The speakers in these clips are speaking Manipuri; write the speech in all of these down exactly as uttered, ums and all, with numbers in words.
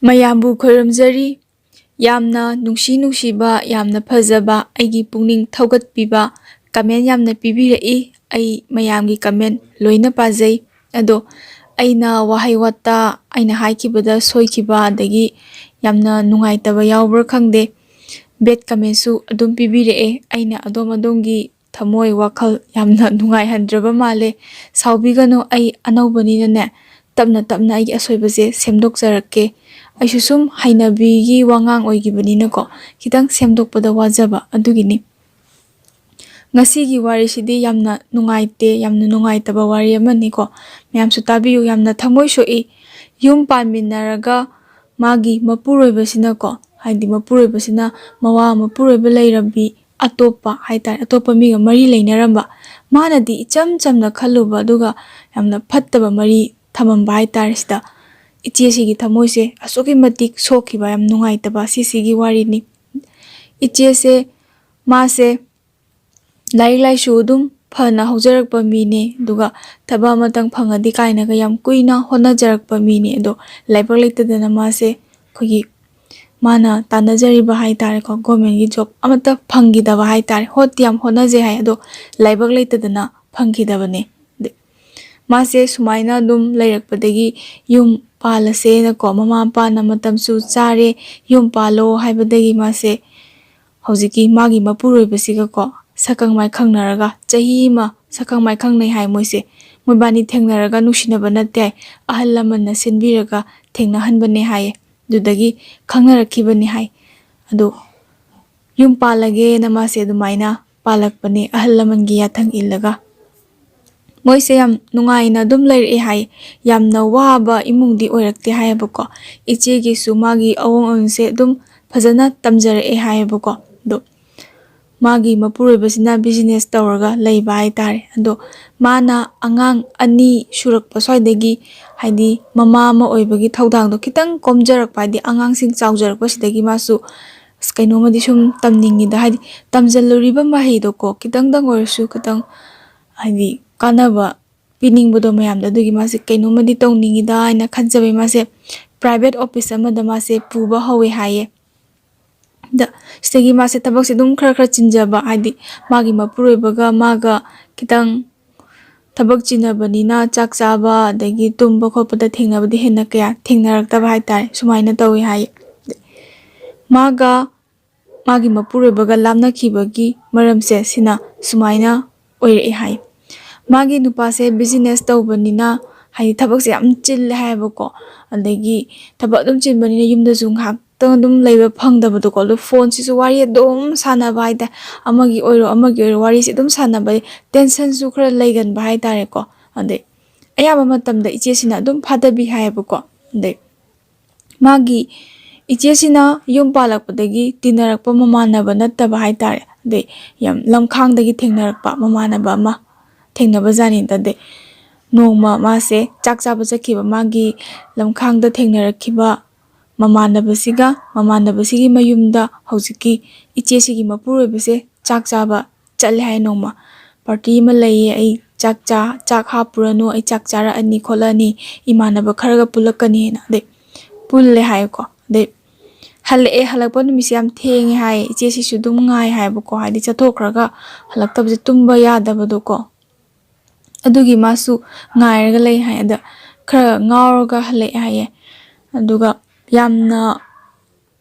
ꯃꯌꯥꯝꯕꯨ ꯈꯣꯏꯔꯝꯖꯔꯤ꯫ ꯌꯥꯝꯅ ꯅꯨꯡꯁꯤ ꯅꯨꯡꯁꯤꯕ, ꯌꯥꯝꯅ ꯐꯖꯕ, ꯑꯩꯒꯤ ꯄꯨꯛꯅꯤꯡ ꯊꯧꯒꯠꯄꯤꯕ comment ꯌꯥꯝꯅ ꯄꯤꯕꯤꯔꯛꯏ꯫ ꯑꯩ ꯃꯌꯥꯝꯒꯤ comment ꯂꯣꯏꯅ ꯄꯥꯖꯩ꯫ ꯑꯗꯣ ꯑꯩꯅ ꯋꯥꯍꯩ ꯋꯥꯇꯥ ꯑꯩꯅ ꯍꯥꯏꯈꯤꯕꯗ ꯁꯣꯏꯈꯤꯕ ꯑꯗꯒꯤ ꯌꯥꯝꯅ ꯅꯨꯡꯉꯥꯏꯇꯕ ꯌꯥꯎꯕ꯭ꯔꯥ ꯈꯪꯗꯦ, bad commentꯁꯨ ꯑꯗꯨꯝ ꯄꯤꯕꯤꯔꯛꯑꯦ꯫ ꯑꯩꯅ ꯑꯗꯣꯝ ꯑꯗꯣꯝꯒꯤ ꯊꯃꯣꯏ ꯋꯥꯈꯜ ꯌꯥꯝꯅ ꯅꯨꯡꯉꯥꯏꯍꯟꯗ꯭ꯔꯕ ꯃꯥꯜꯂꯦ꯫ ꯁꯥꯎꯕꯤꯒꯅꯨ, ꯑꯩ ꯑꯅꯧꯕꯅꯤꯅꯅꯦ, ꯇꯞꯅ ꯇꯞꯅ ꯑꯩꯒꯤ ꯑꯁꯣꯏꯕꯁꯦ ꯁꯦꯝꯗꯣꯛꯆꯔꯛꯀꯦ꯫ ꯑꯩꯁꯨ ꯁꯨꯝ ꯍꯩꯅꯕꯤꯒꯤ ꯋꯥꯉꯥꯡ ꯑꯣꯏꯈꯤꯕꯅꯤꯅꯀꯣ, ꯈꯤꯇꯪ ꯁꯦꯝꯗꯣꯛꯄꯗ ꯋꯥꯖꯕ ꯑꯗꯨꯒꯤꯅꯤ꯫ ꯉꯁꯤꯒꯤ ꯋꯥꯔꯤꯁꯤꯗꯤ ꯌꯥꯝꯅ ꯅꯨꯡꯉꯥꯏꯇꯦ, ꯌꯥꯝꯅ ꯅꯨꯡꯉꯥꯏꯇꯕ ꯋꯥꯔꯤ ꯑꯃꯅꯤꯀꯣ꯫ ꯃꯌꯥꯝꯁꯨ ꯇꯥꯕꯤꯌꯨ, ꯌꯥꯝꯅ ꯊꯃꯣꯏ ꯁꯣꯛꯏ꯫ ꯌꯨꯝ ꯄꯥꯟꯃꯤꯟꯅꯔꯒ ꯃꯥꯒꯤ ꯃꯄꯨꯔꯣꯏꯕꯁꯤꯅꯀꯣ, ꯍꯥꯏꯗꯤ ꯃꯄꯨꯔꯣꯏꯕꯁꯤꯅ ꯃꯋꯥ ꯃꯄꯨꯔꯣꯏꯕ ꯂꯩꯔꯝꯕꯤ ꯑꯇꯣꯞꯄ ꯍꯥꯏꯇꯥꯔꯦ, ꯑꯇꯣꯞꯄ ꯃꯤꯒ ꯃꯔꯤ ꯂꯩꯅꯔꯝꯕ, ꯃꯥꯅꯗꯤ ꯏꯆꯝ ꯆꯝꯅ ꯈꯜꯂꯨꯕ ꯑꯗꯨꯒ ꯌꯥꯝꯅ ꯐꯠꯇꯕ ꯃꯔꯤ ꯊꯝꯃꯝꯕ ꯍꯥꯏꯇꯥꯔꯦ꯫ ꯁꯤꯗ ꯏꯆꯦꯁꯤꯒꯤ ꯊꯃꯣꯏꯁꯦ ꯑꯁꯨꯛꯀꯤ ꯃꯇꯤꯛ ꯁꯣꯛꯈꯤꯕ, ꯌꯥꯝ ꯅꯨꯡꯉꯥꯏꯇꯕ ꯁꯤꯁꯤꯒꯤ ꯋꯥꯔꯤꯅꯤ꯫ ꯏꯆꯦꯁꯦ, ꯃꯥꯁꯦ ꯂꯥꯏꯔꯤꯛ ꯂꯥꯏꯁꯨ ꯑꯗꯨꯝ ꯐꯅ ꯍꯧꯖꯔꯛꯄ ꯃꯤꯅꯦ, ꯑꯗꯨꯒ ꯊꯕꯛ ꯑꯃꯇꯪ ꯐꯪꯉꯗꯤ ꯀꯥꯏꯅꯒ ꯌꯥꯝ ꯀꯨꯏꯅ ꯍꯣꯠꯅꯖꯔꯛꯄ ꯃꯤꯅꯦ꯫ ꯑꯗꯣ ꯂꯥꯏꯕꯛ ꯂꯩꯇꯗꯅ ꯃꯥꯁꯦ ꯑꯩꯈꯣꯏꯒꯤ ꯃꯥꯅ ꯇꯥꯟꯅꯖꯔꯤꯕ ꯍꯥꯏꯇꯥꯔꯦꯀꯣ, governmentꯒꯤ job ꯑꯃꯠꯇ ꯐꯪꯈꯤꯗꯕ ꯍꯥꯏꯇꯥꯔꯦ꯫ ꯍꯣꯠꯇꯤ ꯌꯥꯝ ꯍꯣꯠꯅꯖꯩ ꯍꯥꯏ, ꯑꯗꯣ ꯂꯥꯏꯕꯛ ꯂꯩꯇꯗꯅ ꯐꯪꯈꯤꯗꯕꯅꯦ꯫ ꯑꯗ-, ꯃꯥꯁꯦ ꯁꯨꯃꯥꯏꯅ ꯑꯗꯨꯝ ꯂꯩꯔꯛꯄꯗꯒꯤ ꯌꯨꯝ ꯄꯥꯜꯂꯁꯦꯅꯀꯣ ꯃꯃꯥ ꯃꯄꯥꯅ ꯃꯇꯝꯁꯨ ꯆꯥꯔꯦ, ꯌꯨꯝ ꯄꯥꯜꯂꯣ ꯍꯥꯏꯕꯗꯒꯤ ꯃꯥꯁꯦ ꯍꯧꯖꯤꯛꯀꯤ ꯃꯥꯒꯤ ꯃꯄꯨꯔꯣꯏꯕꯁꯤꯒꯀꯣ ꯁꯛꯈꯪ ꯃꯥꯏꯈꯪꯅꯔꯒ ꯆꯍꯤ ꯑꯃ ꯁꯛꯈꯪ ꯃꯥꯏꯈꯪꯅꯩ ꯍꯥꯏ ꯃꯣꯏꯁꯦ꯫ ꯃꯣꯏꯕꯥꯅꯤ ꯊꯦꯡꯅꯔꯒ ꯅꯨꯡꯁꯤꯅꯕ ꯅꯠꯇꯦ ꯍꯥꯏ, ꯑꯍꯜ ꯂꯃꯟꯅ ꯁꯤꯟꯕꯤꯔꯒ ꯊꯦꯡꯅꯍꯟꯕꯅꯦ ꯍꯥꯏꯌꯦ꯫ ꯑꯗꯨꯗꯒꯤ ꯈꯪꯅꯔꯛꯈꯤꯕꯅꯦ ꯍꯥꯏ꯫ ꯑꯗꯣ ꯌꯨꯝ ꯄꯥꯜꯂꯒꯦꯅ ꯃꯥꯁꯦ ꯑꯗꯨꯃꯥꯏꯅ ꯄꯥꯜꯂꯛꯄꯅꯦ, ꯑꯍꯜ ꯂꯃꯟꯒꯤ ꯌꯥꯊꯪ ꯏꯜꯂꯒ꯫ ꯃꯣꯏꯁꯦ ꯌꯥꯝ ꯅꯨꯡꯉꯥꯏꯅ ꯑꯗꯨꯝ ꯂꯩꯔꯛꯑꯦ ꯍꯥꯏ꯫ ꯌꯥꯝꯅ ꯋꯥꯕ ꯏꯃꯨꯡꯗꯤ ꯑꯣꯏꯔꯛꯇꯦ ꯍꯥꯏꯌꯦꯕꯀꯣ꯫ ꯏꯆꯦꯒꯤꯁꯨ ꯃꯥꯒꯤ ꯑꯋꯣꯡ ꯑꯋꯣꯟꯁꯦ ꯑꯗꯨꯝ ꯐꯖꯅ ꯇꯝꯖꯔꯛꯑꯦ ꯍꯥꯏꯌꯦꯕꯀꯣ꯫ ꯑꯗꯣ ꯃꯥꯒꯤ ꯃꯄꯨꯔꯣꯏꯕꯁꯤꯅ business ꯇꯧꯔꯒ ꯂꯩꯕ ꯍꯥꯏꯇꯥꯔꯦ꯫ ꯑꯗꯣ ꯃꯥꯅ ꯑꯉꯥꯡ ꯑꯅꯤ ꯁꯨꯔꯛꯄ ꯁ꯭ꯋꯥꯏꯗꯒꯤ, ꯍꯥꯏꯗꯤ ꯃꯃꯥ ꯑꯃ ꯑꯣꯏꯕꯒꯤ ꯊꯧꯗꯥꯡꯗꯣ ꯈꯤꯇꯪ ꯀꯣꯝꯖꯔꯛꯄ, ꯍꯥꯏꯗꯤ ꯑꯉꯥꯡꯁꯤꯡ ꯆꯥꯎꯖꯔꯛꯄꯁꯤꯗꯒꯤ ꯃꯥꯁꯨ ꯑꯁ, ꯀꯩꯅꯣꯝꯃꯗꯤ ꯁꯨꯝ ꯇꯝꯅꯤꯡꯉꯤꯗ, ꯍꯥꯏꯗꯤ ꯇꯝꯖꯜꯂꯨꯔꯤꯕ ꯃꯍꯩꯗꯣꯀꯣ ꯈꯤꯇꯪꯗꯪ ꯑꯣꯏꯔꯁꯨ ꯈꯤꯇꯪ, ꯍꯥꯏꯗꯤ ꯀꯥꯟꯅꯕ ꯄꯤꯅꯤꯡꯕꯗꯣ ꯃꯌꯥꯝꯗ, ꯑꯗꯨꯒꯤ ꯃꯥꯁꯦ ꯀꯩꯅꯣꯝꯃꯗꯤ ꯇꯧꯅꯤꯡꯉꯤꯗ ꯍꯥꯏꯅ ꯈꯟꯖꯕꯩ ꯃꯥꯁꯦ private office ꯑꯃꯗ ꯃꯥꯁꯦ ꯄꯨꯕ ꯍꯧꯋꯦ ꯍꯥꯏꯌꯦ꯫ ꯑꯗ ꯁꯤꯗꯒꯤ ꯃꯥꯁꯦ ꯊꯕꯛꯁꯦ ꯑꯗꯨꯝ ꯈꯔ ꯈꯔ ꯆꯤꯟꯖꯕ, ꯍꯥꯏꯗꯤ ꯃꯥꯒꯤ ꯃꯄꯨꯔꯣꯏꯕꯒ ꯃꯥꯒ ꯈꯤꯇꯪ ꯊꯕꯛ ꯆꯤꯟꯅꯕꯅꯤꯅ ꯆꯥꯛ ꯆꯥꯕ ꯑꯗꯒꯤ ꯇꯨꯝꯕ ꯈꯣꯠꯄꯗ ꯊꯦꯡꯅꯕꯗꯤ ꯍꯦꯟꯅ ꯀꯌꯥ ꯊꯦꯡꯅꯔꯛꯇꯕ ꯍꯥꯏꯇꯥꯔꯦ꯫ ꯁꯨꯃꯥꯏꯅ ꯇꯧꯋꯤ ꯍꯥꯏꯌꯦ꯫ ꯃꯥꯒ ꯃꯥꯒꯤ ꯃꯄꯨꯔꯣꯏꯕꯒ ꯂꯥꯞꯅꯈꯤꯕꯒꯤ ꯃꯔꯝꯁꯦ ꯁꯤꯅ ꯁꯨꯃꯥꯏꯅ ꯑꯣꯏꯔꯛꯑꯦ ꯍꯥꯏ꯫ ꯃꯥꯒꯤ ꯅꯨꯄꯥꯁꯦ business ꯇꯧꯕꯅꯤꯅ, ꯍꯥꯏꯗꯤ ꯊꯕꯛꯁꯦ ꯌꯥꯝ ꯆꯤꯜꯂꯦ ꯍꯥꯏꯌꯦꯕꯀꯣ꯫ ꯑꯗꯒꯤ ꯊꯕꯛ ꯑꯗꯨꯝ ꯆꯤꯟꯕꯅꯤꯅ ꯌꯨꯝꯗꯁꯨ ꯉꯥꯏꯍꯥꯛꯇꯪ ꯑꯗꯨꯝ ꯂꯩꯕ ꯐꯪꯗꯕꯗꯣꯀꯣ꯫ ꯑꯗꯣ ꯐꯣꯟꯁꯤꯁꯨ ꯋꯥꯔꯤ ꯑꯗꯨꯝ ꯁꯥꯟꯅꯕ ꯍꯥꯏꯇꯥꯔꯦ, ꯑꯃꯒꯤ ꯑꯣꯏꯔꯣ ꯑꯃꯒꯤ ꯑꯣꯏꯔꯣ ꯋꯥꯔꯤꯁꯦ ꯑꯗꯨꯝ ꯁꯥꯟꯅꯕ, tensionꯁꯨ ꯈꯔ ꯂꯩꯒꯟꯕ ꯍꯥꯏꯇꯥꯔꯦꯀꯣ꯫ ꯑꯗꯩ ꯑꯌꯥꯝꯕ ꯃꯇꯝꯗ ꯏꯆꯦꯁꯤꯅ ꯑꯗꯨꯝ ꯐꯥꯗꯕꯤ ꯍꯥꯏꯌꯦꯕꯀꯣ꯫ ꯑꯗꯩ ꯃꯥꯒꯤ ꯏꯆꯦꯁꯤꯅ ꯌꯨꯝ ꯄꯥꯜꯂꯛꯄꯗꯒꯤ ꯇꯤꯟꯅꯔꯛꯄ ꯃꯃꯥꯟꯅꯕ ꯅꯠꯇꯕ ꯍꯥꯏꯇꯥꯔꯦ, ꯑꯗꯩ ꯌꯥꯝ ꯂꯝꯈꯥꯡꯗꯒꯤ ꯊꯦꯡꯅꯔꯛꯄ ꯃꯃꯥꯟꯅꯕ ꯑꯃ ꯊꯦꯡꯅꯕ ꯖꯥꯠꯅꯤꯗ꯫ ꯑꯗꯩ ꯅꯣꯡꯃ ꯃꯥꯁꯦ ꯆꯥꯛ ꯆꯥꯕ ꯆꯠꯈꯤꯕ ꯃꯥꯒꯤ ꯂꯝꯈꯥꯡꯗ ꯊꯦꯡꯅꯔꯛꯈꯤꯕ ꯃꯃꯥꯟꯅꯕꯁꯤꯒ, ꯃꯃꯥꯟꯅꯕꯁꯤꯒꯤ ꯃꯌꯨꯝꯗ ꯍꯧꯖꯤꯛꯀꯤ ꯏꯆꯦꯁꯤꯒꯤ ꯃꯄꯨꯔꯣꯏꯕꯁꯦ ꯆꯥꯛ ꯆꯥꯕ ꯆꯠꯂꯦ ꯍꯥꯏ꯫ ꯅꯣꯡꯃ party ꯑꯃ ꯂꯩꯌꯦ, ꯑꯩ ꯆꯥꯛ ꯆꯥ ꯆꯥꯛ ꯍꯥꯞꯄꯨꯔꯅꯨ, ꯑꯩ ꯆꯥꯛ ꯆꯥꯔꯛꯑꯅꯤ ꯈꯣꯠꯂꯛꯑꯅꯤ, ꯏꯃꯥꯟꯅꯕ ꯈꯔꯒ ꯄꯨꯜꯂꯛꯀꯅꯤꯅ꯫ ꯑꯗꯩ ꯄꯨꯜꯂꯦ ꯍꯥꯏꯌꯦꯀꯣ꯫ ꯑꯗꯩ ꯍꯜꯂꯛꯑꯦ, ꯍꯜꯂꯛꯄ ꯅꯨꯃꯤꯠꯁꯦ ꯌꯥꯝ ꯊꯦꯡꯉꯦ ꯍꯥꯏꯌꯦ꯫ ꯏꯆꯦꯁꯤꯁꯨ ꯑꯗꯨꯝ ꯉꯥꯏ ꯍꯥꯏꯌꯦꯕꯀꯣ, ꯍꯥꯏꯗꯤ ꯆꯠꯊꯣꯛꯈ꯭ꯔꯒ ꯍꯜꯂꯛꯇꯕꯁꯦ ꯇꯨꯝꯕ ꯌꯥꯗꯕꯗꯣꯀꯣ꯫ ꯑꯗꯨꯒꯤ ꯃꯥꯁꯨ ꯉꯥꯏꯔꯒ ꯂꯩ ꯍꯥꯏ꯫ ꯑꯗ ꯈꯔ ꯉꯥꯎꯔꯒ ꯍꯜꯂꯛꯑꯦ ꯍꯥꯏꯌꯦ꯫ ꯑꯗꯨꯒ ꯌꯥꯝꯅ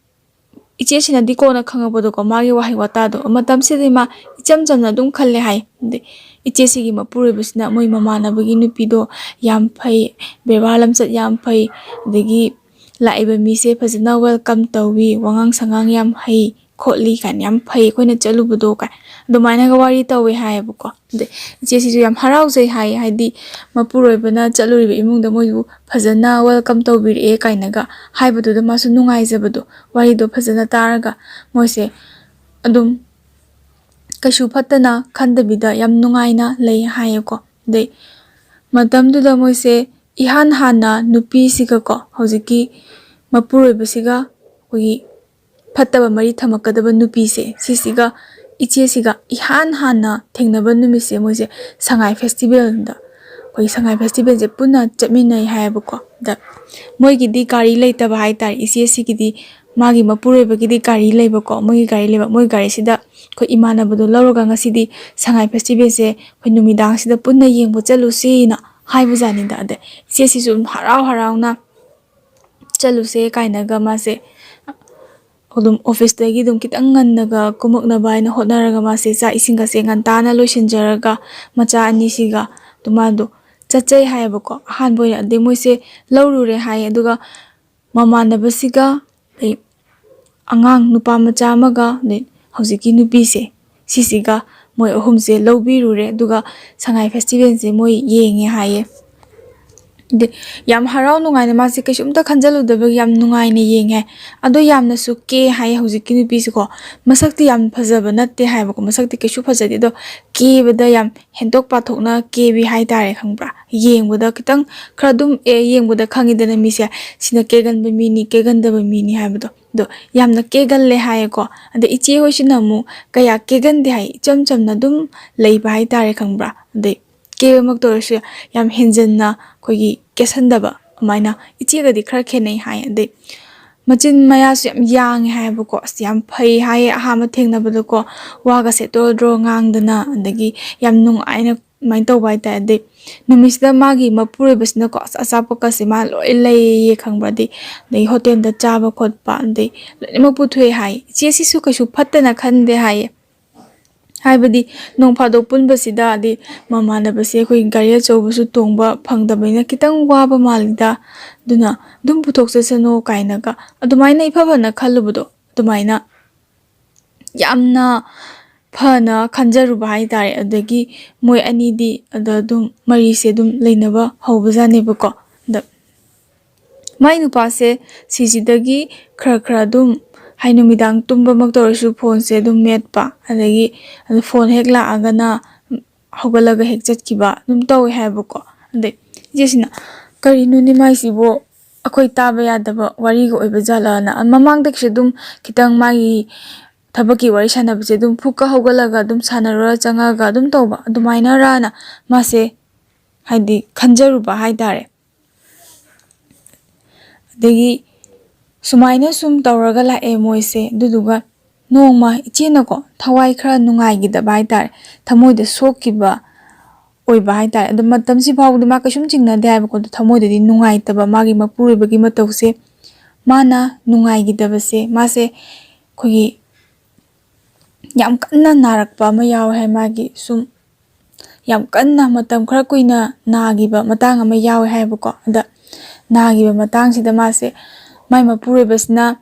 ꯏꯆꯦꯁꯤꯅꯗꯤ ꯀꯣꯟꯅ ꯈꯪꯉꯛꯄꯗꯣꯀꯣ, ꯃꯥꯒꯤ ꯋꯥꯍꯩ ꯋꯥꯇꯥꯗꯣ꯫ ꯃꯇꯝꯁꯤꯗꯗꯤ ꯃꯥ ꯏꯆꯝ ꯆꯝꯅ ꯑꯗꯨꯝ ꯈꯜꯂꯦ ꯍꯥꯏ꯫ ꯑꯗꯩ ꯏꯆꯦꯁꯤꯒꯤ ꯃꯄꯨꯔꯣꯏꯕꯁꯤꯅ ꯃꯣꯏ ꯃꯃꯥꯟꯅꯕꯒꯤ ꯅꯨꯄꯤꯗꯣ ꯌꯥꯝ ꯐꯩ, ꯕꯦꯕꯥꯔ ꯂꯝꯆꯠ ꯌꯥꯝ ꯐꯩ, ꯑꯗꯒꯤ ꯂꯥꯛꯏꯕ ꯃꯤꯁꯦ ꯐꯖꯅ welcome ꯇꯧꯏ, ꯋꯥꯉꯥꯡ ꯁꯉꯥꯡ ꯌꯥꯝ ꯍꯩ ꯈꯣꯠꯂꯤ ꯀꯥꯏꯅ, ꯌꯥꯝ ꯐꯩ ꯑꯩꯈꯣꯏꯅ ꯆꯠꯂꯨꯕꯗꯣ ꯀꯥꯏ, ꯑꯗꯨꯃꯥꯏꯅꯒ ꯋꯥꯔꯤ ꯇꯧꯋꯦ ꯍꯥꯏꯌꯦꯕꯀꯣ꯫ ꯑꯗꯩ ꯏꯆꯦꯁꯤꯁꯨ ꯌꯥꯝ ꯍꯔꯥꯎꯖꯩ ꯍꯥꯏ, ꯍꯥꯏꯗꯤ ꯃꯄꯨꯔꯣꯏꯕꯅ ꯆꯠꯂꯨꯔꯤꯕ ꯏꯃꯨꯡꯗ ꯃꯣꯏꯕꯨ ꯐꯖꯅ welcome ꯇꯧꯕꯤꯔꯛꯑꯦ ꯀꯥꯏꯅꯒ ꯍꯥꯏꯕꯗꯨꯗ ꯃꯥꯁꯨ ꯅꯨꯡꯉꯥꯏꯖꯕꯗꯣ, ꯋꯥꯔꯤꯗꯣ ꯐꯖꯅ ꯇꯥꯔꯒ ꯃꯣꯏꯁꯦ ꯑꯗꯨꯝ ꯀꯩꯁꯨ ꯐꯠꯇꯅ ꯈꯟꯗꯕꯤꯗ ꯌꯥꯝ ꯅꯨꯡꯉꯥꯏꯅ ꯂꯩ ꯍꯥꯏꯌꯦꯀꯣ꯫ ꯑꯗꯩ ꯃꯇꯝꯗꯨꯗ ꯃꯣꯏꯁꯦ ꯏꯍꯥꯟ ꯍꯥꯟꯅ ꯅꯨꯄꯤꯁꯤꯒꯀꯣ, ꯍꯧꯖꯤꯛꯀꯤ ꯃꯄꯨꯔꯣꯏꯕꯁꯤꯒ ꯑꯩꯈꯣꯏꯒꯤ ꯐꯠꯇꯕ ꯃꯔꯤ ꯊꯝꯃꯛꯀꯗꯕ ꯅꯨꯄꯤꯁꯦ, ꯁꯤꯁꯤꯒ ꯏꯆꯦꯁꯤꯒ ꯏꯍꯥꯟ ꯍꯥꯟꯅ ꯊꯦꯡꯅꯕ ꯅꯨꯃꯤꯠꯁꯦ ꯃꯣꯏꯁꯦ ꯁꯉꯥꯏ festivalꯗ, ꯑꯩꯈꯣꯏꯒꯤ ꯁꯉꯥꯏ festivalꯁꯦ ꯄꯨꯟꯅ ꯆꯠꯃꯤꯟꯅꯩ ꯍꯥꯏꯌꯦꯕꯀꯣ꯫ ꯗ ꯃꯣꯏꯒꯤꯗꯤ ꯒꯥꯔꯤ ꯂꯩꯇꯕ ꯍꯥꯏꯇꯥꯔꯦ꯫ ꯏꯆꯦꯁꯤꯒꯤꯗꯤ ꯃꯥꯒꯤ ꯃꯄꯨꯔꯣꯏꯕꯒꯤꯗꯤ ꯒꯥꯔꯤ ꯂꯩꯕꯀꯣ, ꯃꯣꯏꯒꯤ ꯒꯥꯔꯤ ꯂꯩꯕ꯫ ꯃꯣꯏ ꯒꯥꯔꯤꯁꯤꯗ ꯑꯩꯈꯣꯏ ꯏꯃꯥꯟꯅꯕꯗꯣ ꯂꯧꯔꯒ ꯉꯁꯤꯗꯤ ꯁꯉꯥꯏ ꯐꯦꯁꯇꯤꯚꯦꯜꯁꯦ ꯑꯩꯈꯣꯏ ꯅꯨꯃꯤꯗꯥꯡꯁꯤꯗ ꯄꯨꯟꯅ ꯌꯦꯡꯕ ꯆꯠꯂꯨꯁꯤꯅ ꯍꯥꯏꯕꯖꯥꯠꯅꯤꯗ꯫ ꯑꯗ ꯏꯆꯦꯁꯤꯁꯨ ꯑꯗꯨꯝ ꯍꯔꯥꯎ ꯍꯔꯥꯎꯅ ꯆꯠꯂꯨꯁꯦ ꯀꯥꯏꯅꯒ ꯃꯥꯁꯦ ꯑꯗꯨꯝ ꯑꯣꯐꯤꯁꯇꯒꯤ ꯑꯗꯨꯝ ꯈꯤꯇꯪ ꯉꯟꯅꯒ ꯀꯨꯝꯃꯛꯅꯕ ꯍꯥꯏꯅ ꯍꯣꯠꯅꯔꯒ ꯃꯥꯁꯦ ꯆꯥꯛ ꯏꯁꯤꯡꯒꯁꯦ ꯉꯟꯇꯥꯅ ꯂꯣꯏꯁꯤꯟꯖꯔꯒ ꯃꯆꯥ ꯑꯅꯤꯁꯤꯒ ꯑꯗꯨꯝ ꯃꯥꯗꯣ ꯆꯠꯆꯩ ꯍꯥꯏꯌꯦꯕꯀꯣ꯫ ꯑꯍꯥꯟꯕ ꯑꯣꯏꯅ ꯑꯗꯩ ꯃꯣꯏꯁꯦ ꯂꯧꯔꯨꯔꯦ ꯍꯥꯏꯌꯦ꯫ ꯑꯗꯨꯒ ꯃꯃꯥꯟꯅꯕꯁꯤꯒ ꯑꯗꯩ ꯑꯉꯥꯡ ꯅꯨꯄꯥ ꯃꯆꯥ ꯑꯃꯒ ꯑꯗꯩ ꯍꯧꯖꯤꯛꯀꯤ ꯅꯨꯄꯤꯁꯦ ꯁꯤꯁꯤꯒ ꯃꯣꯏ ꯑꯍꯨꯝꯁꯦ ꯂꯧꯕꯤꯔꯨꯔꯦ꯫ ꯑꯗꯨꯒ ꯁꯉꯥꯏ ꯐꯦꯁꯇꯤꯚꯦꯜꯁꯦ ꯃꯣꯏ ꯌꯦꯡꯉꯦ ꯍꯥꯏꯌꯦ꯫ ꯑꯗꯩ ꯌꯥꯝ ꯍꯔꯥꯎ ꯅꯨꯡꯉꯥꯏꯅ, ꯃꯥꯁꯦ ꯀꯩꯁꯨꯝꯇ ꯈꯟꯖꯜꯂꯨꯗꯕꯒꯤ ꯌꯥꯝ ꯅꯨꯡꯉꯥꯏꯅ ꯌꯦꯡꯉꯦ꯫ ꯑꯗꯣ ꯌꯥꯝꯅꯁꯨ ꯀꯦ ꯍꯥꯏꯌꯦ ꯍꯧꯖꯤꯛꯀꯤ ꯅꯨꯄꯤꯁꯦꯀꯣ꯫ ꯃꯁꯛꯇꯤ ꯌꯥꯝ ꯐꯖꯕ ꯅꯠꯇꯦ ꯍꯥꯏꯕꯀꯣ, ꯃꯁꯛꯇꯤ ꯀꯩꯁꯨ ꯐꯖꯗꯦ꯫ ꯑꯗꯣ ꯀꯦꯕꯗ ꯌꯥꯝ ꯍꯦꯟꯗꯣꯛ ꯄꯥꯊꯣꯛꯅ ꯀꯦꯕꯤ ꯍꯥꯏꯇꯥꯔꯦ, ꯈꯪꯕ꯭ꯔꯥ? ꯌꯦꯡꯕꯗ ꯈꯤꯇꯪ ꯈꯔ ꯑꯗꯨꯝ ꯑꯦ ꯌꯦꯡꯕꯗ ꯈꯪꯉꯤꯗꯅ ꯃꯤꯁꯦ, ꯁꯤꯅ ꯀꯦꯒꯟꯕ ꯃꯤꯅꯤ, ꯀꯦꯒꯟꯗꯕ ꯃꯤꯅꯤ ꯍꯥꯏꯕꯗꯣ꯫ ꯑꯗꯣ ꯌꯥꯝꯅ ꯀꯦꯒꯜꯂꯦ ꯍꯥꯏꯌꯦꯀꯣ꯫ ꯑꯗ ꯏꯆꯦ ꯍꯣꯏꯁꯤꯅ ꯑꯃꯨꯛ ꯀꯌꯥ ꯀꯦꯒꯟꯗꯦ ꯍꯥꯏ, ꯏꯆꯝ ꯆꯝꯅ ꯑꯗꯨꯝ ꯂꯩꯕ ꯍꯥꯏꯇꯥꯔꯦ, ꯈꯪꯕ꯭ꯔꯥ? ꯑꯗꯩ ꯀꯦꯕꯃꯛꯇ ꯑꯣꯏꯔꯁꯨ ꯌꯥꯝ ꯍꯦꯟꯖꯟꯅ ꯑꯩꯈꯣꯏꯒꯤ ꯀꯦꯁꯟꯗꯕ ꯑꯗꯨꯃꯥꯏꯅ꯫ ꯏꯆꯦꯒꯗꯤ ꯈꯔ ꯈꯦꯠꯅꯩ ꯍꯥꯏ꯫ ꯑꯗꯩ ꯃꯆꯤꯟ ꯃꯌꯥꯁꯨ ꯌꯥꯝ ꯌꯥꯡꯉꯦ ꯍꯥꯏꯌꯦꯕꯀꯣ꯫ ꯑꯁ, ꯌꯥꯝ ꯐꯩ ꯍꯥꯏꯌꯦ꯫ ꯑꯍꯥꯟꯕ ꯊꯦꯡꯅꯕꯗꯀꯣ, ꯋꯥꯒꯁꯦ ꯗ꯭ꯔꯣ ꯗ꯭ꯔꯣ ꯉꯥꯡꯗꯅ, ꯑꯗꯒꯤ ꯌꯥꯝ ꯅꯨꯡꯉꯥꯏꯅ ꯑꯗꯨꯃꯥꯏꯅ ꯇꯧꯕ ꯍꯥꯏꯇꯥꯔꯦ꯫ ꯑꯗꯩ ꯅꯨꯃꯤꯠꯁꯤꯗ ꯃꯥꯒꯤ ꯃꯄꯨꯔꯣꯏꯕꯁꯤꯅꯀꯣ, ꯑꯁ, ꯑꯆꯥꯄꯣꯠꯀꯁꯦ ꯃꯥ ꯂꯣꯏ ꯂꯩꯌꯦ, ꯈꯪꯕ꯭ꯔꯥ? ꯑꯗꯩ, ꯑꯗꯩ ꯍꯣꯇꯦꯜꯗ ꯆꯥꯕ ꯈꯣꯠꯄ, ꯑꯗꯩ ꯂꯣꯏꯅꯃꯛ ꯄꯨꯊꯣꯛꯑꯦ ꯍꯥꯏ꯫ ꯏꯆꯦꯁꯤꯁꯨ ꯀꯩꯁꯨ ꯐꯠꯇꯅ ꯈꯟꯗꯦ ꯍꯥꯏꯌꯦ꯫ ꯍꯥꯏꯕꯗꯤ ꯅꯣꯡ ꯐꯥꯗꯣꯛ ꯄꯨꯟꯕꯁꯤꯗ, ꯑꯗꯩ ꯃꯃꯥꯟꯅꯕꯁꯦ ꯑꯩꯈꯣꯏ ꯒꯥꯔꯤ ꯑꯆꯧꯕꯁꯨ ꯇꯣꯡꯕ ꯐꯪꯗꯕꯅꯤꯅ ꯈꯤꯇꯪ ꯋꯥꯕ ꯃꯥꯜꯂꯤꯗ, ꯑꯗꯨꯅ ꯑꯗꯨꯝ ꯄꯨꯊꯣꯛꯆꯁꯅꯨ ꯀꯥꯏꯅꯒ ꯑꯗꯨꯃꯥꯏꯅ ꯏꯐ ꯐꯅ ꯈꯜꯂꯨꯕꯗꯣ, ꯑꯗꯨꯃꯥꯏꯅ ꯌꯥꯝꯅ ꯐꯅ ꯈꯟꯖꯔꯨꯕ ꯍꯥꯏꯇꯥꯔꯦ꯫ ꯑꯗꯒꯤ ꯃꯣꯏ ꯑꯅꯤꯗꯤ ꯑꯗ ꯑꯗꯨꯝ ꯃꯔꯤꯁꯦ ꯑꯗꯨꯝ ꯂꯩꯅꯕ ꯍꯧꯕꯖꯥꯠꯅꯦꯕꯀꯣ꯫ ꯑꯗ ꯃꯥꯏ ꯅꯨꯄꯥꯁꯦ ꯁꯤꯁꯤꯗꯒꯤ ꯈꯔ ꯈꯔ ꯑꯗꯨꯝ, ꯍꯥꯏ, ꯅꯨꯃꯤꯗꯥꯡ ꯇꯨꯝꯕꯃꯛꯇ ꯑꯣꯏꯔꯁꯨ ꯐꯣꯟꯁꯦ ꯑꯗꯨꯝ ꯃꯦꯠꯄ, ꯑꯗꯒꯤ ꯑꯗꯨ ꯐꯣꯟ ꯍꯦꯛ ꯂꯥꯛꯑꯒꯅ ꯍꯧꯒꯠꯂꯒ ꯍꯦꯛ ꯆꯠꯈꯤꯕ ꯑꯗꯨꯝ ꯇꯧꯋꯦ ꯍꯥꯏꯕꯀꯣ꯫ ꯑꯗꯩ ꯏꯆꯦꯁꯤꯅ, "ꯀꯔꯤꯅꯣꯅꯦ ꯃꯥꯏꯁꯤꯕꯨ, ꯑꯩꯈꯣꯏ ꯇꯥꯕ ꯌꯥꯗꯕ ꯋꯥꯔꯤꯒ ꯑꯣꯏꯕ ꯖꯥꯠꯂꯥꯅ?" ꯃꯃꯥꯡꯗꯒꯤꯁꯨ ꯑꯗꯨꯝ ꯈꯤꯇꯪ ꯃꯥꯒꯤ ꯊꯕꯛꯀꯤ ꯋꯥꯔꯤ ꯁꯥꯟꯅꯕꯁꯦ ꯑꯗꯨꯝ ꯐꯨꯛꯀ ꯍꯧꯒꯠꯂꯒ ꯑꯗꯨꯝ ꯁꯥꯟꯅꯔꯨꯔ ꯆꯪꯉꯒ ꯑꯗꯨꯝ ꯇꯧꯕ ꯑꯗꯨꯃꯥꯏꯅꯔꯥꯅ ꯃꯥꯁꯦ, ꯍꯥꯏꯗꯤ, ꯈꯟꯖꯔꯨꯕ ꯍꯥꯏꯇꯥꯔꯦ꯫ ꯑꯗꯒꯤ ꯁꯨꯃꯥꯏꯅ ꯁꯨꯝ ꯇꯧꯔꯒ ꯂꯥꯛꯑꯦ ꯃꯣꯏꯁꯦ꯫ ꯑꯗꯨꯗꯨꯒ ꯅꯣꯡꯃ ꯏꯆꯦꯅꯀꯣ ꯊꯋꯥꯏ ꯈꯔ ꯅꯨꯡꯉꯥꯏꯈꯤꯗꯕ ꯍꯥꯏꯇꯥꯔꯦ, ꯊꯃꯣꯏꯗ ꯁꯣꯛꯈꯤꯕ ꯑꯣꯏꯕ ꯍꯥꯏꯇꯥꯔꯦ꯫ ꯑꯗꯣ ꯃꯇꯝꯁꯤ ꯐꯥꯎꯕꯗꯤ ꯃꯥ ꯀꯩꯁꯨꯝ ꯆꯤꯡꯅꯗꯦ ꯍꯥꯏꯕꯀꯣ꯫ ꯑꯗꯣ ꯊꯃꯣꯏꯗꯗꯤ ꯅꯨꯡꯉꯥꯏꯇꯕ, ꯃꯥꯒꯤ ꯃꯄꯨꯔꯣꯏꯕꯒꯤ ꯃꯇꯧꯁꯦ, ꯃꯥꯅ ꯅꯨꯡꯉꯥꯏꯈꯤꯗꯕꯁꯦ, ꯃꯥꯁꯦ ꯑꯩꯈꯣꯏꯒꯤ ꯌꯥꯝ ꯀꯟꯅ ꯅꯥꯔꯛꯄ ꯑꯃ ꯌꯥꯎꯋꯦ ꯍꯥꯏ꯫ ꯃꯥꯒꯤ ꯁꯨꯝ ꯌꯥꯝ ꯀꯟꯅ ꯃꯇꯝ ꯈꯔ ꯀꯨꯏꯅ ꯅꯥꯈꯤꯕ ꯃꯇꯥꯡ ꯑꯃ ꯌꯥꯎꯋꯦ ꯍꯥꯏꯕꯀꯣ꯫ ꯑꯗ ꯅꯥꯈꯤꯕ ꯃꯇꯥꯡꯁꯤꯗ ꯃꯥꯁꯦ, ꯃꯥꯏ ꯃꯄꯨꯔꯣꯏꯕꯁꯤꯅ,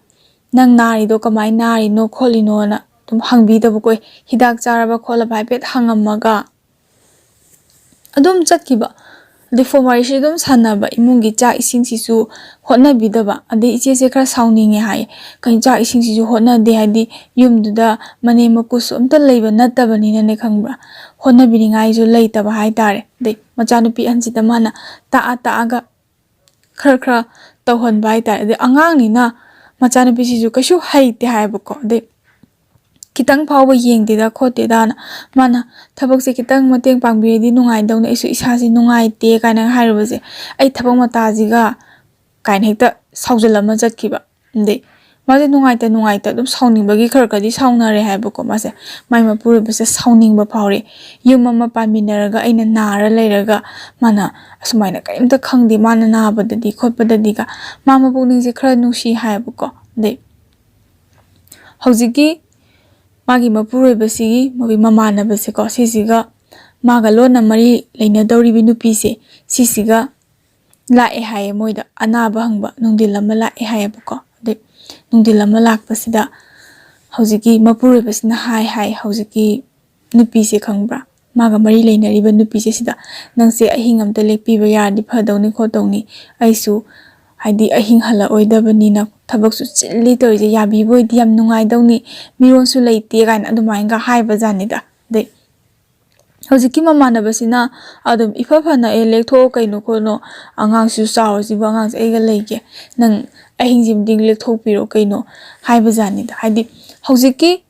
"ꯅꯪ ꯅꯥꯔꯤꯗꯣ ꯀꯃꯥꯏꯅ ꯅꯥꯔꯤꯅꯣ ꯈꯣꯠꯂꯤꯅꯣꯅ?" ꯑꯗꯨꯝ ꯍꯪꯕꯤꯗꯕꯀꯣ꯫ "ꯍꯤꯗꯥꯛ ꯆꯥꯔꯕ ꯈꯣꯠꯂꯕ?" ꯍꯥꯏꯐꯦꯠ ꯍꯪꯉꯝꯃꯒ ꯑꯗꯨꯝ ꯆꯠꯈꯤꯕ꯫ ꯑꯗꯩ ꯐꯣꯟ ꯋꯥꯔꯤꯁꯤ ꯑꯗꯨꯝ ꯁꯥꯟꯅꯕ, ꯏꯃꯨꯡꯒꯤ ꯆꯥꯛ ꯏꯁꯤꯡꯁꯤꯁꯨ ꯍꯣꯠꯅꯕꯤꯗꯕ꯫ ꯑꯗꯩ ꯏꯆꯦꯁꯦ ꯈꯔ ꯁꯥꯎꯅꯤꯡꯉꯦ ꯍꯥꯏꯌꯦ, "ꯀꯩꯅꯣ ꯆꯥꯛ ꯏꯁꯤꯡꯁꯤꯁꯨ ꯍꯣꯠꯅꯗꯦ?" ꯍꯥꯏꯗꯤ ꯌꯨꯝꯗꯨꯗ ꯃꯅꯦꯝ ꯃꯀꯨꯁꯨ ꯑꯝꯇ ꯂꯩꯕ ꯅꯠꯇꯕꯅꯤꯅꯅꯦ, ꯈꯪꯕ꯭ꯔꯥ, ꯍꯣꯠꯅꯕꯤꯅꯤꯡꯉꯥꯏꯁꯨ ꯂꯩꯇꯕ ꯍꯥꯏꯇꯥꯔꯦ꯫ ꯑꯗꯩ ꯃꯆꯥꯅꯨꯄꯤ ꯑꯍꯟꯁꯤꯗ ꯃꯥꯅ ꯇꯥꯛꯑ ꯇꯥꯛꯑꯒ ꯈꯔ ꯈꯔ ꯇꯧꯍꯟꯕ ꯍꯥꯏꯇꯥꯔꯦ꯫ ꯑꯗꯩ ꯑꯉꯥꯡꯅꯤꯅ ꯃꯆꯥꯅꯨꯄꯤꯁꯤꯁꯨ ꯀꯩꯁꯨ ꯍꯩꯇꯦ ꯍꯥꯏꯌꯦꯕꯀꯣ꯫ ꯑꯗꯩ ꯈꯤꯇꯪ ꯐꯥꯎꯕ ꯌꯦꯡꯗꯦꯗ ꯈꯣꯠꯇꯦꯗꯅ, ꯃꯥꯅ ꯊꯕꯛꯁꯦ ꯈꯤꯇꯪ ꯃꯇꯦꯡ ꯄꯥꯡꯕꯤꯔꯗꯤ ꯅꯨꯡꯉꯥꯏꯗꯧꯅꯤ, ꯑꯩꯁꯨ ꯏꯁꯥꯁꯦ ꯅꯨꯡꯉꯥꯏꯇꯦ ꯀꯥꯏꯅ ꯍꯥꯏꯔꯨꯕꯁꯦ, "ꯑꯩ ꯊꯕꯛ ꯃꯇꯥꯁꯤꯒ" ꯀꯥꯏꯅ ꯍꯦꯛꯇ ꯁꯥꯎꯖꯜꯂꯝꯃ ꯆꯠꯈꯤꯕ꯫ ꯑꯗꯩ ꯃꯥꯁꯦ ꯅꯨꯡꯉꯥꯏꯇ ꯅꯨꯡꯉꯥꯏꯇ ꯑꯗꯨꯝ ꯁꯥꯎꯅꯤꯡꯕꯒꯤ ꯈꯔ ꯈꯔꯗꯤ ꯁꯥꯎꯅꯔꯦ ꯍꯥꯏꯕꯀꯣ꯫ ꯃꯥꯁꯦ, ꯃꯥꯏ ꯃꯄꯨꯔꯣꯏꯕꯁꯦ ꯁꯥꯎꯅꯤꯡꯕ ꯐꯥꯎꯔꯦ꯫ "ꯌꯨꯝ ꯑꯃ ꯄꯥꯟꯃꯤꯟꯅꯔꯒ ꯑꯩꯅ ꯅꯥꯔ ꯂꯩꯔꯒ ꯃꯥꯅ ꯑꯁꯨꯃꯥꯏꯅ ꯀꯔꯤꯝꯇ ꯈꯪꯗꯦ, ꯃꯥꯅ ꯅꯥꯕꯗꯗꯤ ꯈꯣꯠꯄꯗꯗꯤꯒ", ꯃꯥ ꯃꯄꯨꯛꯅꯤꯡꯁꯦ ꯈꯔ ꯅꯨꯡꯁꯤ ꯍꯥꯏꯌꯦꯕꯀꯣ꯫ ꯑꯗꯩ ꯍꯧꯖꯤꯛꯀꯤ ꯃꯥꯒꯤ ꯃꯄꯨꯔꯣꯏꯕꯁꯤꯒꯤ, ꯃꯥꯒꯤ ꯃꯃꯥꯟꯅꯕꯁꯦꯀꯣ, ꯁꯤꯁꯤꯒ ꯃꯥꯒ ꯂꯣꯟꯅ ꯃꯔꯤ ꯂꯩꯅꯗꯧꯔꯤꯕꯤ ꯅꯨꯄꯤꯁꯦ, ꯁꯤꯁꯤꯒ ꯂꯥꯛꯑꯦ ꯍꯥꯏꯌꯦ ꯃꯣꯏꯗ, ꯑꯅꯥꯕ ꯍꯪꯕ ꯅꯨꯡꯊꯤꯜ ꯑꯃ ꯂꯥꯛꯑꯦ ꯍꯥꯏꯌꯦꯕꯀꯣ꯫ ꯑꯗꯩ ꯅꯨꯡꯊꯤꯜ ꯑꯃ ꯂꯥꯛꯄꯁꯤꯗ ꯍꯧꯖꯤꯛꯀꯤ ꯃꯄꯨꯔꯣꯏꯕꯁꯤꯅ ꯍꯥꯏ ꯍꯥꯏ, ꯍꯧꯖꯤꯛꯀꯤ ꯅꯨꯄꯤꯁꯦ, ꯈꯪꯕ꯭ꯔꯥ, ꯃꯥꯒ ꯃꯔꯤ ꯂꯩꯅꯔꯤꯕ ꯅꯨꯄꯤꯁꯦ ꯁꯤꯗ, "ꯅꯪꯁꯦ ꯑꯍꯤꯡ ꯑꯝꯇ ꯂꯦꯛꯄꯤꯕ ꯌꯥꯔꯗꯤ ꯐꯗꯧꯅꯤ ꯈꯣꯠꯇꯧꯅꯤ, ꯑꯩꯁꯨ ꯍꯥꯏꯗꯤ ꯑꯍꯤꯡ ꯍꯜꯂꯛꯑꯣꯏꯗꯕꯅꯤꯅ ꯊꯕꯛꯁꯨ ꯆꯤꯜꯂꯤ ꯇꯧꯔꯤꯁꯦ, ꯌꯥꯕꯤꯕ ꯑꯣꯏꯗꯤ ꯌꯥꯝ ꯅꯨꯡꯉꯥꯏꯗꯧꯅꯤ, ꯃꯤꯔꯣꯜꯁꯨ ꯂꯩꯇꯦ" ꯀꯥꯏꯅ ꯑꯗꯨꯃꯥꯏꯅꯒ ꯍꯥꯏꯕ ꯖꯥꯠꯅꯤꯗ꯫ ꯑꯗꯩ ꯍꯧꯖꯤꯛꯀꯤ ꯃꯃꯥꯟꯅꯕꯁꯤꯅ ꯑꯗꯨꯝ ꯏꯐ ꯐꯅ, "ꯑꯦ, ꯂꯦꯛꯊꯣꯛꯑꯣ ꯀꯩꯅꯣ ꯈꯣꯠꯅꯣ, ꯑꯉꯥꯡꯁꯤꯁꯨ ꯆꯥꯎꯔꯁꯤꯕꯨ, ꯑꯉꯥꯡꯁꯦ ꯑꯩꯒ ꯂꯩꯒꯦ, ꯅꯪ ꯑꯍꯤꯡꯁꯤꯃꯗꯤ ꯂꯦꯛꯊꯣꯛꯄꯤꯔꯣ ꯀꯩꯅꯣ" ꯍꯥꯏꯕ ꯖꯥꯠꯅꯤꯗ꯫ ꯍꯥꯏꯗꯤ ꯍꯧꯖꯤꯛꯀꯤ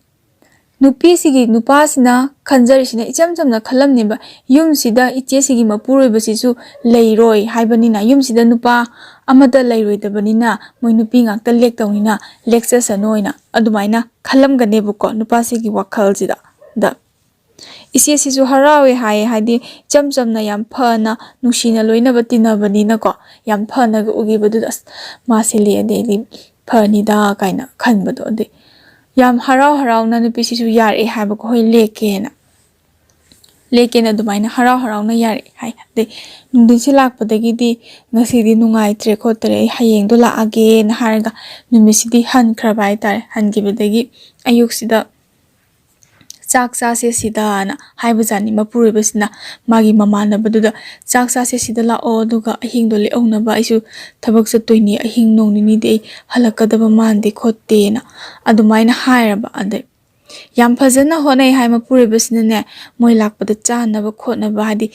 ꯅꯨꯄꯤꯁꯤꯒꯤ ꯅꯨꯄꯥꯁꯤꯅ ꯈꯟꯖꯔꯤꯁꯤꯅ ꯏꯆꯝ ꯆꯝꯅ ꯈꯜꯂꯝꯅꯦꯕ, ꯌꯨꯝꯁꯤꯗ ꯏꯆꯦꯁꯤꯒꯤ ꯃꯄꯨꯔꯣꯏꯕꯁꯤꯁꯨ ꯂꯩꯔꯣꯏ ꯍꯥꯏꯕꯅꯤꯅ, ꯌꯨꯝꯁꯤꯗ ꯅꯨꯄꯥ ꯑꯃꯠꯇ ꯂꯩꯔꯣꯏꯗꯕꯅꯤꯅ ꯃꯣꯏ ꯅꯨꯄꯤ ꯉꯥꯛꯇ ꯂꯦꯛꯇꯧꯅꯤꯅ ꯂꯦꯛꯆꯁꯅꯨ ꯍꯥꯏꯅ ꯑꯗꯨꯃꯥꯏꯅ ꯈꯜꯂꯝꯒꯅꯦꯕꯀꯣ ꯅꯨꯄꯥꯁꯤꯒꯤ ꯋꯥꯈꯜꯁꯤꯗ꯫ ꯗ ꯏꯆꯦꯁꯤꯁꯨ ꯍꯔꯥꯎꯋꯦ ꯍꯥꯏꯌꯦ, ꯍꯥꯏꯗꯤ ꯏꯆꯝ ꯆꯝꯅ ꯌꯥꯝ ꯐꯅ ꯅꯨꯡꯁꯤꯅ ꯂꯣꯏꯅꯕ ꯇꯤꯟꯅꯕꯅꯤꯅꯀꯣ, ꯌꯥꯝ ꯐꯅꯒ ꯎꯈꯤꯕꯗꯨꯗ ꯑꯁ ꯃꯥꯁꯦ ꯂꯦꯛꯑꯗꯤ ꯑꯩꯗꯤ ꯐꯅꯤꯗ ꯀꯥꯏꯅ ꯈꯟꯕꯗꯣ꯫ ꯑꯗꯩ ꯌꯥꯝ ꯍꯔꯥꯎ ꯍꯔꯥꯎꯅ ꯅꯨꯄꯤꯁꯤꯁꯨ ꯌꯥꯔꯛꯑꯦ ꯍꯥꯏꯕꯀꯣ, "ꯍꯣꯏ, ꯂꯦꯛꯀꯦꯅ, ꯂꯦꯛꯀꯦꯅ" ꯑꯗꯨꯃꯥꯏꯅ ꯍꯔꯥꯎ ꯍꯔꯥꯎꯅ ꯌꯥꯔꯛꯑꯦ ꯍꯥꯏ꯫ ꯑꯗꯩ ꯅꯨꯡꯊꯤꯟꯁꯤ ꯂꯥꯛꯄꯗꯒꯤꯗꯤ "ꯉꯁꯤꯗꯤ ꯅꯨꯡꯉꯥꯏꯇ꯭ꯔꯦ ꯈꯣꯠꯇ꯭ꯔꯦ, ꯑꯩ ꯍꯌꯦꯡꯗꯣ ꯂꯥꯛꯑꯒꯦꯅ" ꯍꯥꯏꯔꯒ ꯅꯨꯃꯤꯠꯁꯤꯗꯤ ꯍꯟꯈ꯭ꯔꯕ ꯍꯥꯏꯇꯥꯔꯦ꯫ ꯍꯟꯈꯤꯕꯗꯒꯤ ꯑꯌꯨꯛꯁꯤꯗ "ꯆꯥꯛ ꯆꯥꯁꯦ ꯁꯤꯗꯅ" ꯍꯥꯏꯕꯖꯥꯠꯅꯤ ꯃꯄꯨꯔꯣꯏꯕꯁꯤꯅ ꯃꯥꯒꯤ ꯃꯃꯥꯟꯅꯕꯗꯨꯗ꯫ "ꯆꯥꯛ ꯆꯥꯁꯦ ꯁꯤꯗ ꯂꯥꯛꯑꯣ, ꯑꯗꯨꯒ ꯑꯍꯤꯡꯗꯣ ꯂꯦꯛꯍꯧꯅꯕ, ꯑꯩꯁꯨ ꯊꯕꯛ ꯆꯠꯇꯣꯏꯅꯤ, ꯑꯍꯤꯡ ꯅꯣꯡ ꯅꯤꯅꯤꯗꯤ ꯑꯩ ꯍꯜꯂꯛꯀꯗꯕ ꯃꯥꯟꯗꯦ ꯈꯣꯠꯇꯦꯅ" ꯑꯗꯨꯃꯥꯏꯅ ꯍꯥꯏꯔꯕ꯫ ꯑꯗꯩ ꯌꯥꯝ ꯐꯖꯅ ꯍꯣꯠꯅꯩ ꯍꯥꯏ ꯃꯄꯨꯔꯣꯏꯕꯁꯤꯅꯅꯦ, ꯃꯣꯏ ꯂꯥꯛꯄꯗ ꯆꯥꯅꯕ ꯈꯣꯠꯅꯕ, ꯍꯥꯏꯗꯤ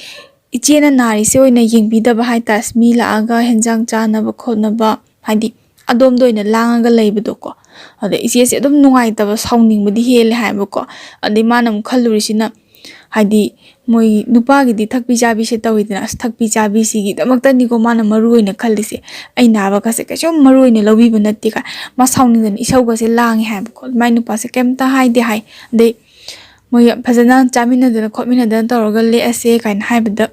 ꯏꯆꯦꯅ ꯅꯥꯔꯤꯁꯦ ꯑꯣꯏꯅ ꯌꯦꯡꯕꯤꯗꯕ ꯍꯥꯏꯇꯥꯔꯦ꯫ ꯃꯤ ꯂꯥꯛꯑꯒ ꯍꯦꯟꯖꯥꯡ ꯆꯥꯅꯕ ꯈꯣꯠꯅꯕ, ꯍꯥꯏꯗꯤ ꯑꯗꯣꯝꯗ ꯑꯣꯏꯅ ꯂꯥꯡꯉꯒ ꯂꯩꯕꯗꯣꯀꯣ꯫ ꯑꯗ ꯏꯆꯦꯁꯦ ꯑꯗꯨꯝ ꯅꯨꯡꯉꯥꯏꯇꯕ, ꯁꯥꯎꯅꯤꯡꯕꯗꯤ ꯍꯦꯜꯂꯦ ꯍꯥꯏꯕꯀꯣ꯫ ꯑꯗꯩ ꯃꯥꯅ ꯑꯃꯨꯛ ꯈꯜꯂꯨꯔꯤꯁꯤꯅ, ꯍꯥꯏꯗꯤ ꯃꯣꯏ ꯅꯨꯄꯥꯒꯤꯗꯤ ꯊꯛꯄꯤ ꯆꯥꯕꯤꯁꯦ ꯇꯧꯋꯤꯗꯅ, "ꯑꯁ, ꯊꯛꯄꯤ ꯆꯥꯕꯤꯁꯤꯒꯤꯗꯃꯛꯇꯅꯤꯀꯣ ꯃꯥꯅ ꯃꯔꯨ ꯑꯣꯏꯅ ꯈꯜꯂꯤꯁꯦ, ꯑꯩ ꯅꯥꯕꯒꯁꯦ ꯀꯩꯁꯨꯝ ꯃꯔꯨ ꯑꯣꯏꯅ ꯂꯧꯕꯤꯕ ꯅꯠꯇꯦ" ꯀꯥꯏ꯫ ꯃꯥ ꯁꯥꯎꯅꯤꯡꯗꯅ ꯏꯁꯧꯒꯁꯦ ꯂꯥꯡꯉꯦ ꯍꯥꯏꯕꯀꯣ꯫ ꯃꯥꯏ ꯅꯨꯄꯥꯁꯦ ꯀꯩꯝꯇ ꯍꯥꯏꯗꯦ ꯍꯥꯏ꯫ ꯑꯗꯩ ꯃꯣꯏ ꯌꯥꯝ ꯐꯖꯅ ꯆꯥꯃꯤꯟꯅꯗꯅ ꯈꯣꯠꯃꯤꯟꯅꯗꯅ ꯇꯧꯔꯒ ꯂꯦꯛꯑꯁꯦ ꯀꯥꯏꯅ ꯍꯥꯏꯕꯗ,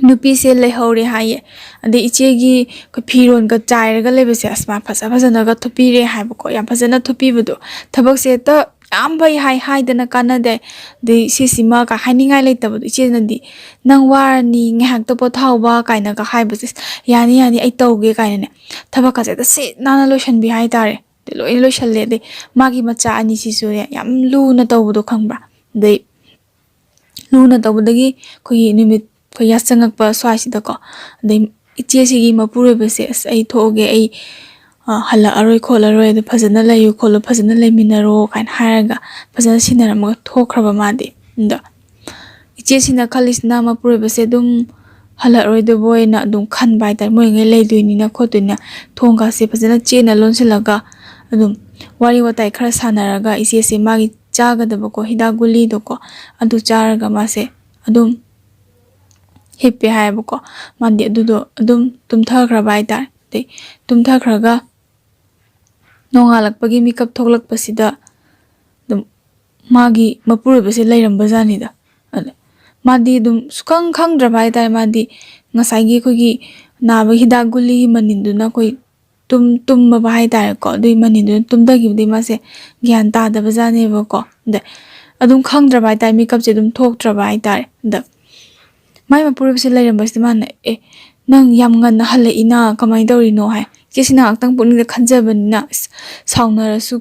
ꯅꯨꯄꯤꯁꯦ ꯂꯩꯍꯧꯔꯦ ꯍꯥꯏꯌꯦ꯫ ꯑꯗꯩ ꯏꯆꯦꯒꯤ ꯑꯩꯈꯣꯏ ꯐꯤꯔꯣꯟꯒ ꯆꯥꯏꯔꯒ ꯂꯩꯕꯁꯦ, ꯑꯁ, ꯃꯥ ꯐꯖ ꯐꯖꯅꯒ ꯊꯨꯞꯄꯤꯔꯦ ꯍꯥꯏꯕꯀꯣ꯫ ꯌꯥꯝ ꯐꯖꯅ ꯊꯨꯞꯄꯤꯕꯗꯣ, ꯊꯕꯛꯁꯦ ꯍꯦꯛꯇ ꯌꯥꯝ ꯐꯩ ꯍꯥꯏ ꯍꯥꯏꯗꯅ ꯀꯥꯟꯅꯗꯦ꯫ ꯑꯗꯩ ꯁꯤꯁꯤꯃ ꯀ ꯍꯥꯏꯅꯤꯡꯉꯥꯏ ꯂꯩꯇꯕꯗꯣ꯫ ꯏꯆꯦꯅꯗꯤ, "ꯅꯪ ꯋꯥꯔꯅꯤ, ꯉꯥꯏꯍꯥꯛꯇ ꯄꯣꯊꯥꯍꯧꯕ" ꯀꯥꯏꯅꯒ ꯍꯥꯏꯕꯁꯦ, "ꯌꯥꯅꯤ, ꯌꯥꯅꯤ, ꯑꯩ ꯇꯧꯒꯦ" ꯀꯥꯏꯅꯅꯦ, ꯊꯕꯛꯀꯁꯦ ꯍꯦꯛꯇ ꯁꯤꯠ ꯅꯥꯟꯅ ꯂꯣꯏꯁꯟꯕꯤ ꯍꯥꯏꯇꯥꯔꯦ꯫ ꯑꯗꯩ ꯂꯣꯏꯅ ꯂꯣꯏꯁꯜꯂꯦ꯫ ꯑꯗꯩ ꯃꯥꯒꯤ ꯃꯆꯥ ꯑꯅꯤꯁꯤꯁꯨꯅꯦ ꯌꯥꯝ ꯂꯨꯅ ꯇꯧꯕꯗꯣ ꯈꯪꯕ꯭ꯔꯥ? ꯑꯗꯩ ꯂꯨꯅ ꯇꯧꯕꯗꯒꯤ ꯑꯩꯈꯣꯏꯒꯤ ꯅꯨꯃꯤꯠ ꯑꯩꯈꯣꯏ ꯌꯥꯆꯪꯉꯛꯄ ꯁ꯭ꯋꯥꯏꯁꯤꯗꯀꯣ, ꯑꯗꯩ ꯏꯆꯦꯁꯤꯒꯤ ꯃꯄꯨꯔꯣꯏꯕꯁꯦ, "ꯑꯁ, ꯑꯩ ꯊꯣꯛꯑꯒꯦ, ꯑꯩ, ꯑ, ꯍꯜꯂꯛꯑꯔꯣꯏ ꯈꯣꯠꯂꯔꯣꯏ, ꯑꯗꯨ ꯐꯖꯅ ꯂꯩꯌꯨ ꯈꯣꯠꯂꯨ, ꯐꯖꯅ ꯂꯩꯃꯤꯟꯅꯔꯣ" ꯀꯥꯏꯅ ꯍꯥꯏꯔꯒ ꯐꯖꯅ ꯁꯤꯟꯅꯔꯝꯃꯒ ꯊꯣꯛꯈ꯭ꯔꯕ ꯃꯥꯗꯤ꯫ ꯑꯗ ꯏꯆꯦꯁꯤꯅ ꯈꯜꯂꯤꯁꯤꯅ ꯃꯄꯨꯔꯣꯏꯕꯁꯦ ꯑꯗꯨꯝ ꯍꯜꯂꯛꯑꯔꯣꯏꯗꯕ ꯑꯣꯏꯅ ꯑꯗꯨꯝ ꯈꯟꯕ ꯍꯥꯏꯇꯥꯔꯦ, ꯃꯣꯏꯉꯩ ꯂꯩꯗꯣꯏꯅꯤꯅ ꯈꯣꯠꯇꯣꯏꯅꯤꯅ꯫ ꯊꯣꯡꯒꯥꯁꯦ ꯐꯖꯅ ꯆꯦꯠꯅ ꯂꯣꯟꯁꯤꯜꯂꯒ ꯑꯗꯨꯝ ꯋꯥꯔꯤ ꯋꯥꯇꯥꯏ ꯈꯔ ꯁꯥꯟꯅꯔꯒ ꯏꯆꯦꯁꯦ ꯃꯥꯒꯤ ꯆꯥꯒꯗꯕꯀꯣ ꯍꯤꯗꯥꯛ ꯒꯨꯂꯤꯗꯣꯀꯣ, ꯑꯗꯨ ꯆꯥꯔꯒ ꯃꯥꯁꯦ ꯑꯗꯨꯝ ꯍꯤꯞꯄꯦ ꯍꯥꯏꯌꯦꯕꯀꯣ꯫ ꯃꯥꯗꯤ ꯑꯗꯨꯗꯣ ꯑꯗꯨꯝ ꯇꯨꯝꯊꯈ꯭ꯔꯕ ꯍꯥꯏꯇꯥꯔꯦ꯫ ꯑꯗꯩ ꯇꯨꯝꯊꯈ꯭ꯔꯒ ꯅꯣꯡꯉꯥꯜꯂꯛꯄꯒꯤ ꯃꯤꯀꯞ ꯊꯣꯛꯂꯛꯄꯁꯤꯗ ꯑꯗꯨꯝ ꯃꯥꯒꯤ ꯃꯄꯨꯔꯣꯏꯕꯁꯦ ꯂꯩꯔꯝꯕꯖꯥꯠꯅꯤꯗ꯫ ꯑꯗ ꯃꯥꯗꯤ ꯑꯗꯨꯝ ꯁꯨꯈꯪ ꯈꯪꯗ꯭ꯔꯕ ꯍꯥꯏꯇꯥꯔꯦ꯫ ꯃꯥꯗꯤ ꯉꯁꯥꯏꯒꯤ ꯑꯩꯈꯣꯏꯒꯤ ꯅꯥꯕꯒꯤ ꯍꯤꯗꯥꯛ ꯒꯨꯂꯤꯒꯤ ꯃꯅꯤꯟꯗꯨꯅ ꯑꯩꯈꯣꯏ ꯇꯨꯝ ꯇꯨꯝꯃꯕ ꯍꯥꯏꯇꯥꯔꯦꯀꯣ꯫ ꯑꯗꯨꯒꯤ ꯃꯅꯤꯟꯗꯨꯅ ꯇꯨꯝꯊꯈꯤꯕꯗꯒꯤ ꯃꯥꯁꯦ ꯒ꯭ꯌꯥꯟ ꯇꯥꯗꯕꯖꯥꯠꯅꯦꯕꯀꯣ꯫ ꯑꯗ ꯑꯗꯨꯝ ꯈꯪꯗ꯭ꯔꯕ ꯍꯥꯏꯇꯥꯔꯦ, ꯃꯤꯀꯞꯁꯦ ꯑꯗꯨꯝ ꯊꯣꯛꯇ꯭ꯔꯕ ꯍꯥꯏꯇꯥꯔꯦ꯫ ꯑꯗ ꯃꯥꯏ ꯃꯄꯨꯔꯣꯏꯕꯁꯦ ꯂꯩꯔꯝꯕꯁꯤꯗ ꯃꯥꯅ, "ꯑꯦ, ꯅꯪ ꯌꯥꯝ ꯉꯟꯅ ꯍꯜꯂꯛꯏꯅ, ꯀꯃꯥꯏꯅ ꯇꯧꯔꯤꯅꯣ?" ꯍꯥꯏ꯫ ꯏꯆꯦꯁꯤꯅ ꯉꯥꯏꯍꯥꯛꯇꯪ ꯄꯨꯛꯅꯤꯡꯗ ꯈꯟꯖꯕꯅꯤꯅ, ꯑꯁ, ꯁꯥꯎꯅꯔꯁꯨ,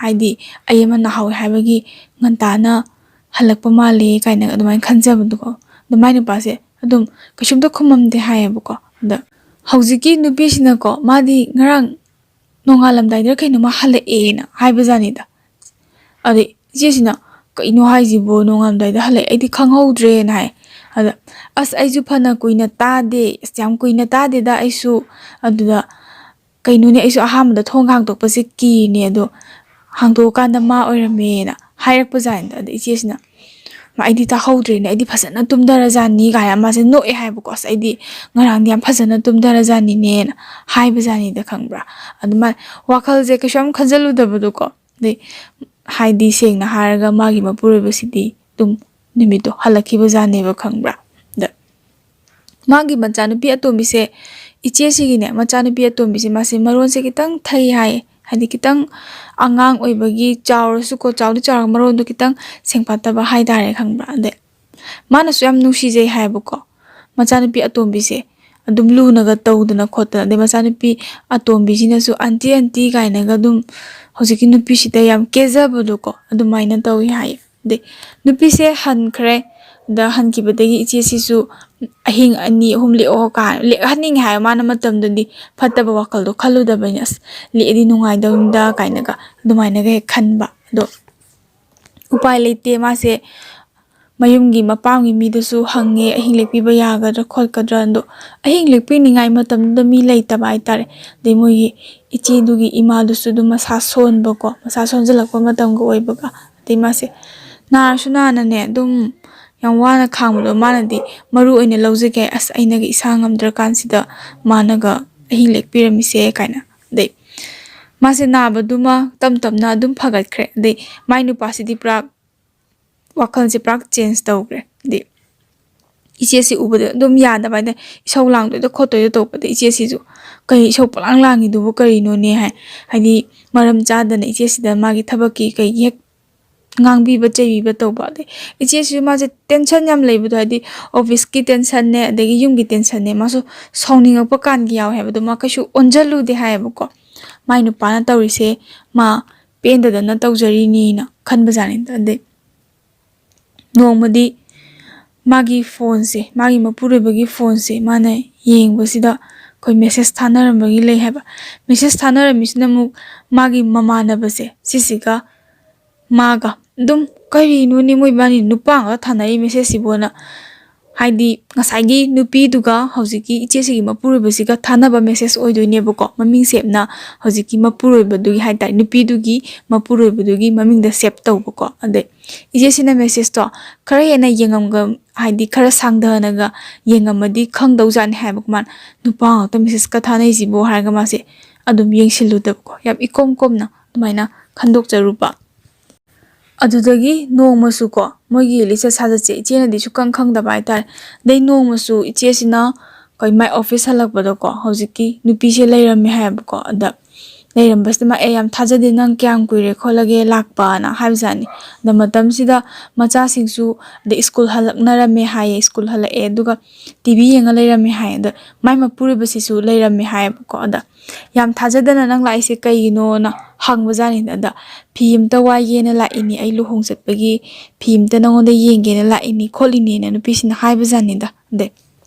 ꯍꯥꯏꯗꯤ ꯑꯩ ꯑꯃ ꯅꯥꯍꯧꯋꯦ ꯍꯥꯏꯕꯒꯤ ꯉꯟꯇꯥꯅ ꯍꯜꯂꯛꯄ ꯃꯥꯜꯂꯦ ꯀꯥꯏꯅ ꯑꯗꯨꯃꯥꯏꯅ ꯈꯟꯖꯕꯗꯣꯀꯣ꯫ ꯑꯗꯣ ꯃꯥꯏ ꯅꯨꯄꯥꯁꯦ ꯑꯗꯨꯝ ꯀꯩꯁꯨꯝꯇ ꯈꯨꯝꯃꯝꯗꯦ ꯍꯥꯏꯌꯦꯕꯀꯣ꯫ ꯑꯗ ꯍꯧꯖꯤꯛꯀꯤ ꯅꯨꯄꯤꯁꯤꯅꯀꯣ, ꯃꯥꯗꯤ ꯉꯔꯥꯡ ꯅꯣꯡꯉꯥꯜꯂꯝꯗꯥꯏꯗ ꯀꯩꯅꯣꯃ ꯍꯜꯂꯛꯑꯦꯅ ꯍꯥꯏꯕꯖꯥꯠꯅꯤꯗ꯫ ꯑꯗꯩ ꯏꯆꯦꯁꯤꯅ, "ꯀꯩꯅꯣ ꯍꯥꯏꯁꯤꯕꯣ, ꯅꯣꯡꯉꯥꯜꯂꯝꯗꯥꯏꯗ ꯍꯜꯂꯛꯑꯦ? ꯑꯩꯗꯤ ꯈꯪꯍꯧꯗ꯭ꯔꯦꯅ" ꯍꯥꯏ꯫ ꯑꯗ, "ꯑꯁ, ꯑꯩꯁꯨ ꯐꯅ ꯀꯨꯏꯅ ꯇꯥꯗꯦ, ꯑꯁ, ꯌꯥꯝ ꯀꯨꯏꯅ ꯇꯥꯗꯦꯗ ꯑꯩꯁꯨ꯫ ꯑꯗꯨꯗ ꯀꯩꯅꯣꯅꯦ, ꯑꯩꯁꯨ ꯑꯍꯥꯟꯕꯗ ꯊꯣꯡ ꯍꯥꯡꯗꯣꯛꯄꯁꯦ ꯀꯤꯅꯦ, ꯑꯗꯣ ꯍꯥꯡꯗꯣꯛꯑꯀꯥꯟꯗ ꯃꯥ ꯑꯣꯏꯔꯝꯃꯦꯅ" ꯍꯥꯏꯔꯛꯄꯖꯥꯠꯅꯤꯗ꯫ ꯑꯗ ꯏꯆꯦꯁꯤꯅ, "ꯃꯥ, ꯑꯩꯗꯤ ꯇꯥꯍꯧꯗ꯭ꯔꯦꯅꯦ, ꯑꯩꯗꯤ ꯐꯖꯅ ꯇꯨꯝꯊꯔꯖꯥꯠꯅꯤ" ꯀꯥꯏꯅ ꯃꯥꯁꯦ ꯅꯣꯛꯑꯦ ꯍꯥꯏꯕꯀꯣ꯫ "ꯑꯁ, ꯑꯩꯗꯤ ꯉꯔꯥꯡꯗꯤ ꯌꯥꯝ ꯐꯖꯅ ꯇꯨꯝꯊꯔꯖꯥꯠꯅꯤꯅꯦꯅ" ꯍꯥꯏꯕꯖꯥꯠꯅꯤꯗ, ꯈꯪꯕ꯭ꯔꯥ? ꯑꯗꯨꯃꯥꯏꯅ ꯋꯥꯈꯜꯁꯦ ꯀꯩꯁꯨ ꯌꯥꯝ ꯈꯟꯖꯜꯂꯨꯗꯕꯗꯣꯀꯣ꯫ ꯑꯗꯩ ꯍꯥꯏꯗꯤ ꯁꯦꯡꯅ ꯍꯥꯏꯔꯒ ꯃꯥꯒꯤ ꯃꯄꯨꯔꯣꯏꯕꯁꯤꯗꯤ ꯑꯗꯨꯝ ꯅꯨꯃꯤꯠꯇꯣ ꯍꯜꯂꯛꯈꯤꯕꯖꯥꯠꯅꯦꯕ, ꯈꯪꯕ꯭ꯔꯥ? ꯑꯗ ꯃꯥꯒꯤ ꯃꯆꯥꯅꯨꯄꯤ ꯑꯇꯣꯝꯕꯤꯁꯦ, ꯏꯆꯦꯁꯤꯒꯤꯅꯦ, ꯃꯆꯥꯅꯨꯄꯤ ꯑꯇꯣꯝꯕꯤꯁꯦ ꯃꯥꯁꯦ ꯃꯔꯣꯟꯁꯦ ꯈꯤꯇꯪ ꯊꯩ ꯍꯥꯏꯌꯦ꯫ ꯍꯥꯏꯗꯤ ꯈꯤꯇꯪ ꯑꯉꯥꯡ ꯑꯣꯏꯕꯒꯤ ꯆꯥꯎꯔꯁꯨꯀꯣ, ꯆꯥꯎꯗꯤ ꯆꯥꯎꯔꯒ ꯃꯔꯣꯟꯗꯣ ꯈꯤꯇꯪ ꯁꯦꯡꯐꯥꯠꯇꯕ ꯍꯥꯏꯇꯥꯔꯦ, ꯈꯪꯕ꯭ꯔꯥ? ꯑꯗꯩ ꯃꯥꯅꯁꯨ ꯌꯥꯝ ꯅꯨꯡꯁꯤꯖꯩ ꯍꯥꯏꯕꯀꯣ꯫ ꯃꯆꯥꯅꯨꯄꯤ ꯑꯇꯣꯝꯕꯤꯁꯦ ꯑꯗꯨꯝ ꯂꯨꯅꯒ ꯇꯧꯗꯅ ꯈꯣꯠꯇꯅ, ꯑꯗꯩ ꯃꯆꯥꯅꯨꯄꯤ ꯑꯇꯣꯝꯕꯤꯁꯤꯅꯁꯨ "ꯑꯟꯇꯤ, ꯑꯟꯇꯤ" ꯀꯥꯏꯅꯒ ꯑꯗꯨꯝ ꯍꯧꯖꯤꯛꯀꯤ ꯅꯨꯄꯤꯁꯤꯗ ꯌꯥꯝ ꯀꯦꯖꯕꯗꯣꯀꯣ, ꯑꯗꯨꯃꯥꯏꯅ ꯇꯧꯏ ꯍꯥꯏꯌꯦ꯫ ꯑꯗꯩ ꯅꯨꯄꯤꯁꯦ ꯍꯟꯈ꯭ꯔꯦ꯫ ꯑꯗ ꯍꯟꯈꯤꯕꯗꯒꯤ ꯏꯆꯦꯁꯤꯁꯨ ꯑꯍꯤꯡ ꯑꯅꯤ ꯑꯍꯨꯝ ꯂꯦꯛꯑꯣ ꯀꯥꯏ ꯂꯦꯛꯍꯟꯅꯤꯡꯉꯦ ꯍꯥꯏꯕ꯫ ꯃꯥꯅ ꯃꯇꯝꯗꯨꯗꯤ ꯐꯠꯇꯕ ꯋꯥꯈꯜꯗꯣ ꯈꯜꯂꯨꯗꯕꯅꯤ, "ꯑꯁ, ꯂꯦꯛꯑꯗꯤ ꯅꯨꯡꯉꯥꯏꯗꯧꯅꯤꯗ" ꯀꯥꯏꯅꯒ ꯑꯗꯨꯃꯥꯏꯅꯒ ꯍꯦꯛ ꯈꯟꯕ꯫ ꯑꯗꯣ ꯎꯄꯥꯏ ꯂꯩꯇꯦ, ꯃꯥꯁꯦ ꯃꯌꯨꯝꯒꯤ ꯃꯄꯥꯝꯒꯤ ꯃꯤꯗꯨꯁꯨ ꯍꯪꯉꯦ, "ꯑꯍꯤꯡ ꯂꯦꯛꯄꯤꯕ ꯌꯥꯒꯗ꯭ꯔꯥ ꯈꯣꯠꯀꯗ꯭ꯔꯥ?" ꯑꯗꯣ ꯑꯍꯤꯡ ꯂꯦꯛꯄꯤꯅꯤꯡꯉꯥꯏ ꯃꯇꯝꯗꯨꯗ ꯃꯤ ꯂꯩꯇꯕ ꯍꯥꯏꯇꯥꯔꯦ꯫ ꯑꯗꯩ ꯃꯣꯏꯒꯤ ꯏꯆꯦꯗꯨꯒꯤ ꯏꯃꯥꯗꯨꯁꯨ ꯑꯗꯨꯝ ꯃꯁꯥ ꯁꯣꯟꯕꯀꯣ, ꯃꯁꯥ ꯁꯣꯟꯖꯜꯂꯛꯄ ꯃꯇꯝꯒ ꯑꯣꯏꯕꯒ, ꯑꯗꯩ ꯃꯥꯁꯦ ꯅꯥꯔꯁꯨ ꯅꯥꯅꯅꯦ ꯑꯗꯨꯝ ꯌꯥꯝ ꯋꯥꯅ ꯈꯥꯡꯕꯗꯣ ꯃꯥꯅꯗꯤ ꯃꯔꯨ ꯑꯣꯏꯅ ꯂꯧꯖꯒꯦ ꯍꯥꯏ, "ꯑꯁ, ꯑꯩꯅꯒ ꯏꯁꯥ ꯉꯝꯗ꯭ꯔꯀꯥꯟꯁꯤꯗ ꯃꯥꯅꯒ ꯑꯍꯤꯡ ꯂꯦꯛꯄꯤꯔꯝꯃꯤꯁꯦ" ꯀꯥꯏꯅ꯫ ꯑꯗꯩ ꯃꯥꯁꯦ ꯅꯥꯕꯗꯨꯃ ꯇꯞ ꯇꯞꯅ ꯑꯗꯨꯝ ꯐꯒꯠꯈ꯭ꯔꯦ꯫ ꯑꯗꯩ ꯃꯥꯏ ꯅꯨꯄꯥꯁꯤꯗꯤ ꯄꯨꯔꯥ ꯋꯥꯈꯜꯁꯦ ꯄꯨꯔꯥ ꯆꯦꯟꯖ ꯇꯧꯈ꯭ꯔꯦ꯫ ꯑꯗꯩ ꯏꯆꯦꯁꯤ ꯎꯕꯗ ꯑꯗꯨꯝ ꯌꯥꯗꯕ ꯍꯥꯏꯇꯥꯔꯦ, ꯏꯁꯧ ꯂꯥꯡꯗꯣꯏꯗ ꯈꯣꯠꯇꯣꯏꯗ ꯇꯧꯕꯗ ꯏꯆꯦꯁꯤꯁꯨ "ꯀꯩ ꯏꯁꯧ ꯄꯂꯥꯡ ꯂꯥꯡꯉꯤꯗꯨꯕꯨ ꯀꯔꯤꯅꯣꯅꯦ?" ꯍꯥꯏ꯫ ꯍꯥꯏꯗꯤ ꯃꯔꯝ ꯆꯥꯗꯅ ꯏꯆꯦꯁꯤꯗ ꯃꯥꯒꯤ ꯊꯕꯛꯀꯤ ꯀꯩꯒꯤ ꯍꯦꯛ ꯉꯥꯡꯕꯤꯕ ꯆꯩꯕꯤꯕ ꯇꯧꯕ꯫ ꯑꯗꯩ ꯏꯆꯦꯁꯤꯁꯨ ꯃꯥꯁꯦ ꯇꯦꯟꯁꯟ ꯌꯥꯝ ꯂꯩꯕꯗꯣ, ꯍꯥꯏꯗꯤ ꯑꯣꯐꯤꯁꯀꯤ ꯇꯦꯟꯁꯟꯅꯦ ꯑꯗꯒꯤ ꯌꯨꯝꯒꯤ ꯇꯦꯟꯁꯟꯅꯦ, ꯃꯥꯁꯨ ꯁꯥꯎꯅꯤꯡꯉꯛꯄ ꯀꯥꯟꯒꯤ ꯌꯥꯎꯋꯦ ꯍꯥꯏꯕꯗꯣ ꯃꯥ ꯀꯩꯁꯨ ꯑꯣꯟꯖꯜꯂꯨꯗꯦ ꯍꯥꯏꯌꯦꯕꯀꯣ꯫ ꯃꯥꯏ ꯅꯨꯄꯥꯅ ꯇꯧꯔꯤꯁꯦ ꯃꯥ ꯄꯦꯟꯗꯗꯅ ꯇꯧꯖꯔꯤꯅꯤꯅ ꯈꯟꯕꯖꯥꯠꯅꯤꯗ꯫ ꯑꯗꯩ ꯅꯣꯡꯃꯗꯤ ꯃꯥꯒꯤ ꯐꯣꯟꯁꯦ, ꯃꯥꯒꯤ ꯃꯄꯨꯔꯣꯏꯕꯒꯤ ꯐꯣꯟꯁꯦ ꯃꯥꯅ ꯌꯦꯡꯕꯁꯤꯗ ꯑꯩꯈꯣꯏ ꯃꯦꯁꯦꯖ ꯊꯥꯅꯔꯝꯕꯒꯤ ꯂꯩ ꯍꯥꯏꯕ꯫ ꯃꯦꯁꯦꯖ ꯊꯥꯅꯔꯝꯃꯤꯁꯤꯅ ꯑꯃꯨꯛ ꯃꯥꯒꯤ ꯃꯃꯥꯟꯅꯕꯁꯦ ꯁꯤꯁꯤꯒ ꯃꯥꯒ ꯑꯗꯨꯝ, "ꯀꯔꯤꯅꯣꯅꯦ ꯃꯣꯏ ꯏꯕꯥꯅꯤ ꯅꯨꯄꯥ ꯉꯥꯛꯇ ꯊꯥꯅꯔꯤ ꯃꯦꯁꯦꯖꯁꯤꯕꯣꯅ?" ꯍꯥꯏꯗꯤ ꯉꯁꯥꯏꯒꯤ ꯅꯨꯄꯤꯗꯨꯒ ꯍꯧꯖꯤꯛꯀꯤ ꯏꯆꯦꯁꯤꯒꯤ ꯃꯄꯨꯔꯣꯏꯕꯁꯤꯒ ꯊꯥꯅꯕ ꯃꯦꯁꯦꯖ ꯑꯣꯏꯗꯣꯏꯅꯦꯕꯀꯣ, ꯃꯃꯤꯡ ꯁꯦꯞꯅ ꯍꯧꯖꯤꯛꯀꯤ ꯃꯄꯨꯔꯣꯏꯕꯗꯨꯒꯤ ꯍꯥꯏ ꯇꯥꯔꯦ, ꯅꯨꯄꯤꯗꯨꯒꯤ ꯃꯄꯨꯔꯣꯏꯕꯗꯨꯒꯤ ꯃꯃꯤꯡꯗ ꯁꯦꯞ ꯇꯧꯕꯀꯣ꯫ ꯑꯗꯩ ꯏꯆꯦꯁꯤꯅ ꯃꯦꯁꯦꯖꯇꯣ ꯈꯔ ꯍꯦꯟꯅ ꯌꯦꯡꯉꯝꯒ-, ꯍꯥꯏꯗꯤ ꯈꯔ ꯁꯥꯡꯊꯅꯒ ꯌꯦꯡꯉꯝꯃꯗꯤ ꯈꯪꯗꯧꯖꯥꯠꯅꯤ ꯍꯥꯏꯕꯀꯣ꯫ ꯃꯥꯅ "ꯅꯨꯄꯥ ꯉꯥꯛꯇ ꯃꯦꯁꯦꯖꯀ ꯊꯥꯅꯩꯁꯤꯕꯣ" ꯍꯥꯏꯔꯒ ꯃꯥꯁꯦ ꯑꯗꯨꯝ ꯌꯦꯡꯁꯤꯜꯂꯨꯗꯕꯀꯣ, ꯌꯥꯝ ꯏꯀꯣꯝ ꯀꯣꯝꯅ ꯑꯗꯨꯃꯥꯏꯅ ꯈꯟꯗꯣꯛꯆꯔꯨꯕ꯫ ꯑꯗꯨꯗꯒꯤ ꯅꯣꯡꯃꯁꯨꯀꯣ, ꯃꯣꯏꯒꯤ ꯂꯤꯆꯠ ꯁꯥꯖꯠꯁꯦ ꯏꯆꯦꯅꯗꯤ ꯁꯨꯛꯈꯪ ꯈꯪꯗꯕ ꯍꯥꯏꯇꯥꯔꯦ꯫ ꯑꯗꯩ ꯅꯣꯡꯃꯁꯨ ꯏꯆꯦꯁꯤꯅ ꯑꯩꯈꯣꯏ ꯃꯥꯏ ꯑꯣꯐꯤꯁ ꯍꯜꯂꯛꯄꯗꯀꯣ, ꯍꯧꯖꯤꯛꯀꯤ ꯅꯨꯄꯤꯁꯦ ꯂꯩꯔꯝꯃꯦ ꯍꯥꯏꯌꯦꯕꯀꯣ꯫ ꯑꯗ ꯂꯩꯔꯝꯕꯁꯤꯗ ꯃꯥ, "ꯑꯦ, ꯌꯥꯝ ꯊꯥꯖꯗꯦ, ꯅꯪ ꯀꯌꯥꯝ ꯀꯨꯏꯔꯦ ꯈꯣꯠꯂꯒꯦ ꯂꯥꯛꯄꯅ?" ꯍꯥꯏꯕꯖꯥꯠꯅꯤ꯫ ꯑꯗ ꯃꯇꯝꯁꯤꯗ ꯃꯆꯥꯁꯤꯡꯁꯨ ꯑꯗꯩ ꯁ꯭ꯀꯨꯜ ꯍꯜꯂꯛꯅꯔꯝꯃꯦ ꯍꯥꯏꯌꯦ, ꯁ꯭ꯀꯨꯜ ꯍꯜꯂꯛꯑꯦ, ꯑꯗꯨꯒ ꯇꯤ ꯚꯤ ꯌꯦꯡꯉ ꯂꯩꯔꯝꯃꯦ ꯍꯥꯏꯌꯦ꯫ ꯑꯗ ꯃꯥꯏ ꯃꯄꯨꯔꯣꯏꯕꯁꯤꯁꯨ ꯂꯩꯔꯝꯃꯦ ꯍꯥꯏꯌꯦꯕꯀꯣ꯫ ꯑꯗ "ꯌꯥꯝ ꯊꯥꯖꯗꯅ ꯅꯪ ꯂꯥꯛꯏꯁꯦ ꯀꯩꯒꯤꯅꯣꯅ?" ꯍꯪꯕꯖꯥꯠꯅꯤꯗ꯫ ꯑꯗ "ꯐꯤ ꯑꯝꯇ ꯋꯥꯏꯒꯦꯅ ꯂꯥꯛꯏꯅꯤ, ꯑꯩ ꯂꯨꯍꯣꯡ ꯆꯠꯄꯒꯤ ꯐꯤ ꯑꯝꯇ ꯅꯉꯣꯟꯗ ꯌꯦꯡꯒꯦꯅ ꯂꯥꯛꯏꯅꯤ ꯈꯣꯠꯂꯤꯅꯦꯅ" ꯅꯨꯄꯤꯁꯤꯅ ꯍꯥꯏꯕꯖꯥꯠꯅꯤꯗ꯫ ꯑꯗꯩ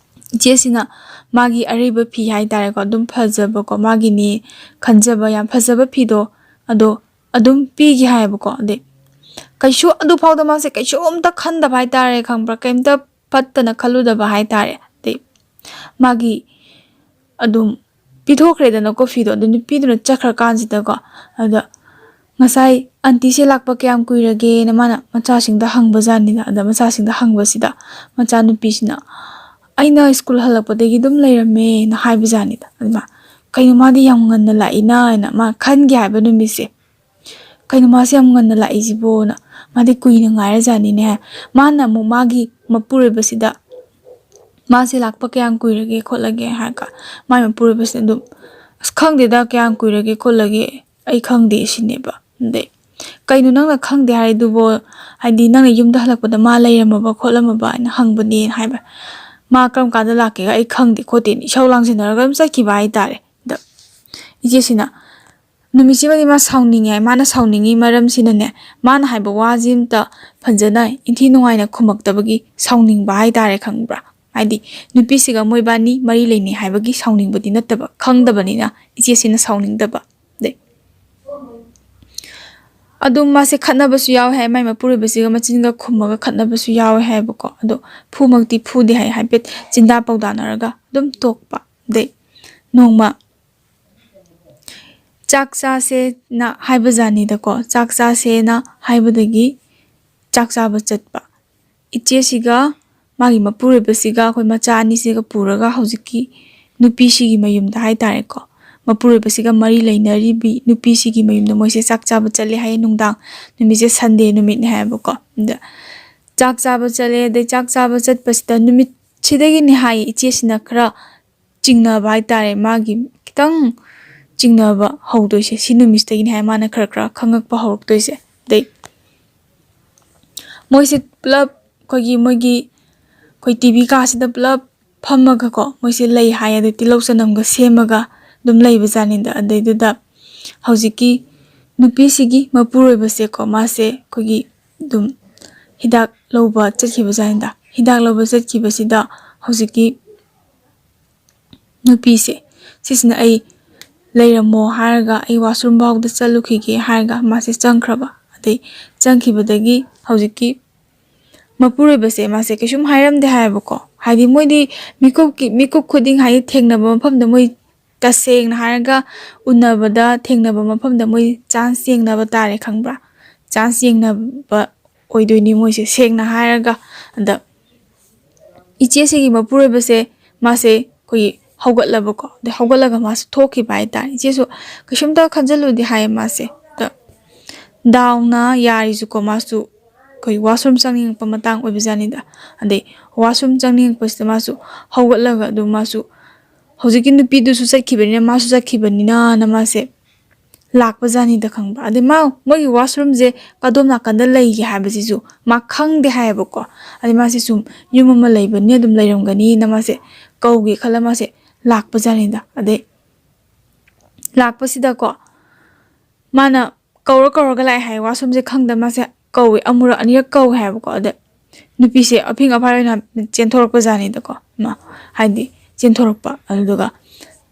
ꯏꯆꯦꯁꯤꯅ ꯃꯥꯒꯤ ꯑꯔꯩꯕ ꯐꯤ ꯍꯥꯏꯇꯥꯔꯦꯀꯣ, ꯑꯗꯨꯝ ꯐꯖꯕꯀꯣ, ꯃꯥꯒꯤꯅꯤ ꯈꯟꯖꯕ ꯌꯥꯝ ꯐꯖꯕ ꯐꯤꯗꯣ, ꯑꯗꯣ ꯑꯗꯨꯝ ꯄꯤꯒꯦ ꯍꯥꯏꯌꯦꯕꯀꯣ꯫ ꯑꯗꯩ ꯀꯩꯁꯨ ꯑꯗꯨꯐꯥꯎꯗ ꯃꯥꯁꯦ ꯀꯩꯁꯨ ꯑꯝꯇ ꯈꯟꯗꯕ ꯍꯥꯏꯇꯥꯔꯦ, ꯈꯪꯕ꯭ꯔꯥ? ꯀꯩꯝꯇ ꯐꯠꯇꯅ ꯈꯜꯂꯨꯗꯕ ꯍꯥꯏꯇꯥꯔꯦ꯫ ꯑꯗꯩ ꯃꯥꯒꯤ ꯑꯗꯨꯝ ꯄꯤꯊꯣꯛꯈ꯭ꯔꯦꯗꯅꯀꯣ ꯐꯤꯗꯣ꯫ ꯑꯗꯨ ꯅꯨꯄꯤꯗꯨꯅ ꯆꯠꯈ꯭ꯔꯀꯥꯟꯁꯤꯗꯀꯣ, ꯑꯗ ꯉꯁꯥꯏ "ꯑꯟꯇꯤꯁꯦ ꯂꯥꯛꯄ ꯀꯌꯥꯝ ꯀꯨꯏꯔꯒꯦꯅ?" ꯃꯥꯅ ꯃꯆꯥꯁꯤꯡꯗ ꯍꯪꯕꯖꯥꯠꯅꯤꯗ꯫ ꯑꯗ ꯃꯆꯥꯁꯤꯡꯗ ꯍꯪꯕꯁꯤꯗ ꯃꯆꯥꯅꯨꯄꯤꯁꯤꯅ, "ꯑꯩꯅ ꯁ꯭ꯀꯨꯜ ꯍꯜꯂꯛꯄꯗꯒꯤ ꯑꯗꯨꯝ ꯂꯩꯔꯝꯃꯦꯅ" ꯍꯥꯏꯕꯖꯥꯠꯅꯤꯗ꯫ ꯑꯗꯨꯃ, "ꯀꯩꯅꯣ ꯃꯥꯗꯤ ꯌꯥꯝ ꯉꯟꯅ ꯂꯥꯛꯏꯅ" ꯍꯥꯏꯅ ꯃꯥ ꯈꯟꯒꯦ ꯍꯥꯏꯕ ꯅꯨꯃꯤꯠꯁꯦ, "ꯀꯩꯅꯣ ꯃꯥꯁꯦ ꯌꯥꯝ ꯉꯟꯅ ꯂꯥꯛꯏꯁꯤꯕꯣꯅ?" ꯃꯥꯗꯤ ꯀꯨꯏꯅ ꯉꯥꯏꯔꯖꯥꯠꯅꯤꯅꯦ꯫ ꯃꯥꯅ ꯑꯃꯨꯛ ꯃꯥꯒꯤ ꯃꯄꯨꯔꯣꯏꯕꯁꯤꯗ, "ꯃꯥꯁꯦ ꯂꯥꯛꯄ ꯀꯌꯥꯝ ꯀꯨꯏꯔꯒꯦ ꯈꯣꯠꯂꯒꯦ?" ꯍꯥꯏꯔꯒ, ꯃꯥꯏ ꯃꯄꯨꯔꯣꯏꯕꯁꯤꯅ ꯑꯗꯨꯝ, "ꯑꯁ, ꯈꯪꯗꯦꯗ, ꯀꯌꯥꯝ ꯀꯨꯏꯔꯒꯦ ꯈꯣꯠꯂꯒꯦ, ꯑꯩ ꯈꯪꯗꯦ" ꯁꯤꯅꯦꯕ꯫ ꯑꯗꯩ, "ꯀꯩꯅꯣ ꯅꯪꯅ ꯈꯪꯗꯦ ꯍꯥꯏꯔꯤꯗꯨꯕꯣ? ꯍꯥꯏꯗꯤ ꯅꯪꯅ ꯌꯨꯝꯗ ꯍꯜꯂꯛꯄꯗ ꯃꯥ ꯂꯩꯔꯝꯃꯕ ꯈꯣꯠꯂꯝꯃꯕ ꯍꯥꯏꯅ ꯍꯪꯕꯅꯦꯅ" ꯍꯥꯏꯕ꯫ "ꯃꯥ ꯀꯔꯝ ꯀꯥꯟꯗ ꯂꯥꯛꯀꯦꯒ ꯑꯩ ꯈꯪꯗꯦ ꯈꯣꯠꯇꯦꯅ" ꯏꯁꯧ ꯂꯥꯡꯁꯤꯟꯅꯔꯒ ꯑꯗꯨꯝ ꯆꯠꯈꯤꯕ ꯍꯥꯏꯇꯥꯔꯦ꯫ ꯑꯗ ꯏꯆꯦꯁꯤꯅ, ꯅꯨꯃꯤꯠꯁꯤꯃꯗꯤ ꯃꯥ ꯁꯥꯎꯅꯤꯡꯉꯦ꯫ ꯃꯥꯅ ꯁꯥꯎꯅꯤꯡꯉꯤ ꯃꯔꯝꯁꯤꯅꯅꯦ, ꯃꯥꯅ ꯍꯥꯏꯕ ꯋꯥꯁꯤ ꯑꯝꯇ ꯐꯖꯅ ꯏꯟꯊꯤ ꯅꯨꯡꯉꯥꯏꯅ ꯈꯨꯝꯃꯛꯇꯕꯒꯤ ꯁꯥꯎꯅꯤꯡꯕ ꯍꯥꯏꯇꯥꯔꯦ, ꯈꯪꯕ꯭ꯔꯥ? ꯍꯥꯏꯗꯤ ꯅꯨꯄꯤꯁꯤꯒ ꯃꯣꯏꯕꯥꯅꯤ ꯃꯔꯤ ꯂꯩꯅꯩ ꯍꯥꯏꯕꯒꯤ ꯁꯥꯎꯅꯤꯡꯕꯗꯤ ꯅꯠꯇꯕ, ꯈꯪꯗꯕꯅꯤꯅ ꯏꯆꯦꯁꯤꯅ ꯁꯥꯎꯅꯤꯡꯗꯕ꯫ ꯑꯗꯩ ꯑꯗꯨꯝ ꯃꯥꯁꯦ ꯈꯠꯅꯕꯁꯨ ꯌꯥꯎꯋꯦ ꯍꯥꯏ, ꯃꯥꯏ ꯃꯄꯨꯔꯣꯏꯕꯁꯤꯒ ꯃꯆꯤꯟꯒ ꯈꯨꯝꯃꯒ ꯈꯠꯅꯕꯁꯨ ꯌꯥꯎꯋꯦ ꯍꯥꯏꯕꯀꯣ꯫ ꯑꯗꯣ ꯐꯨꯃꯛꯇꯤ ꯐꯨꯗꯦ ꯍꯥꯏ, ꯍꯥꯏꯐꯦꯠ ꯆꯤꯟꯗꯥ ꯄꯥꯎꯗꯥꯅꯔꯒ ꯑꯗꯨꯝ ꯇꯣꯛꯄ꯫ ꯑꯗꯩ ꯅꯣꯡꯃ ꯆꯥꯛ ꯆꯥꯁꯦꯅ ꯍꯥꯏꯕꯖꯥꯠꯅꯤꯗꯀꯣ꯫ ꯆꯥꯛ ꯆꯥꯁꯦꯅ ꯍꯥꯏꯕꯗꯒꯤ ꯆꯥꯛ ꯆꯥꯕ ꯆꯠꯄ꯫ ꯏꯆꯦꯁꯤꯒ ꯃꯥꯒꯤ ꯃꯄꯨꯔꯣꯏꯕꯁꯤꯒ, ꯑꯩꯈꯣꯏ ꯃꯆꯥ ꯑꯅꯤꯁꯤꯒ ꯄꯨꯔꯒ ꯍꯧꯖꯤꯛꯀꯤ ꯅꯨꯄꯤꯁꯤꯒꯤ ꯃꯌꯨꯝꯗ ꯍꯥꯏꯇꯥꯔꯦꯀꯣ, ꯃꯄꯨꯔꯣꯏꯕꯁꯤꯒ ꯃꯔꯤ ꯂꯩꯅꯔꯤꯕꯤ ꯅꯨꯄꯤꯁꯤꯒꯤ ꯃꯌꯨꯝꯗ ꯃꯣꯏꯁꯦ ꯆꯥꯛ ꯆꯥꯕ ꯆꯠꯂꯦ ꯍꯥꯏꯌꯦ꯫ ꯅꯨꯡꯗꯥꯡ ꯅꯨꯃꯤꯠꯁꯦ ꯁꯟꯗꯦ ꯅꯨꯃꯤꯠꯅꯦ ꯍꯥꯏꯌꯦꯕꯀꯣ꯫ ꯑꯗ ꯆꯥꯛ ꯆꯥꯕ ꯆꯠꯂꯦ꯫ ꯑꯗꯩ ꯆꯥꯛ ꯆꯥꯕ ꯆꯠꯄꯁꯤꯗ ꯅꯨꯃꯤꯠꯁꯤꯗꯒꯤꯅꯦ ꯍꯥꯏꯌꯦ, ꯏꯆꯦꯁꯤꯅ ꯈꯔ ꯆꯤꯡꯅꯕ ꯍꯥꯏꯇꯥꯔꯦ, ꯃꯥꯒꯤ ꯈꯤꯇꯪ ꯆꯤꯡꯅꯕ ꯍꯧꯗꯣꯏꯁꯦ ꯁꯤ ꯅꯨꯃꯤꯠꯁꯤꯗꯒꯤꯅꯦ ꯍꯥꯏ, ꯃꯥꯅ ꯈꯔ ꯈꯔ ꯈꯪꯉꯛꯄ ꯍꯧꯔꯛꯇꯣꯏꯁꯦ꯫ ꯑꯗꯩ ꯃꯣꯏꯁꯦ ꯄꯨꯂꯞ ꯑꯩꯈꯣꯏꯒꯤ, ꯃꯣꯏꯒꯤ, ꯑꯩꯈꯣꯏ ꯇꯤ ꯚꯤ ꯀꯥꯁꯤꯗ ꯄꯨꯂꯞ ꯐꯝꯃꯒꯀꯣ, ꯃꯣꯏꯁꯦ ꯂꯩ ꯍꯥꯏ꯫ ꯑꯗꯩ ꯇꯤꯜꯍꯧ ꯆꯅꯝꯒ ꯁꯦꯝꯃꯒ ꯑꯗꯨꯝ ꯂꯩꯕꯖꯥꯠꯅꯤꯗ꯫ ꯑꯗꯩꯗꯨꯗ ꯍꯧꯖꯤꯛꯀꯤ ꯅꯨꯄꯤꯁꯤꯒꯤ ꯃꯄꯨꯔꯣꯏꯕꯁꯦꯀꯣ, ꯃꯥꯁꯦ ꯑꯩꯈꯣꯏꯒꯤ ꯑꯗꯨꯝ ꯍꯤꯗꯥꯛ ꯂꯧꯕ ꯆꯠꯈꯤꯕꯖꯥꯠꯅꯤꯗ꯫ ꯍꯤꯗꯥꯛ ꯂꯧꯕ ꯆꯠꯈꯤꯕꯁꯤꯗ ꯍꯧꯖꯤꯛꯀꯤ ꯅꯨꯄꯤꯁꯦ ꯁꯤꯁꯤꯅ "ꯑꯩ ꯂꯩꯔꯝꯃꯣ" ꯍꯥꯏꯔꯒ, "ꯑꯩ ꯋꯥꯁꯔꯨꯝ ꯐꯥꯎꯗ ꯆꯠꯂꯨꯈꯤꯒꯦ" ꯍꯥꯏꯔꯒ ꯃꯥꯁꯦ ꯆꯪꯈ꯭ꯔꯕ꯫ ꯑꯗꯩ ꯆꯪꯈꯤꯕꯗꯒꯤ ꯍꯧꯖꯤꯛꯀꯤ ꯃꯄꯨꯔꯣꯏꯕꯁꯦ ꯃꯥꯁꯦ ꯀꯩꯁꯨꯝ ꯍꯥꯏꯔꯝꯗꯦ ꯍꯥꯏꯌꯦꯕꯀꯣ꯫ ꯍꯥꯏꯗꯤ ꯃꯣꯏꯗꯤ ꯃꯤꯀꯨꯞꯀꯤ, ꯃꯤꯀꯨꯞ ꯈꯨꯗꯤꯡ ꯍꯥꯏꯗꯤ ꯊꯦꯡꯅꯕ ꯃꯐꯝꯗ ꯃꯣꯏ ꯇꯁꯦꯡꯅ ꯍꯥꯏꯔꯒ ꯎꯅꯕꯗ, ꯊꯦꯡꯅꯕ ꯃꯐꯝꯗ ꯃꯣꯏ ꯆꯥꯟꯁ ꯌꯦꯡꯅꯕ ꯇꯥꯔꯦ, ꯈꯪꯕ꯭ꯔꯥ? ꯆꯥꯟꯁ ꯌꯦꯡꯅꯕ ꯑꯣꯏꯗꯣꯏꯅꯤ ꯃꯣꯏꯁꯦ, ꯁꯦꯡꯅ ꯍꯥꯏꯔꯒ꯫ ꯑꯗ ꯏꯆꯦꯁꯤꯒꯤ ꯃꯄꯨꯔꯣꯏꯕꯁꯦ, ꯃꯥꯁꯦ ꯑꯩꯈꯣꯏꯒꯤ ꯍꯧꯒꯠꯂꯕꯀꯣ, ꯑꯗꯩ ꯍꯧꯒꯠꯂꯒ ꯃꯥꯁꯦ ꯊꯣꯛꯈꯤꯕ ꯍꯥꯏꯇꯥꯔꯦ꯫ ꯏꯆꯦꯁꯨ ꯀꯩꯁꯨꯝꯇ ꯈꯟꯖꯤꯜꯂꯨꯗꯦ ꯍꯥꯏꯌꯦ ꯃꯥꯁꯦ꯫ ꯑꯗ ꯗꯥꯎꯅ ꯌꯥꯔꯤꯁꯨꯀꯣ, ꯃꯥꯁꯨ ꯑꯩꯈꯣꯏ ꯋꯥꯁꯔꯨꯝ ꯆꯪꯅꯤꯡꯉꯛꯄ ꯃꯇꯥꯡ ꯑꯣꯏꯕꯖꯥꯠꯅꯤꯗ꯫ ꯑꯗꯩ ꯋꯥꯁꯔꯨꯝ ꯆꯪꯅꯤꯡꯉꯛꯄꯁꯤꯗ ꯃꯥꯁꯨ ꯍꯧꯒꯠꯂꯒ ꯑꯗꯨꯝ ꯃꯥꯁꯨ ꯍꯧꯖꯤꯛꯀꯤ ꯅꯨꯄꯤꯗꯨꯁꯨ ꯆꯠꯈꯤꯕꯅꯤꯅ ꯃꯥꯁꯨ ꯆꯠꯈꯤꯕꯅꯤꯅꯅ ꯃꯥꯁꯦ ꯂꯥꯛꯄꯖꯥꯠꯅꯤꯗ, ꯈꯪꯕ꯭ꯔꯥ? ꯑꯗꯩ ꯃꯥ, ꯃꯣꯏꯒꯤ ꯋꯥꯁꯔꯨꯝꯁꯦ ꯀꯗꯣꯝ ꯅꯥꯀꯟꯗ ꯂꯩꯒꯦ ꯍꯥꯏꯕꯁꯤꯁꯨ ꯃꯥ ꯈꯪꯗꯦ ꯍꯥꯏꯌꯦꯕꯀꯣ꯫ ꯑꯗꯩ ꯃꯥꯁꯦ ꯁꯨꯝ ꯌꯨꯝ ꯑꯃ ꯂꯩꯕꯅꯤ, ꯑꯗꯨꯝ ꯂꯩꯔꯝꯒꯅꯤꯅ ꯃꯥꯁꯦ ꯀꯧꯒꯦ ꯈꯜꯂ ꯃꯥꯁꯦ ꯂꯥꯛꯄꯖꯥꯠꯅꯤꯗ꯫ ꯑꯗꯩ ꯂꯥꯛꯄꯁꯤꯗꯀꯣ, ꯃꯥꯅ ꯀꯧꯔ ꯀꯧꯔꯒ ꯂꯥꯛꯑꯦ ꯍꯥꯏ, ꯋꯥꯁꯔꯨꯝꯁꯦ ꯈꯪꯗ ꯃꯥꯁꯦ ꯀꯧꯋꯦ, ꯑꯃꯨꯔꯛ ꯑꯅꯤꯔꯛ ꯀꯧꯋꯦ ꯍꯥꯏꯕꯀꯣ꯫ ꯑꯗ ꯅꯨꯄꯤꯁꯦ ꯑꯐꯤꯡ ꯑꯐꯥꯏ ꯑꯣꯏꯅ ꯆꯦꯟꯊꯣꯔꯛꯄ ꯖꯥꯠꯅꯤꯗꯀꯣ, ꯃꯥ ꯍꯥꯏꯗꯤ ꯆꯦꯟꯊꯣꯔꯛꯄ꯫ ꯑꯗꯨꯗꯨꯒ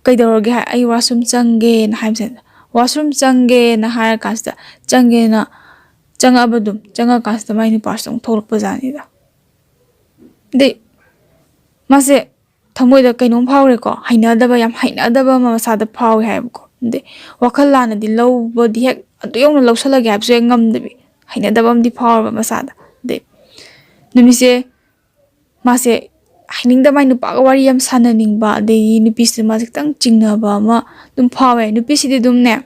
"ꯀꯩꯗꯧꯔꯒꯦ?" ꯍꯥꯏ, "ꯑꯩ ꯋꯥꯁꯔꯨꯝ ꯆꯪꯒꯦꯅ" ꯍꯥꯏꯕꯁꯦ, ꯋꯥꯁꯔꯨꯝ ꯆꯪꯒꯦꯅ ꯍꯥꯏꯔ ꯀꯥꯟꯁꯤꯗ ꯆꯪꯒꯦꯅ ꯆꯪꯉꯛꯑꯕ, ꯑꯗꯨꯝ ꯆꯪꯉꯛꯑ ꯀꯥꯟꯁꯤꯗ ꯃꯥꯏ ꯅꯨꯄꯥꯁꯤꯗ ꯑꯃꯨꯛ ꯊꯣꯛꯂꯛꯄ ꯖꯥꯠꯅꯤꯗ꯫ ꯑꯗꯩ ꯃꯥꯁꯦ ꯊꯃꯣꯏꯗ ꯀꯩꯅꯣꯝ ꯐꯥꯎꯔꯦꯀꯣ, ꯍꯩꯅꯗꯕ, ꯌꯥꯝ ꯍꯩꯅꯗꯕ ꯑꯃ ꯃꯁꯥꯗ ꯐꯥꯎꯋꯦ ꯍꯥꯏꯌꯦꯕꯀꯣ꯫ ꯑꯗꯩ ꯋꯥꯈꯜ ꯂꯥꯟꯅꯗꯤ ꯂꯧꯕꯗꯤ ꯍꯦꯛ ꯑꯗꯨ ꯌꯧꯅ ꯂꯧꯁꯜꯂꯒꯦ ꯍꯥꯏꯕꯁꯨ ꯍꯦꯛ ꯉꯝꯗꯕꯤ, ꯍꯩꯅꯗꯕ ꯑꯃꯗꯤ ꯐꯥꯎꯔꯕ ꯃꯁꯥꯗ꯫ ꯑꯗꯩ ꯅꯨꯃꯤꯠꯁꯦ ꯃꯥꯁꯦ ꯍꯩꯅꯤꯡꯗꯕ, ꯃꯥꯏ ꯅꯨꯄꯥꯒ ꯋꯥꯔꯤ ꯌꯥꯝ ꯁꯥꯟꯅꯅꯤꯡꯕ, ꯑꯗꯒꯤ ꯅꯨꯄꯤꯁꯤꯗ ꯃꯥꯁꯦ ꯈꯤꯇꯪ ꯆꯤꯡꯅꯕ ꯑꯃ ꯑꯗꯨꯝ ꯐꯥꯎꯋꯦ꯫ ꯅꯨꯄꯤꯁꯤꯗꯤ ꯑꯗꯨꯝꯅꯦ,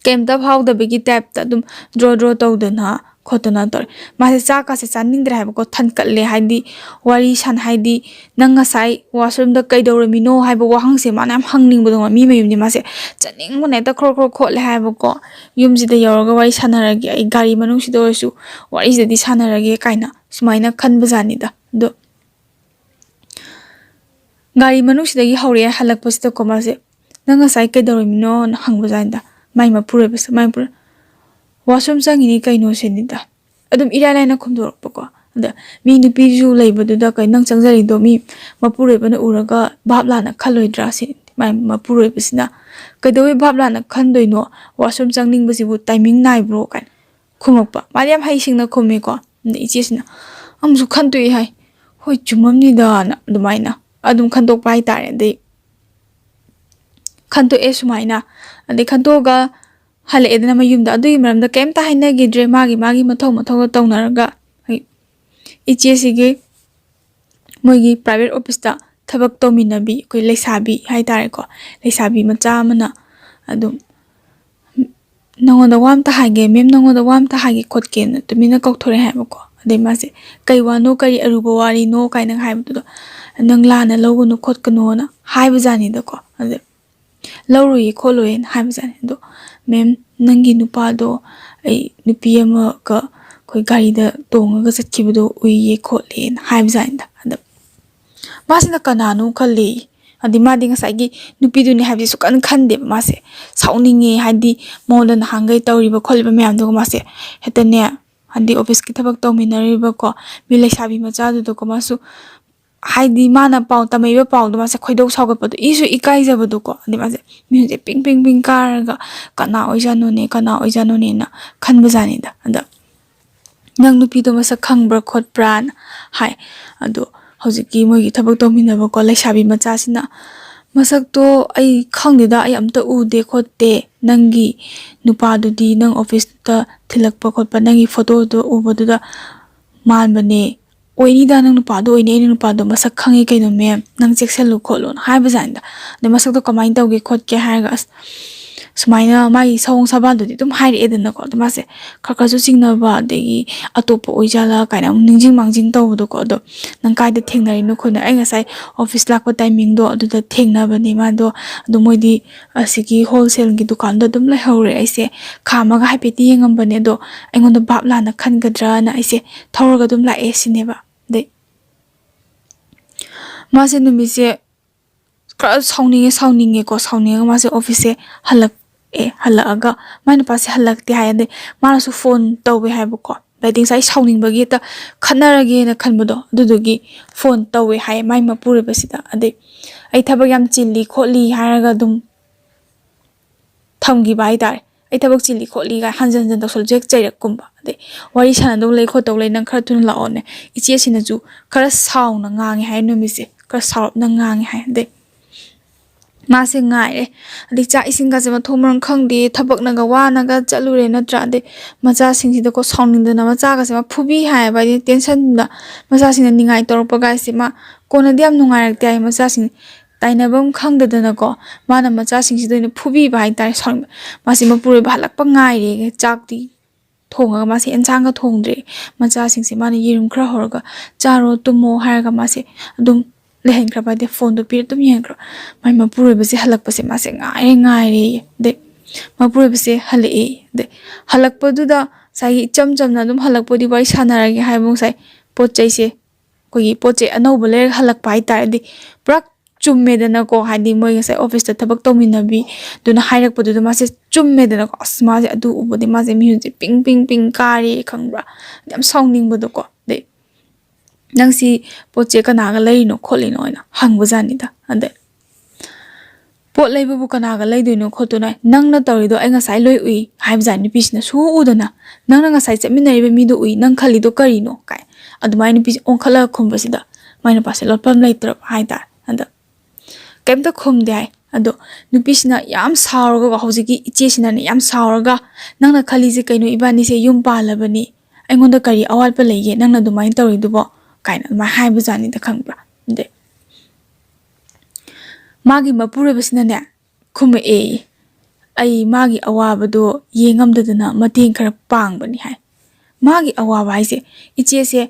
ꯀꯩꯝꯇ ꯐꯥꯎꯗꯕꯒꯤ ꯇꯥꯏꯞꯇ ꯑꯗꯨꯝ ꯗ꯭ꯔꯣ ꯗ꯭ꯔꯣ ꯇꯧꯗꯅ ꯈꯣꯠꯇꯅ ꯇꯧꯔꯦ꯫ ꯃꯥꯁꯦ ꯆꯥꯛꯀꯥꯁꯦ ꯆꯥꯅꯤꯡꯗ꯭ꯔꯦ ꯍꯥꯏꯕꯀꯣ, ꯊꯟꯀꯠꯂꯦ꯫ ꯍꯥꯏꯗꯤ ꯋꯥꯔꯤ ꯁꯥꯟꯅ, ꯍꯥꯏꯗꯤ "ꯅꯪ ꯉꯁꯥꯏ ꯋꯥꯁꯔꯨꯝꯗ ꯀꯩꯗꯧꯔꯝꯃꯤꯅꯣ?" ꯍꯥꯏꯕ ꯋꯥꯍꯪꯁꯦ ꯃꯥꯅ ꯌꯥꯝ ꯍꯪꯅꯤꯡꯕꯗꯣ, ꯃꯤ ꯃꯌꯨꯝꯗꯤ ꯃꯥꯁꯦ ꯆꯠꯅꯤꯡꯕꯅ ꯍꯦꯛꯇ ꯈ꯭ꯔꯣ ꯈ꯭ꯔꯣ ꯈꯣꯠꯂꯦ ꯍꯥꯏꯕꯀꯣ꯫ "ꯌꯨꯝꯁꯤꯗ ꯌꯧꯔꯒ ꯋꯥꯔꯤ ꯁꯥꯟꯅꯔꯒꯦ, ꯑꯩ ꯒꯥꯔꯤ ꯃꯅꯨꯡꯁꯤꯗ ꯑꯣꯏꯔꯁꯨ ꯋꯥꯔꯤꯁꯤꯗꯗꯤ ꯁꯥꯟꯅꯔꯒꯦ" ꯀꯥꯏꯅ ꯁꯨꯃꯥꯏꯅ ꯈꯟꯕꯖꯥꯠꯅꯤꯗ꯫ ꯑꯗꯣ ꯒꯥꯔꯤ ꯃꯅꯨꯡꯁꯤꯗꯒꯤ ꯍꯧꯔꯛꯑꯦ ꯍꯜꯂꯛꯄꯁꯤꯗꯀꯣ, ꯃꯥꯁꯦ "ꯅꯪ ꯉꯁꯥꯏ ꯀꯩꯗꯧꯔꯝꯃꯤꯅꯣꯅ?" ꯍꯪꯕꯖꯥꯠꯅꯤꯗ꯫ ꯃꯥꯏ ꯃꯄꯨꯔꯣꯏꯕꯁꯦ, ꯃꯥꯏ ꯃꯄꯨꯔꯣꯏ, "ꯋꯥꯁꯔꯨꯝ ꯆꯪꯉꯤꯅꯤ ꯀꯩꯅꯣ" ꯁꯤꯅꯤꯗ꯫ ꯑꯗꯨꯝ ꯏꯔꯥꯏ ꯂꯥꯏꯅ ꯈꯨꯝꯗꯣꯔꯛꯄꯀꯣ꯫ ꯑꯗ ꯃꯤ ꯅꯨꯄꯤꯁꯨ ꯂꯩꯕꯗꯨꯗ, "ꯀꯩ ꯅꯪ ꯆꯪꯖꯔꯤꯗꯣ ꯃꯤ ꯃꯄꯨꯔꯣꯏꯕꯅ ꯎꯔꯒ ꯚꯥꯞ ꯂꯥꯟꯅ ꯈꯜꯂꯣꯏꯗ꯭ꯔꯥ?" ꯁꯤꯅꯤ꯫ ꯃꯥꯏ ꯃꯄꯨꯔꯣꯏꯕꯁꯤꯅ, "ꯀꯩꯗꯧꯕꯩ ꯚꯥꯞ ꯂꯥꯟꯅ ꯈꯟꯗꯣꯏꯅꯣ? Washroom ꯆꯪꯅꯤꯡꯕꯁꯤꯕꯨ timing ꯅꯥꯏꯕ꯭ꯔꯣ?" ꯀꯥꯏꯅ ꯈꯨꯝꯃꯛꯄ꯫ ꯃꯥꯗꯤ ꯌꯥꯝ ꯍꯩꯁꯤꯡꯅ ꯈꯨꯝꯃꯦꯀꯣ꯫ ꯑꯗ ꯏꯆꯦꯁꯤꯅ ꯑꯃꯨꯛꯁꯨ ꯈꯟꯇꯣꯛꯏ ꯍꯥꯏ, "ꯍꯣꯏ, ꯆꯨꯝꯃꯝꯅꯤꯗꯥꯅ" ꯑꯗꯨꯃꯥꯏꯅ ꯑꯗꯨꯝ ꯈꯟꯇꯣꯛꯄ ꯍꯥꯏꯇꯥꯔꯦ꯫ ꯑꯗꯩ ꯈꯟꯗꯣꯛꯑꯦ ꯁꯨꯃꯥꯏꯅ꯫ ꯑꯗꯩ ꯈꯟꯗꯣꯛꯑꯒ ꯍꯜꯂꯛꯑꯦꯗꯅ ꯃꯌꯨꯝꯗ꯫ ꯑꯗꯨꯒꯤ ꯃꯔꯝꯗ ꯀꯩꯝꯇ ꯍꯥꯏꯅꯈꯤꯗ꯭ꯔꯦ꯫ ꯃꯥꯒꯤ ꯃꯥꯒꯤ ꯃꯊꯧ ꯃꯊꯧꯗ ꯇꯧꯅꯔꯒ, ꯏꯆꯦꯁꯤꯒꯤ ꯃꯣꯏꯒꯤ private officeꯇ ꯊꯕꯛ ꯇꯧꯃꯤꯟꯅꯕꯤ, ꯑꯩꯈꯣꯏ ꯂꯩꯁꯥꯕꯤ ꯍꯥꯏꯇꯥꯔꯦꯀꯣ, ꯂꯩꯁꯥꯕꯤ ꯃꯆꯥ ꯑꯃꯅ ꯑꯗꯨꯝ, "ꯅꯉꯣꯟꯗ ꯋꯥ ꯑꯝꯇ ꯍꯥꯏꯒꯦ ꯃꯦꯝ, ꯅꯉꯣꯟꯗ ꯋꯥ ꯑꯝꯇ ꯍꯥꯏꯒꯦ ꯈꯣꯠꯀꯦꯅ" ꯇꯨꯃꯤꯟꯅ ꯀꯧꯊꯣꯔꯛꯑꯦ ꯍꯥꯏꯕꯀꯣ꯫ ꯑꯗꯩ ꯃꯥꯁꯦ, "ꯀꯩ ꯋꯥꯅꯣ, ꯀꯔꯤ ꯑꯔꯨꯕ ꯋꯥꯔꯤꯅꯣ?" ꯀꯥꯏꯅ ꯍꯥꯏꯕꯗꯨꯗ, "ꯅꯪ ꯂꯥꯟꯅ ꯂꯧꯒꯅꯨ ꯈꯣꯠꯀꯅꯣꯅ" ꯍꯥꯏꯕꯖꯥꯠꯅꯤꯗꯀꯣ꯫ ꯑꯗ "ꯂꯧꯔꯣꯏꯌꯦ ꯈꯣꯠꯂꯣꯏꯌꯦꯅ" ꯍꯥꯏꯕꯖꯥꯠꯅꯤ꯫ ꯑꯗꯣ, "ꯃꯦꯝ, ꯅꯪꯒꯤ ꯅꯨꯄꯥꯗꯣ ꯑꯩ ꯅꯨꯄꯤ ꯑꯃꯒ ꯑꯩꯈꯣꯏ ꯒꯥꯔꯤꯗ ꯇꯣꯡꯉꯒ ꯆꯠꯈꯤꯕꯗꯣ ꯎꯏꯌꯦ ꯈꯣꯠꯂꯦꯅ" ꯍꯥꯏꯕꯖꯥꯠꯅꯤꯗ꯫ ꯑꯗ ꯃꯥꯁꯤꯅ ꯀꯅꯥꯅꯣ ꯈꯜꯂꯤ꯫ ꯍꯥꯏꯗꯤ ꯃꯥꯗꯤ ꯉꯁꯥꯏꯒꯤ ꯅꯨꯄꯤꯗꯨꯅꯤ ꯍꯥꯏꯕꯁꯤ ꯁꯨꯛꯈꯟ ꯈꯟꯗꯦꯕ ꯃꯥꯁꯦ꯫ ꯁꯥꯎꯅꯤꯡꯉꯦ, ꯍꯥꯏꯗꯤ ꯃꯉꯣꯟꯗ ꯅꯍꯥꯟꯈꯩ ꯇꯧꯔꯤꯕ ꯈꯣꯠꯂꯤꯕ ꯃꯌꯥꯝꯗꯨꯒ ꯃꯥꯁꯦ ꯍꯦꯛꯇꯅꯦ, ꯍꯥꯏꯗꯤ officeꯀꯤ ꯊꯕꯛ ꯇꯧꯃꯤꯟꯅꯔꯤꯕꯀꯣ, ꯃꯤ ꯂꯩꯁꯥꯕꯤ ꯃꯆꯥꯗꯨꯗꯀꯣ ꯃꯥꯁꯨ, ꯍꯥꯏꯗꯤ ꯃꯥꯅ ꯄꯥꯎ ꯇꯝꯃꯛꯏꯕ ꯄꯥꯎꯗꯣ ꯃꯥꯁꯦ ꯈꯣꯏꯗꯧ ꯁꯥꯎꯒꯠꯄꯗꯣ, ꯏꯁꯨ ꯏꯀꯥꯏꯖꯕꯗꯣꯀꯣ꯫ ꯑꯗꯩ ꯃꯥꯁꯦ ꯃꯤꯍꯨꯟꯁꯦ ꯄꯤꯡ ꯄꯤꯡ ꯄꯤꯡ ꯀꯥꯔꯒ, "ꯀꯅꯥ ꯑꯣꯏꯖꯥꯠꯅꯣꯅꯦ, ꯀꯅꯥ ꯑꯣꯏꯖꯥꯠꯅꯣꯅꯦꯅ" ꯈꯟꯕꯖꯥꯠꯅꯤꯗ꯫ ꯑꯗ, "ꯅꯪ ꯅꯨꯄꯤꯗꯣ ꯃꯁꯛ ꯈꯪꯕ꯭ꯔꯥ ꯈꯣꯠꯄ꯭ꯔꯥꯅ" ꯍꯥꯏ꯫ ꯑꯗꯣ ꯍꯧꯖꯤꯛꯀꯤ ꯃꯣꯏꯒꯤ ꯊꯕꯛ ꯇꯧꯃꯤꯟꯅꯕꯀꯣ ꯂꯩꯁꯥꯕꯤ ꯃꯆꯥꯁꯤꯅ, "ꯃꯁꯛꯇꯣ ꯑꯩ ꯈꯪꯗꯦꯗ, ꯑꯩ ꯑꯝꯇ ꯎꯗꯦ ꯈꯣꯠꯇꯦ꯫ ꯅꯪꯒꯤ ꯅꯨꯄꯥꯗꯨꯗꯤ ꯅꯪ officeꯇ ꯊꯤꯜꯂꯛꯄ ꯈꯣꯠꯄ, ꯅꯪꯒꯤ photoꯗꯣ ꯎꯕꯗꯨꯗ ꯃꯥꯟꯕꯅꯦ꯫ ꯑꯣꯏꯅꯤꯗ, ꯅꯪ ꯅꯨꯄꯥꯗꯣ ꯑꯣꯏꯅꯤ, ꯑꯩ ꯅꯨꯄꯥꯗꯣ ꯃꯁꯛ ꯈꯪꯉꯦ ꯀꯩꯅꯣ ꯃꯦꯝ, ꯅꯪ ꯆꯦꯛꯁꯤꯜꯂꯨ ꯈꯣꯠꯂꯨꯅ" ꯍꯥꯏꯕꯖꯥꯠꯅꯤꯗ꯫ ꯑꯗꯩ ꯃꯁꯛꯇꯣ ꯀꯃꯥꯏꯅ ꯇꯧꯒꯦ ꯈꯣꯠꯀꯦ ꯍꯥꯏꯔꯒ, ꯑꯁ, ꯁꯨꯃꯥꯏꯅ ꯃꯥꯒꯤ ꯁꯑꯣꯡ ꯁꯥꯕꯥꯟꯗꯨꯗꯤ ꯑꯗꯨꯝ ꯍꯥꯏꯔꯛꯑꯦꯗꯅꯀꯣ꯫ ꯑꯗꯣ ꯃꯥꯁꯦ ꯈꯔ ꯈꯔꯁꯨ ꯆꯤꯡꯅꯕ, ꯑꯗꯒꯤ ꯑꯇꯣꯞꯄ ꯑꯣꯏꯖꯥꯠꯂ ꯀꯥꯏꯅ ꯑꯃꯨꯛ ꯅꯤꯡꯁꯤꯡ ꯃꯥꯡꯖꯤꯡ ꯇꯧꯕꯗꯣꯀꯣ꯫ "ꯑꯗꯣ ꯅꯪ ꯀꯥꯏꯗ ꯊꯦꯡꯅꯔꯤꯅꯣ ꯈꯣꯠꯅꯣ?" "ꯑꯩ ꯉꯁꯥꯏ office ꯂꯥꯛꯄ timingꯗꯣ ꯑꯗꯨꯗ ꯊꯦꯡꯅꯕꯅꯦ ꯃꯥꯗꯣ꯫ ꯑꯗꯣ ꯃꯣꯏꯗꯤ ꯑꯁꯤꯒꯤ wholesaleꯒꯤ ꯗꯨꯀꯥꯟꯗꯣ ꯑꯗꯨꯝ ꯂꯩꯍꯧꯔꯦ꯫ ꯑꯩꯁꯦ ꯈꯥꯝꯃꯒ ꯍꯥꯏꯐꯦꯠꯇꯤ ꯌꯦꯡꯉꯝꯕꯅꯦ, ꯑꯗꯣ ꯑꯩꯉꯣꯟꯗ ꯚꯥꯞ ꯂꯥꯟꯅ ꯈꯟꯒꯗ꯭ꯔꯅ ꯑꯩꯁꯦ ꯊꯧꯔꯒ ꯑꯗꯨꯝ ꯂꯥꯛꯑꯦ" ꯁꯤꯅꯦꯕ꯫ ꯑꯗꯩ ꯃꯥꯁꯦ ꯅꯨꯃꯤꯠꯁꯦ ꯈꯔ ꯁꯥꯎꯅꯤꯡꯉꯦ, ꯁꯥꯎꯅꯤꯡꯉꯦꯀꯣ꯫ ꯁꯥꯎꯅꯤꯡꯉꯒ ꯃꯥꯁꯦ officeꯁꯦ ꯍꯜꯂꯛꯑꯦ꯫ ꯍꯜꯂꯛꯑꯒ ꯃꯥꯏ ꯅꯨꯄꯥꯁꯦ ꯍꯜꯂꯛꯇꯦ ꯍꯥꯏ꯫ ꯑꯗꯩ ꯃꯥꯅꯁꯨ phone ꯇꯧꯋꯦ ꯍꯥꯏꯕꯀꯣ꯫ ꯑꯗꯩꯗꯤ ꯉꯁꯥꯏ ꯁꯥꯎꯅꯤꯡꯕꯒꯤ ꯍꯦꯛꯇ ꯈꯠꯅꯔꯒꯦꯅ ꯈꯟꯕꯗꯣ, ꯑꯗꯨꯗꯨꯒꯤ phone ꯇꯧꯋꯦ ꯍꯥꯏ ꯃꯥꯏ ꯃꯄꯨꯔꯣꯏꯕꯁꯤꯗ꯫ ꯑꯗꯩ "ꯑꯩ ꯊꯕꯛ ꯌꯥꯝ ꯆꯤꯜꯂꯤ ꯈꯣꯠꯂꯤ" ꯍꯥꯏꯔꯒ ꯑꯗꯨꯝ ꯊꯝꯈꯤꯕ ꯍꯥꯏꯇꯥꯔꯦ꯫ "ꯑꯩ ꯊꯕꯛ ꯆꯤꯜꯂꯤ ꯈꯣꯠꯂꯤ" ꯀꯥꯏ ꯍꯟꯖꯟ ꯍꯟꯖꯟ ꯇꯧꯁꯜꯂꯁꯨ ꯍꯦꯛ ꯆꯩꯔꯛꯀꯨꯝꯕ꯫ ꯑꯗꯩ "ꯋꯥꯔꯤ ꯁꯥꯟꯅꯗꯧ ꯂꯩ ꯈꯣꯠꯇꯧ ꯂꯩ, ꯅꯪ ꯈꯔ ꯊꯨꯅ ꯂꯥꯛꯑꯣꯅꯦ"꯫ ꯏꯆꯦꯁꯤꯅꯁꯨ ꯈꯔ ꯁꯥꯎꯅ ꯉꯥꯡꯉꯦ ꯍꯥꯏ ꯅꯨꯃꯤꯠꯁꯦ, ꯈꯔ ꯁꯥꯎꯔꯞꯅ ꯉꯥꯡꯉꯦ ꯍꯥꯏ꯫ ꯑꯗꯩ ꯃꯥꯁꯦ ꯉꯥꯏꯔꯦ꯫ ꯑꯗꯩ ꯆꯥꯛ ꯏꯁꯤꯡꯒꯁꯦ ꯃꯊꯣꯡ ꯃꯔꯝ ꯈꯪꯗꯦ, ꯊꯕꯛꯅꯒ ꯋꯥꯅꯒ ꯆꯠꯂꯨꯔꯦ ꯅꯠꯇ꯭ꯔꯥ? ꯑꯗꯩ ꯃꯆꯥꯁꯤꯡꯁꯤꯗꯀꯣ ꯁꯥꯎꯅꯤꯡꯗꯅ ꯃꯆꯥꯒꯁꯦ ꯃꯥ ꯐꯨꯕꯤ ꯍꯥꯏꯌꯦꯕ꯫ ꯍꯥꯏꯗꯤ ꯇꯦꯟꯁꯟꯗ ꯃꯆꯥꯁꯤꯡꯅ ꯅꯤꯡꯉꯥꯏ ꯇꯧꯔꯛꯄ ꯀꯥꯏꯁꯦ ꯃꯥ ꯀꯣꯟꯅꯗꯤ ꯌꯥꯝ ꯅꯨꯡꯉꯥꯏꯔꯛꯇꯦ ꯍꯥꯏ꯫ ꯃꯆꯥꯁꯤꯡ ꯇꯥꯏꯅꯐꯝ ꯈꯪꯗꯗꯅꯀꯣ ꯃꯥꯅ ꯃꯆꯥꯁꯤꯡꯁꯤꯗ ꯑꯣꯏꯅ ꯐꯨꯕꯤꯕ ꯍꯥꯏꯇꯥꯔꯦ꯫ ꯁꯥꯎꯅꯤꯡꯕ ꯃꯥꯁꯦ ꯃꯄꯨꯔꯣꯏꯕ ꯍꯜꯂꯛꯄ ꯉꯥꯏꯔꯦ꯫ ꯆꯥꯛꯇꯤ ꯊꯣꯡꯉꯒ ꯃꯥꯁꯦ ꯑꯦꯟꯁꯥꯡꯒ ꯊꯣꯡꯗ꯭ꯔꯦ꯫ ꯃꯆꯥꯁꯤꯡꯁꯦ ꯃꯥꯅ ꯌꯦꯔꯨꯝ ꯈꯔ ꯍꯧꯔꯒ ꯆꯥꯔꯣ ꯇꯨꯝꯃꯣ ꯍꯥꯏꯔꯒ ꯃꯥꯁꯦ ꯑꯗꯨꯝ ꯂꯩꯍꯟꯈ꯭ꯔꯕ ꯍꯥꯏꯗꯤ ꯐꯣꯟꯗꯣ ꯄꯤꯔ ꯑꯗꯨꯝ ꯌꯦꯡꯈ꯭ꯔꯣ꯫ ꯃꯥꯏ ꯃꯄꯨꯔꯣꯏꯕꯁꯦ ꯍꯜꯂꯛꯄꯁꯦ ꯃꯥꯁꯦ ꯉꯥꯏꯔꯦ ꯉꯥꯏꯔꯦ꯫ ꯑꯗꯩ ꯃꯄꯨꯔꯣꯏꯕꯁꯦ ꯍꯜꯂꯛꯑꯦ꯫ ꯑꯗꯩ ꯍꯜꯂꯛꯄꯗꯨꯗ ꯉꯁꯥꯏꯒꯤ ꯏꯆꯝ ꯆꯝꯅ ꯑꯗꯨꯝ ꯍꯜꯂꯛꯄꯗꯤ ꯋꯥꯔꯤ ꯁꯥꯟꯅꯔꯒꯦ ꯍꯥꯏꯕ ꯉꯁꯥꯏ ꯄꯣꯠ ꯆꯩꯁꯦ ꯑꯩꯈꯣꯏꯒꯤ ꯄꯣꯠ ꯆꯩ ꯑꯅꯧꯕ ꯂꯩꯔꯒ ꯍꯜꯂꯛꯄ ꯍꯥꯏꯇꯥꯔꯗꯤ ꯄꯨꯔꯥ ꯆꯨꯝꯃꯦꯗꯅꯀꯣ꯫ ꯍꯥꯏꯗꯤ ꯃꯣꯏ ꯉꯁꯥꯏ ꯑꯣꯐꯤꯁꯇ ꯊꯕꯛ ꯇꯧꯃꯤꯟꯅꯕꯤꯗꯨꯅ ꯍꯥꯏꯔꯛꯄꯗꯨꯗ ꯃꯥꯁꯦ ꯆꯨꯝꯃꯦꯗꯅꯀꯣ꯫ ꯑꯁ ꯃꯥꯁꯦ ꯑꯗꯨ ꯎꯕꯗꯤ ꯃꯥꯁꯦ ꯃꯤꯍꯨꯟꯁꯦ ꯄꯤꯡ ꯄꯤꯡ ꯄꯤꯡ ꯀꯥꯔꯦ ꯈꯪꯕ꯭ꯔꯥ? ꯌꯥꯝ ꯁꯥꯎꯅꯤꯡꯕꯗꯣꯀꯣ꯫ ꯑꯗꯩ ꯅꯪ ꯁꯤ ꯄꯣꯠ ꯆꯩ ꯀꯅꯥꯒ ꯂꯩꯔꯤꯅꯣ ꯈꯣꯠꯂꯤꯅꯣ ꯍꯥꯏꯅ ꯍꯪꯕꯖꯥꯠꯅꯤꯗ꯫ ꯑꯗꯩ ꯄꯣꯠ ꯂꯩꯕꯕꯨ ꯀꯅꯥꯒ ꯂꯩꯗꯣꯏꯅꯣ ꯈꯣꯠꯇꯣꯏꯅꯣ ꯍꯥꯏ꯫ ꯅꯪꯅ ꯇꯧꯔꯤꯗꯣ ꯑꯩ ꯉꯁꯥꯏ ꯂꯣꯏ ꯎꯏ ꯍꯥꯏꯕꯖꯥꯠꯅꯤ ꯅꯨꯄꯤꯁꯤꯅ꯫ ꯁꯨ ꯎꯗꯅ ꯅꯪꯅ ꯉꯁꯥꯏ ꯆꯠꯃꯤꯟꯅꯔꯤꯕ ꯃꯤꯗꯣ ꯎꯏ, ꯅꯪ ꯈꯜꯂꯤꯗꯣ ꯀꯔꯤꯅꯣ ꯀꯥꯏ꯫ ꯑꯗꯨꯃꯥꯏꯅ ꯅꯨꯄꯤꯁꯦ ꯑꯣꯟꯈꯠꯂꯒ ꯈꯨꯝꯕꯁꯤꯗ ꯃꯥꯏ ꯅꯨꯄꯥꯁꯦ ꯂꯣꯠꯐꯝ ꯂꯩꯇ꯭ꯔꯕ ꯍꯥꯏꯇꯥꯔꯦ꯫ ꯑꯗ ꯀꯩꯝꯇ ꯈꯨꯝꯗꯦ ꯍꯥꯏ꯫ ꯑꯗꯣ ꯅꯨꯄꯤꯁꯤꯅ ꯌꯥꯝ ꯁꯥꯎꯔꯒ, ꯍꯧꯖꯤꯛꯀꯤ ꯏꯆꯦꯁꯤꯅꯅꯦ ꯌꯥꯝ ꯁꯥꯎꯔꯒ, "ꯅꯪꯅ ꯈꯜꯂꯤꯁꯦ ꯀꯩꯅꯣ? ꯏꯕꯥꯅꯤꯁꯦ ꯌꯨꯝ ꯄꯥꯜꯂꯕꯅꯤ, ꯑꯩꯉꯣꯟꯗ ꯀꯔꯤ ꯑꯋꯥꯠꯄ ꯂꯩꯒꯦ ꯅꯪꯅ ꯑꯗꯨꯃꯥꯏꯅ ꯇꯧꯔꯤꯗꯨꯕꯣ?" ꯀꯥꯏꯅ ꯑꯗꯨꯃꯥꯏꯅ ꯍꯥꯏꯕꯖꯥꯠꯅꯤꯗ, ꯈꯪꯕ꯭ꯔꯥ? ꯑꯗꯩ ꯃꯥꯒꯤ ꯃꯄꯨꯔꯣꯏꯕꯁꯤꯅꯅꯦ ꯈꯨꯝꯃꯛꯑꯦ, "ꯑꯩ ꯃꯥꯒꯤ ꯑꯋꯥꯕꯗꯣ ꯌꯦꯡꯉꯝꯗꯗꯅ ꯃꯇꯦꯡ ꯈꯔ ꯄꯥꯡꯕꯅꯤ" ꯍꯥꯏ꯫ ꯃꯥꯒꯤ ꯑꯋꯥꯕ ꯍꯥꯏꯁꯦ ꯏꯆꯦꯁꯦ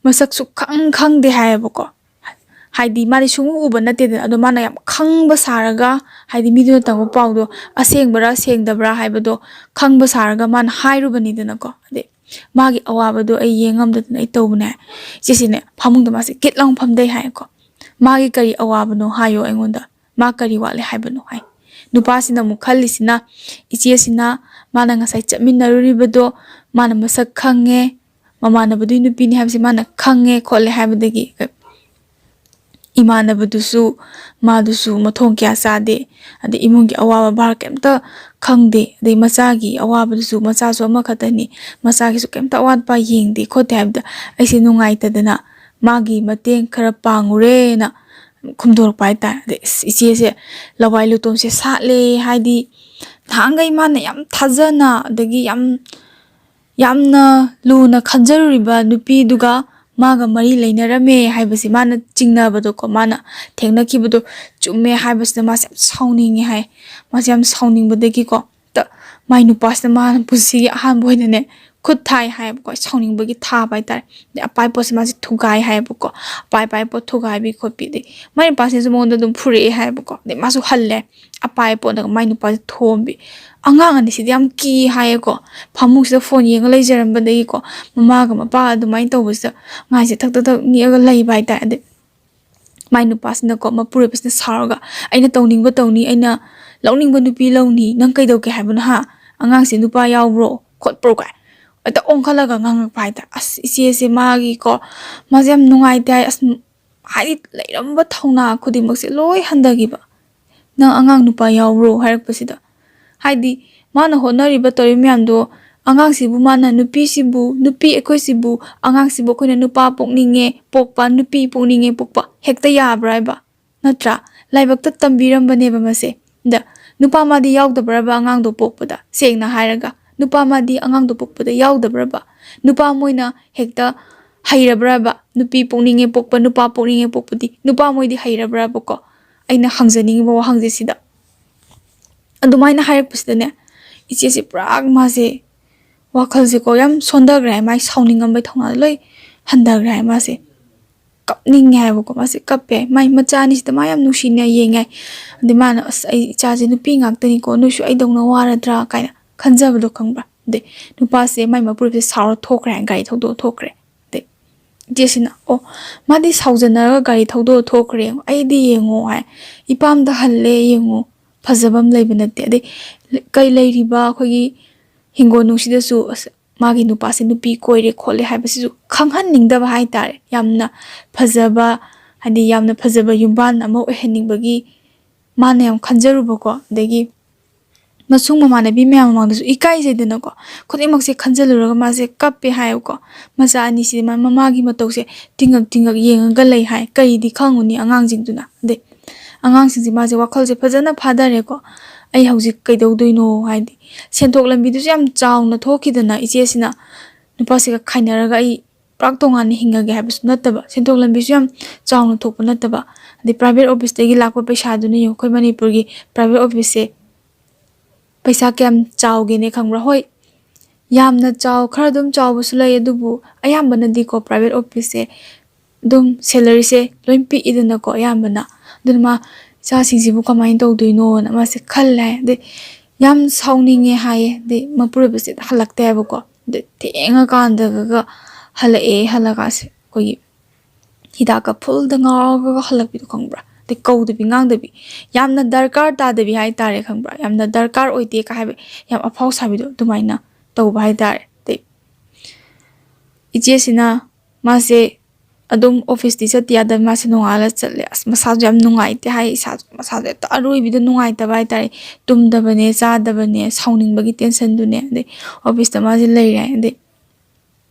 ꯃꯁꯛꯁꯨ ꯈꯪ ꯈꯪꯗꯦ ꯍꯥꯏꯌꯦꯕꯀꯣ꯫ ꯍꯥꯏꯗꯤ ꯃꯥꯗꯤ ꯁꯨꯡꯎ ꯎꯕ ꯅꯠꯇꯦꯗꯅ, ꯑꯗꯣ ꯃꯥꯅ ꯌꯥꯝ ꯈꯪꯕ ꯁꯥꯔꯒ, ꯍꯥꯏꯗꯤ ꯃꯤꯗꯨꯅ ꯇꯝꯕ ꯄꯥꯎꯗꯣ ꯑꯁꯦꯡꯕꯔꯥ ꯁꯦꯡꯗꯕ꯭ꯔꯥ ꯍꯥꯏꯕꯗꯣ ꯈꯪꯕ ꯁꯥꯔꯒ ꯃꯥꯅ ꯍꯥꯏꯔꯨꯕꯅꯤꯗꯅꯀꯣ꯫ ꯑꯗꯩ ꯃꯥꯒꯤ ꯑꯋꯥꯕꯗꯣ ꯑꯩ ꯌꯦꯡꯉꯝꯗꯗꯅ ꯑꯩ ꯇꯧꯕꯅꯦ꯫ ꯏꯆꯦꯁꯤꯅꯦ ꯐꯃꯨꯡꯗ ꯃꯥꯁꯦ ꯀꯤꯠ ꯂꯥꯎ ꯐꯝꯗꯩ ꯍꯥꯏꯌꯦꯀꯣ꯫ "ꯃꯥꯒꯤ ꯀꯔꯤ ꯑꯋꯥꯕꯅꯣ ꯍꯥꯏꯌꯣ ꯑꯩꯉꯣꯟꯗ, ꯃꯥ ꯀꯔꯤ ꯋꯥꯠꯂꯦ ꯍꯥꯏꯕꯅꯣ?" ꯍꯥꯏ꯫ ꯅꯨꯄꯥꯁꯤꯅ ꯑꯃꯨꯛ ꯈꯜꯂꯤꯁꯤꯅ, ꯏꯆꯦꯁꯤꯅ ꯃꯥꯅ ꯉꯁꯥꯏ ꯆꯠꯃꯤꯟꯅꯔꯨꯔꯤꯕꯗꯣ ꯃꯥꯅ ꯃꯁꯛ ꯈꯪꯉꯦ, ꯃꯃꯥꯟꯅꯕꯗꯨꯒꯤ ꯅꯨꯄꯤꯅꯤ ꯍꯥꯏꯕꯁꯦ ꯃꯥꯅ ꯈꯪꯉꯦ ꯈꯣꯠꯂꯦ ꯍꯥꯏꯕꯗꯒꯤ ꯏꯃꯥꯟꯅꯕꯗꯨꯁꯨ, ꯃꯥꯗꯨꯁꯨ ꯃꯊꯣꯡ ꯀꯌꯥ ꯆꯥꯗꯦ, ꯑꯗꯩ ꯏꯃꯨꯡꯒꯤ ꯑꯋꯥꯕ ꯚꯥꯔ ꯀꯩꯝꯇ ꯈꯪꯗꯦ, ꯑꯗꯩ ꯃꯆꯥꯒꯤ ꯑꯋꯥꯕꯗꯨꯁꯨ, ꯃꯆꯥꯁꯨ ꯑꯃꯈꯛꯇꯅꯤ, ꯃꯆꯥꯒꯤꯁꯨ ꯀꯩꯝꯇ ꯑꯋꯥꯠꯄ ꯌꯦꯡꯗꯦ ꯈꯣꯠꯇꯦ ꯍꯥꯏꯕꯗ ꯑꯩꯁꯦ ꯅꯨꯡꯉꯥꯏꯇꯗꯅ ꯃꯥꯒꯤ ꯃꯇꯦꯡ ꯈꯔ ꯄꯥꯡꯉꯨꯔꯦꯅ ꯈꯨꯝꯗꯣꯔꯛꯄ ꯍꯥꯏꯇꯥꯔꯦ꯫ ꯑꯗꯩ ꯑꯁ, ꯏꯆꯦꯁꯦ ꯂꯋꯥꯏ ꯂꯨꯇꯣꯟꯁꯦ ꯁꯥꯠꯂꯦ, ꯍꯥꯏꯗꯤ ꯅꯍꯥꯟꯈꯩ ꯃꯥꯅ ꯌꯥꯝ ꯊꯥꯖꯅ, ꯑꯗꯒꯤ ꯌꯥꯝ, ꯌꯥꯝꯅ ꯂꯨꯅ ꯈꯟꯖꯔꯨꯔꯤꯕ ꯅꯨꯄꯤꯗꯨꯒ ꯃꯥꯒ ꯃꯔꯤ ꯂꯩꯅꯔꯝꯃꯦ ꯍꯥꯏꯕꯁꯦ ꯃꯥꯅ ꯆꯤꯡꯅꯕꯗꯣꯀꯣ, ꯃꯥꯅ ꯊꯦꯡꯅꯈꯤꯕꯗꯣ ꯆꯨꯝꯃꯦ ꯍꯥꯏꯕꯁꯤꯗ ꯃꯥꯁꯦ ꯌꯥꯝ ꯁꯥꯎꯅꯤꯡꯉꯦ ꯍꯥꯏ꯫ ꯃꯥꯁꯦ ꯌꯥꯝ ꯁꯥꯎꯅꯤꯡꯕꯗꯒꯤꯀꯣ, ꯇ-, ꯃꯥꯏ ꯅꯨꯄꯥꯁꯤꯅ ꯃꯥꯅ ꯄꯨꯟꯁꯤꯒꯤ ꯑꯍꯥꯟꯕ ꯑꯣꯏꯅꯅꯦ ꯈꯨꯠ ꯊꯥꯏ ꯍꯥꯏꯌꯦꯕꯀꯣ, ꯁꯥꯎꯅꯤꯡꯕꯒꯤ ꯊꯥꯕ ꯍꯥꯏꯇꯥꯔꯦ꯫ ꯑꯗꯩ ꯑꯄꯥꯏ ꯄꯣꯠꯁꯦ ꯃꯥꯁꯦ ꯊꯨꯒꯥꯏ ꯍꯥꯏꯌꯦꯕꯀꯣ, ꯑꯄꯥꯏ ꯑꯄꯥꯏ ꯄꯣꯠ ꯊꯨꯒꯥꯏꯕꯤ ꯈꯣꯠꯄꯤ꯫ ꯑꯗꯩ ꯃꯥꯏ ꯅꯨꯄꯥꯁꯤꯅꯁꯨ ꯃꯉꯣꯟꯗ ꯑꯗꯨꯝ ꯐꯨꯔꯛꯑꯦ ꯍꯥꯏꯌꯦꯕꯀꯣ, ꯑꯗꯩ ꯃꯥꯁꯨ ꯍꯜꯂꯦ, ꯑꯄꯥꯏ ꯄꯣꯠꯅꯒ ꯃꯥꯏ ꯅꯨꯄꯥꯁꯦ ꯊꯣꯝꯕꯤ꯫ ꯑꯉꯥꯡ ꯑꯅꯤꯁꯤꯗꯤ ꯌꯥꯝ ꯀꯤ ꯍꯥꯏꯌꯦꯀꯣ, ꯐꯃꯨꯡꯁꯤꯗ ꯐꯣꯟ ꯌꯦꯡꯉ ꯂꯩꯖꯔꯝꯕꯗꯒꯤꯀꯣ, ꯃꯃꯥꯒ ꯃꯄꯥꯒ ꯑꯗꯨꯃꯥꯏꯅ ꯇꯧꯕꯁꯤꯗ ꯉꯥꯏꯁꯦ ꯊꯛ ꯊꯛ ꯊꯛ ꯅꯤꯛꯑꯒ ꯂꯩꯕ ꯍꯥꯏꯇꯥꯔꯦ꯫ ꯑꯗꯩ ꯃꯥꯏ ꯅꯨꯄꯥꯁꯤꯅꯀꯣ, ꯃꯄꯨꯔꯣꯏꯕꯁꯤꯅ ꯁꯥꯎꯔꯒ, "ꯑꯩꯅ ꯇꯧꯅꯤꯡꯕ ꯇꯧꯅꯤ, ꯑꯩꯅ ꯂꯧꯅꯤꯡꯕ ꯅꯨꯄꯤ ꯂꯧꯅꯤ, ꯅꯪ ꯀꯩꯗꯧꯒꯦ ꯍꯥꯏꯕꯅꯣ ꯍꯥ? ꯑꯉꯥꯡꯁꯦ ꯅꯨꯄꯥ ꯌꯥꯎꯕ꯭ꯔꯣ ꯈꯣꯠꯄ꯭ꯔꯣ?" ꯀꯥꯏ ꯍꯦꯛꯇ ꯑꯣꯟꯈꯠꯂꯒ ꯉꯥꯡꯉꯛꯄ ꯍꯥꯏꯇꯥꯔꯦ꯫ ꯑꯁ, ꯏꯆꯦꯁꯦ ꯃꯥꯒꯤꯀꯣ, ꯃꯥꯁꯦ ꯌꯥꯝ ꯅꯨꯡꯉꯥꯏꯇꯦ ꯍꯥꯏ꯫ ꯑꯁ, ꯍꯥꯏꯗꯤ ꯂꯩꯔꯝꯕ ꯊꯧꯅꯥ ꯈꯨꯗꯤꯡꯃꯛꯁꯦ ꯂꯣꯏ ꯍꯟꯊꯈꯤꯕ꯫ "ꯅꯪ ꯑꯉꯥꯡ ꯅꯨꯄꯥ ꯌꯥꯎꯕ꯭ꯔꯣ?" ꯍꯥꯏꯔꯛꯄꯁꯤꯗ, ꯍꯥꯏꯗꯤ ꯃꯥꯅ ꯍꯣꯠꯅꯔꯤꯕ ꯇꯧꯔꯤꯕ ꯃꯌꯥꯝꯗꯣ, ꯑꯉꯥꯡꯁꯤꯕꯨ ꯃꯥꯅ, ꯅꯨꯄꯤꯁꯤꯕꯨ, ꯅꯨꯄꯤ ꯑꯩꯈꯣꯏꯁꯤꯕꯨ, ꯑꯉꯥꯡꯁꯤꯕꯨ ꯑꯩꯈꯣꯏꯅ ꯅꯨꯄꯥ ꯄꯣꯛꯅꯤꯡꯉꯦ ꯄꯣꯛꯄ, ꯅꯨꯄꯤ ꯄꯣꯛꯅꯤꯡꯉꯦ ꯄꯣꯛꯄ ꯍꯦꯛꯇ ꯌꯥꯕ꯭ꯔꯥ ꯍꯥꯏꯕ? ꯅꯠꯇ꯭ꯔꯥ? ꯂꯥꯏꯕꯛꯇ ꯇꯝꯕꯤꯔꯝꯕꯅꯦꯕ ꯃꯁꯦ꯫ ꯑꯗ ꯅꯨꯄꯥ ꯃꯥꯗꯤ ꯌꯥꯎꯗꯕ꯭ꯔꯕ ꯑꯉꯥꯡꯗꯣ ꯄꯣꯛꯄꯗ? ꯁꯦꯡꯅ ꯍꯥꯏꯔꯒ, ꯅꯨꯄꯥ ꯃꯥꯗꯤ ꯑꯉꯥꯡꯗꯣ ꯄꯣꯛꯄꯗ ꯌꯥꯎꯗꯕ꯭ꯔꯕ? ꯅꯨꯄꯥ ꯃꯣꯏꯅ ꯍꯦꯛꯇ ꯍꯩꯔꯕ꯭ꯔꯕ? ꯅꯨꯄꯤ ꯄꯣꯛꯅꯤꯡꯉꯦ ꯄꯣꯛꯄ, ꯅꯨꯄꯥ ꯄꯣꯛꯅꯤꯡꯉꯦ ꯄꯣꯛꯄꯗꯤ ꯅꯨꯄꯥ ꯃꯣꯏꯗꯤ ꯍꯩꯔꯕ꯭ꯔꯕꯀꯣ? ꯑꯩꯅ ꯍꯪꯖꯅꯤꯡꯉꯤꯕ ꯋꯥꯍꯪꯁꯦ ꯁꯤꯗ꯫ ꯑꯗꯨꯃꯥꯏꯅ ꯍꯥꯏꯔꯛꯄꯁꯤꯗꯅꯦ, ꯏꯆꯦꯁꯦ ꯄꯨꯔꯥ ꯃꯥꯁꯦ ꯋꯥꯈꯜꯁꯦꯀꯣ ꯌꯥꯝ ꯁꯣꯟꯊꯈ꯭ꯔꯦ ꯍꯥꯏ, ꯃꯥꯏ ꯁꯥꯎꯅꯤꯡꯉꯝꯕꯩ ꯊꯧꯅꯥꯗꯣ ꯂꯣꯏ ꯍꯟꯊꯈ꯭ꯔꯦ ꯍꯥꯏ꯫ ꯃꯥꯁꯦ ꯀꯞꯅꯤꯡꯉꯦ ꯍꯥꯏꯕꯀꯣ, ꯃꯥꯁꯦ ꯀꯞꯄꯦ꯫ ꯃꯥꯏ ꯃꯆꯥ ꯑꯅꯤꯁꯤꯗ ꯃꯥ ꯌꯥꯝ ꯅꯨꯡꯁꯤꯅ ꯌꯦꯡꯉꯦ ꯍꯥꯏ꯫ ꯑꯗꯩ ꯃꯥꯅ, "ꯑꯁ, ꯑꯩ ꯏꯆꯥꯁꯦ ꯅꯨꯄꯤ ꯉꯥꯛꯇꯅꯤꯀꯣ, ꯅꯣꯏꯁꯨ ꯑꯩꯗꯧꯅ ꯋꯥꯔꯗ꯭ꯔꯥ?" ꯀꯥꯏꯅ ꯈꯟꯖꯕꯗꯣ ꯈꯪꯕ꯭ꯔꯥ? ꯑꯗꯩ ꯅꯨꯄꯥꯁꯦ ꯃꯥꯏ ꯃꯄꯨꯔꯣꯏꯕꯁꯦ ꯁꯥꯎꯔ ꯊꯣꯛꯈ꯭ꯔꯦ ꯍꯥꯏ, ꯒꯥꯔꯤ ꯊꯧꯗꯣꯛꯑ ꯊꯣꯛꯈ꯭ꯔꯦ꯫ ꯑꯗꯩ ꯏꯆꯦꯁꯤꯅ, "ꯑꯣ, ꯃꯥꯗꯤ ꯁꯥꯎꯖꯅꯔꯒ ꯒꯥꯔꯤ ꯊꯧꯗꯣꯛꯑ ꯊꯣꯛꯈ꯭ꯔꯦ ꯌꯦꯡꯉꯣ, ꯑꯩꯗꯤ ꯌꯦꯡꯉꯣ ꯍꯥꯏ, ꯏꯄꯥꯝꯗ ꯍꯜꯂꯦ ꯌꯦꯡꯉꯣ, ꯐꯖꯕ ꯑꯃ ꯂꯩꯕ ꯅꯠꯇꯦ꯫ ꯑꯗꯩ ꯀꯩ ꯂꯩꯔꯤꯕ ꯑꯩꯈꯣꯏꯒꯤ ꯍꯤꯡꯒꯣꯜ ꯅꯨꯡꯁꯤꯗꯁꯨ ꯑꯁ, ꯃꯥꯒꯤ ꯅꯨꯄꯥꯁꯦ ꯅꯨꯄꯤ ꯀꯣꯏꯔꯦ ꯈꯣꯠꯂꯦ ꯍꯥꯏꯕꯁꯤꯁꯨ ꯈꯪꯍꯟꯅꯤꯡꯗꯕ ꯍꯥꯏꯇꯥꯔꯦ꯫ ꯌꯥꯝꯅ ꯐꯖꯕ, ꯍꯥꯏꯗꯤ ꯌꯥꯝꯅ ꯐꯖꯕ ꯌꯨꯝꯕꯥꯟ ꯑꯃ ꯑꯣꯏꯍꯟꯅꯤꯡꯕꯒꯤ ꯃꯥꯅ ꯌꯥꯝ ꯈꯟꯖꯔꯨꯕꯀꯣ꯫ ꯑꯗꯒꯤ ꯃꯁꯨꯡ ꯃꯃꯥꯟꯅꯕꯤ ꯃꯌꯥꯝ ꯃꯃꯥꯡꯗꯁꯨ ꯏꯀꯥꯏꯖꯩꯗꯅꯀꯣ꯫ ꯈꯨꯗꯤꯡꯃꯛꯁꯦ ꯈꯟꯖꯜꯂꯨꯔꯒ ꯃꯥꯁꯦ ꯀꯞꯄꯦ ꯍꯥꯏꯌꯦꯕꯀꯣ꯫ ꯃꯆꯥ ꯑꯅꯤꯁꯤꯗꯤ ꯃꯥ-, ꯃꯃꯥꯒꯤ ꯃꯇꯧꯁꯦ ꯇꯤꯡꯉꯛ ꯇꯤꯡꯉꯛ ꯌꯦꯡꯉꯒ ꯂꯩ ꯍꯥꯏ꯫ ꯀꯔꯤꯗꯤ ꯈꯪꯉꯨꯅꯤ ꯑꯉꯥꯡꯁꯤꯡꯗꯨꯅ꯫ ꯑꯗꯩ ꯑꯉꯥꯡꯁꯤꯡꯁꯦ ꯃꯥꯁꯦ ꯋꯥꯈꯜꯁꯦ ꯐꯖꯅ ꯐꯥꯗꯔꯦꯀꯣ꯫ "ꯑꯩ ꯍꯧꯖꯤꯛ ꯀꯩꯗꯧꯗꯣꯏꯅꯣ?" ꯍꯥꯏꯗꯤ ꯁꯦꯟꯊꯣꯛ ꯂꯝꯕꯤꯗꯨꯁꯨ ꯌꯥꯝ ꯆꯥꯎꯅ ꯊꯣꯛꯈꯤꯗꯅ ꯏꯆꯦꯁꯤꯅ ꯅꯨꯄꯥꯁꯤꯒ ꯈꯥꯏꯅꯔꯒ ꯑꯩ ꯄꯨꯔꯥ ꯇꯣꯉꯥꯟꯅ ꯍꯤꯡꯉꯒꯦ ꯍꯥꯏꯕꯁꯨ ꯅꯠꯇꯕ, ꯁꯦꯟꯊꯣꯛ ꯂꯝꯕꯤꯁꯨ ꯌꯥꯝ ꯆꯥꯎꯅ ꯊꯣꯛꯄ ꯅꯠꯇꯕ꯫ ꯑꯗꯩ private officeꯇꯒꯤ ꯂꯥꯛꯄ ꯄꯩꯁꯥꯗꯨꯅ ꯌꯦꯡꯉꯨ, ꯑꯩꯈꯣꯏ ꯃꯅꯤꯄꯨꯔꯒꯤ private officeꯁꯦ ꯄꯩꯁꯥ ꯀꯌꯥꯝ ꯆꯥꯎꯒꯦꯅꯦ ꯈꯪꯕ꯭ꯔꯥ? ꯍꯣꯏ, ꯌꯥꯝꯅ ꯆꯥꯎ-, ꯈꯔ ꯑꯗꯨꯝ ꯆꯥꯎꯕꯁꯨ ꯂꯩ, ꯑꯗꯨꯕꯨ ꯑꯌꯥꯝꯕꯅꯗꯤꯀꯣ private officeꯁꯦ ꯑꯗꯨꯝ salaryꯁꯦ ꯂꯣꯏ ꯄꯤꯛꯏꯗꯅꯀꯣ ꯑꯌꯥꯝꯕꯅ꯫ ꯑꯗꯨꯅ ꯃꯥ ꯏꯆꯥꯁꯤꯡꯁꯤꯕꯨ ꯀꯃꯥꯏꯅ ꯇꯧꯗꯣꯏꯅꯣꯅ ꯃꯥꯁꯦ ꯈꯜꯂꯦ ꯍꯥꯏ꯫ ꯑꯗꯩ ꯌꯥꯝ ꯁꯥꯎꯅꯤꯡꯉꯦ ꯍꯥꯏꯌꯦ꯫ ꯑꯗꯩ ꯃꯄꯨꯔꯣꯏꯕꯁꯦ ꯍꯜꯂꯛꯇꯦ ꯍꯥꯏꯕꯀꯣ꯫ ꯑꯗꯩ ꯊꯦꯡꯉꯀꯥꯟꯗꯒ ꯍꯜꯂꯛꯑꯦ꯫ ꯍꯜꯂꯛꯑꯒ ꯑꯁ-, ꯑꯩꯈꯣꯏꯒꯤ ꯍꯤꯗꯥꯛꯀ fullꯗ ꯉꯥꯎꯔꯒ ꯍꯜꯂꯛꯄꯤꯗꯣ ꯈꯪꯕ꯭ꯔꯥ? ꯑꯗꯩ ꯀꯧꯗꯕꯤ ꯉꯥꯡꯗꯕꯤ, ꯌꯥꯝꯅ ꯗꯔꯀꯥꯔ ꯇꯥꯗꯕꯤ ꯍꯥꯏꯇꯥꯔꯦ ꯈꯪꯕ꯭ꯔꯥ? ꯌꯥꯝꯅ ꯗꯔꯀꯥꯔ ꯑꯣꯏꯗꯦ ꯀ ꯍꯥꯏꯕ ꯌꯥꯝ ꯑꯐꯥꯎ ꯁꯥꯕꯤꯗꯣ ꯑꯗꯨꯃꯥꯏꯅ ꯇꯧꯕ ꯍꯥꯏꯇꯥꯔꯦ꯫ ꯑꯗꯩ ꯏꯆꯦꯁꯤꯅ ꯃꯥꯁꯦ ꯑꯗꯨꯝ officeꯇꯤ ꯆꯠꯇ ꯌꯥꯗꯕ, ꯃꯥꯁꯦ ꯅꯣꯡꯉꯥꯜꯂ ꯆꯠꯂꯦ꯫ ꯑꯁ, ꯃꯁꯥꯁꯨ ꯌꯥꯝ ꯅꯨꯡꯉꯥꯏꯇꯦ ꯍꯥꯏ, ꯏꯁꯥꯁꯨ, ꯃꯁꯥꯁꯨ ꯍꯦꯛꯇ ꯑꯔꯣꯏꯕꯤꯗ ꯅꯨꯡꯉꯥꯏꯇꯕ ꯍꯥꯏꯇꯥꯔꯦ꯫ ꯇꯨꯝꯗꯕꯅꯦ, ꯆꯥꯗꯕꯅꯦ, ꯁꯥꯎꯅꯤꯡꯕꯒꯤ tensionꯗꯨꯅꯦ꯫ ꯑꯗꯩ officeꯇ ꯃꯥꯁꯦ ꯂꯩꯔꯦ꯫ ꯑꯗꯩ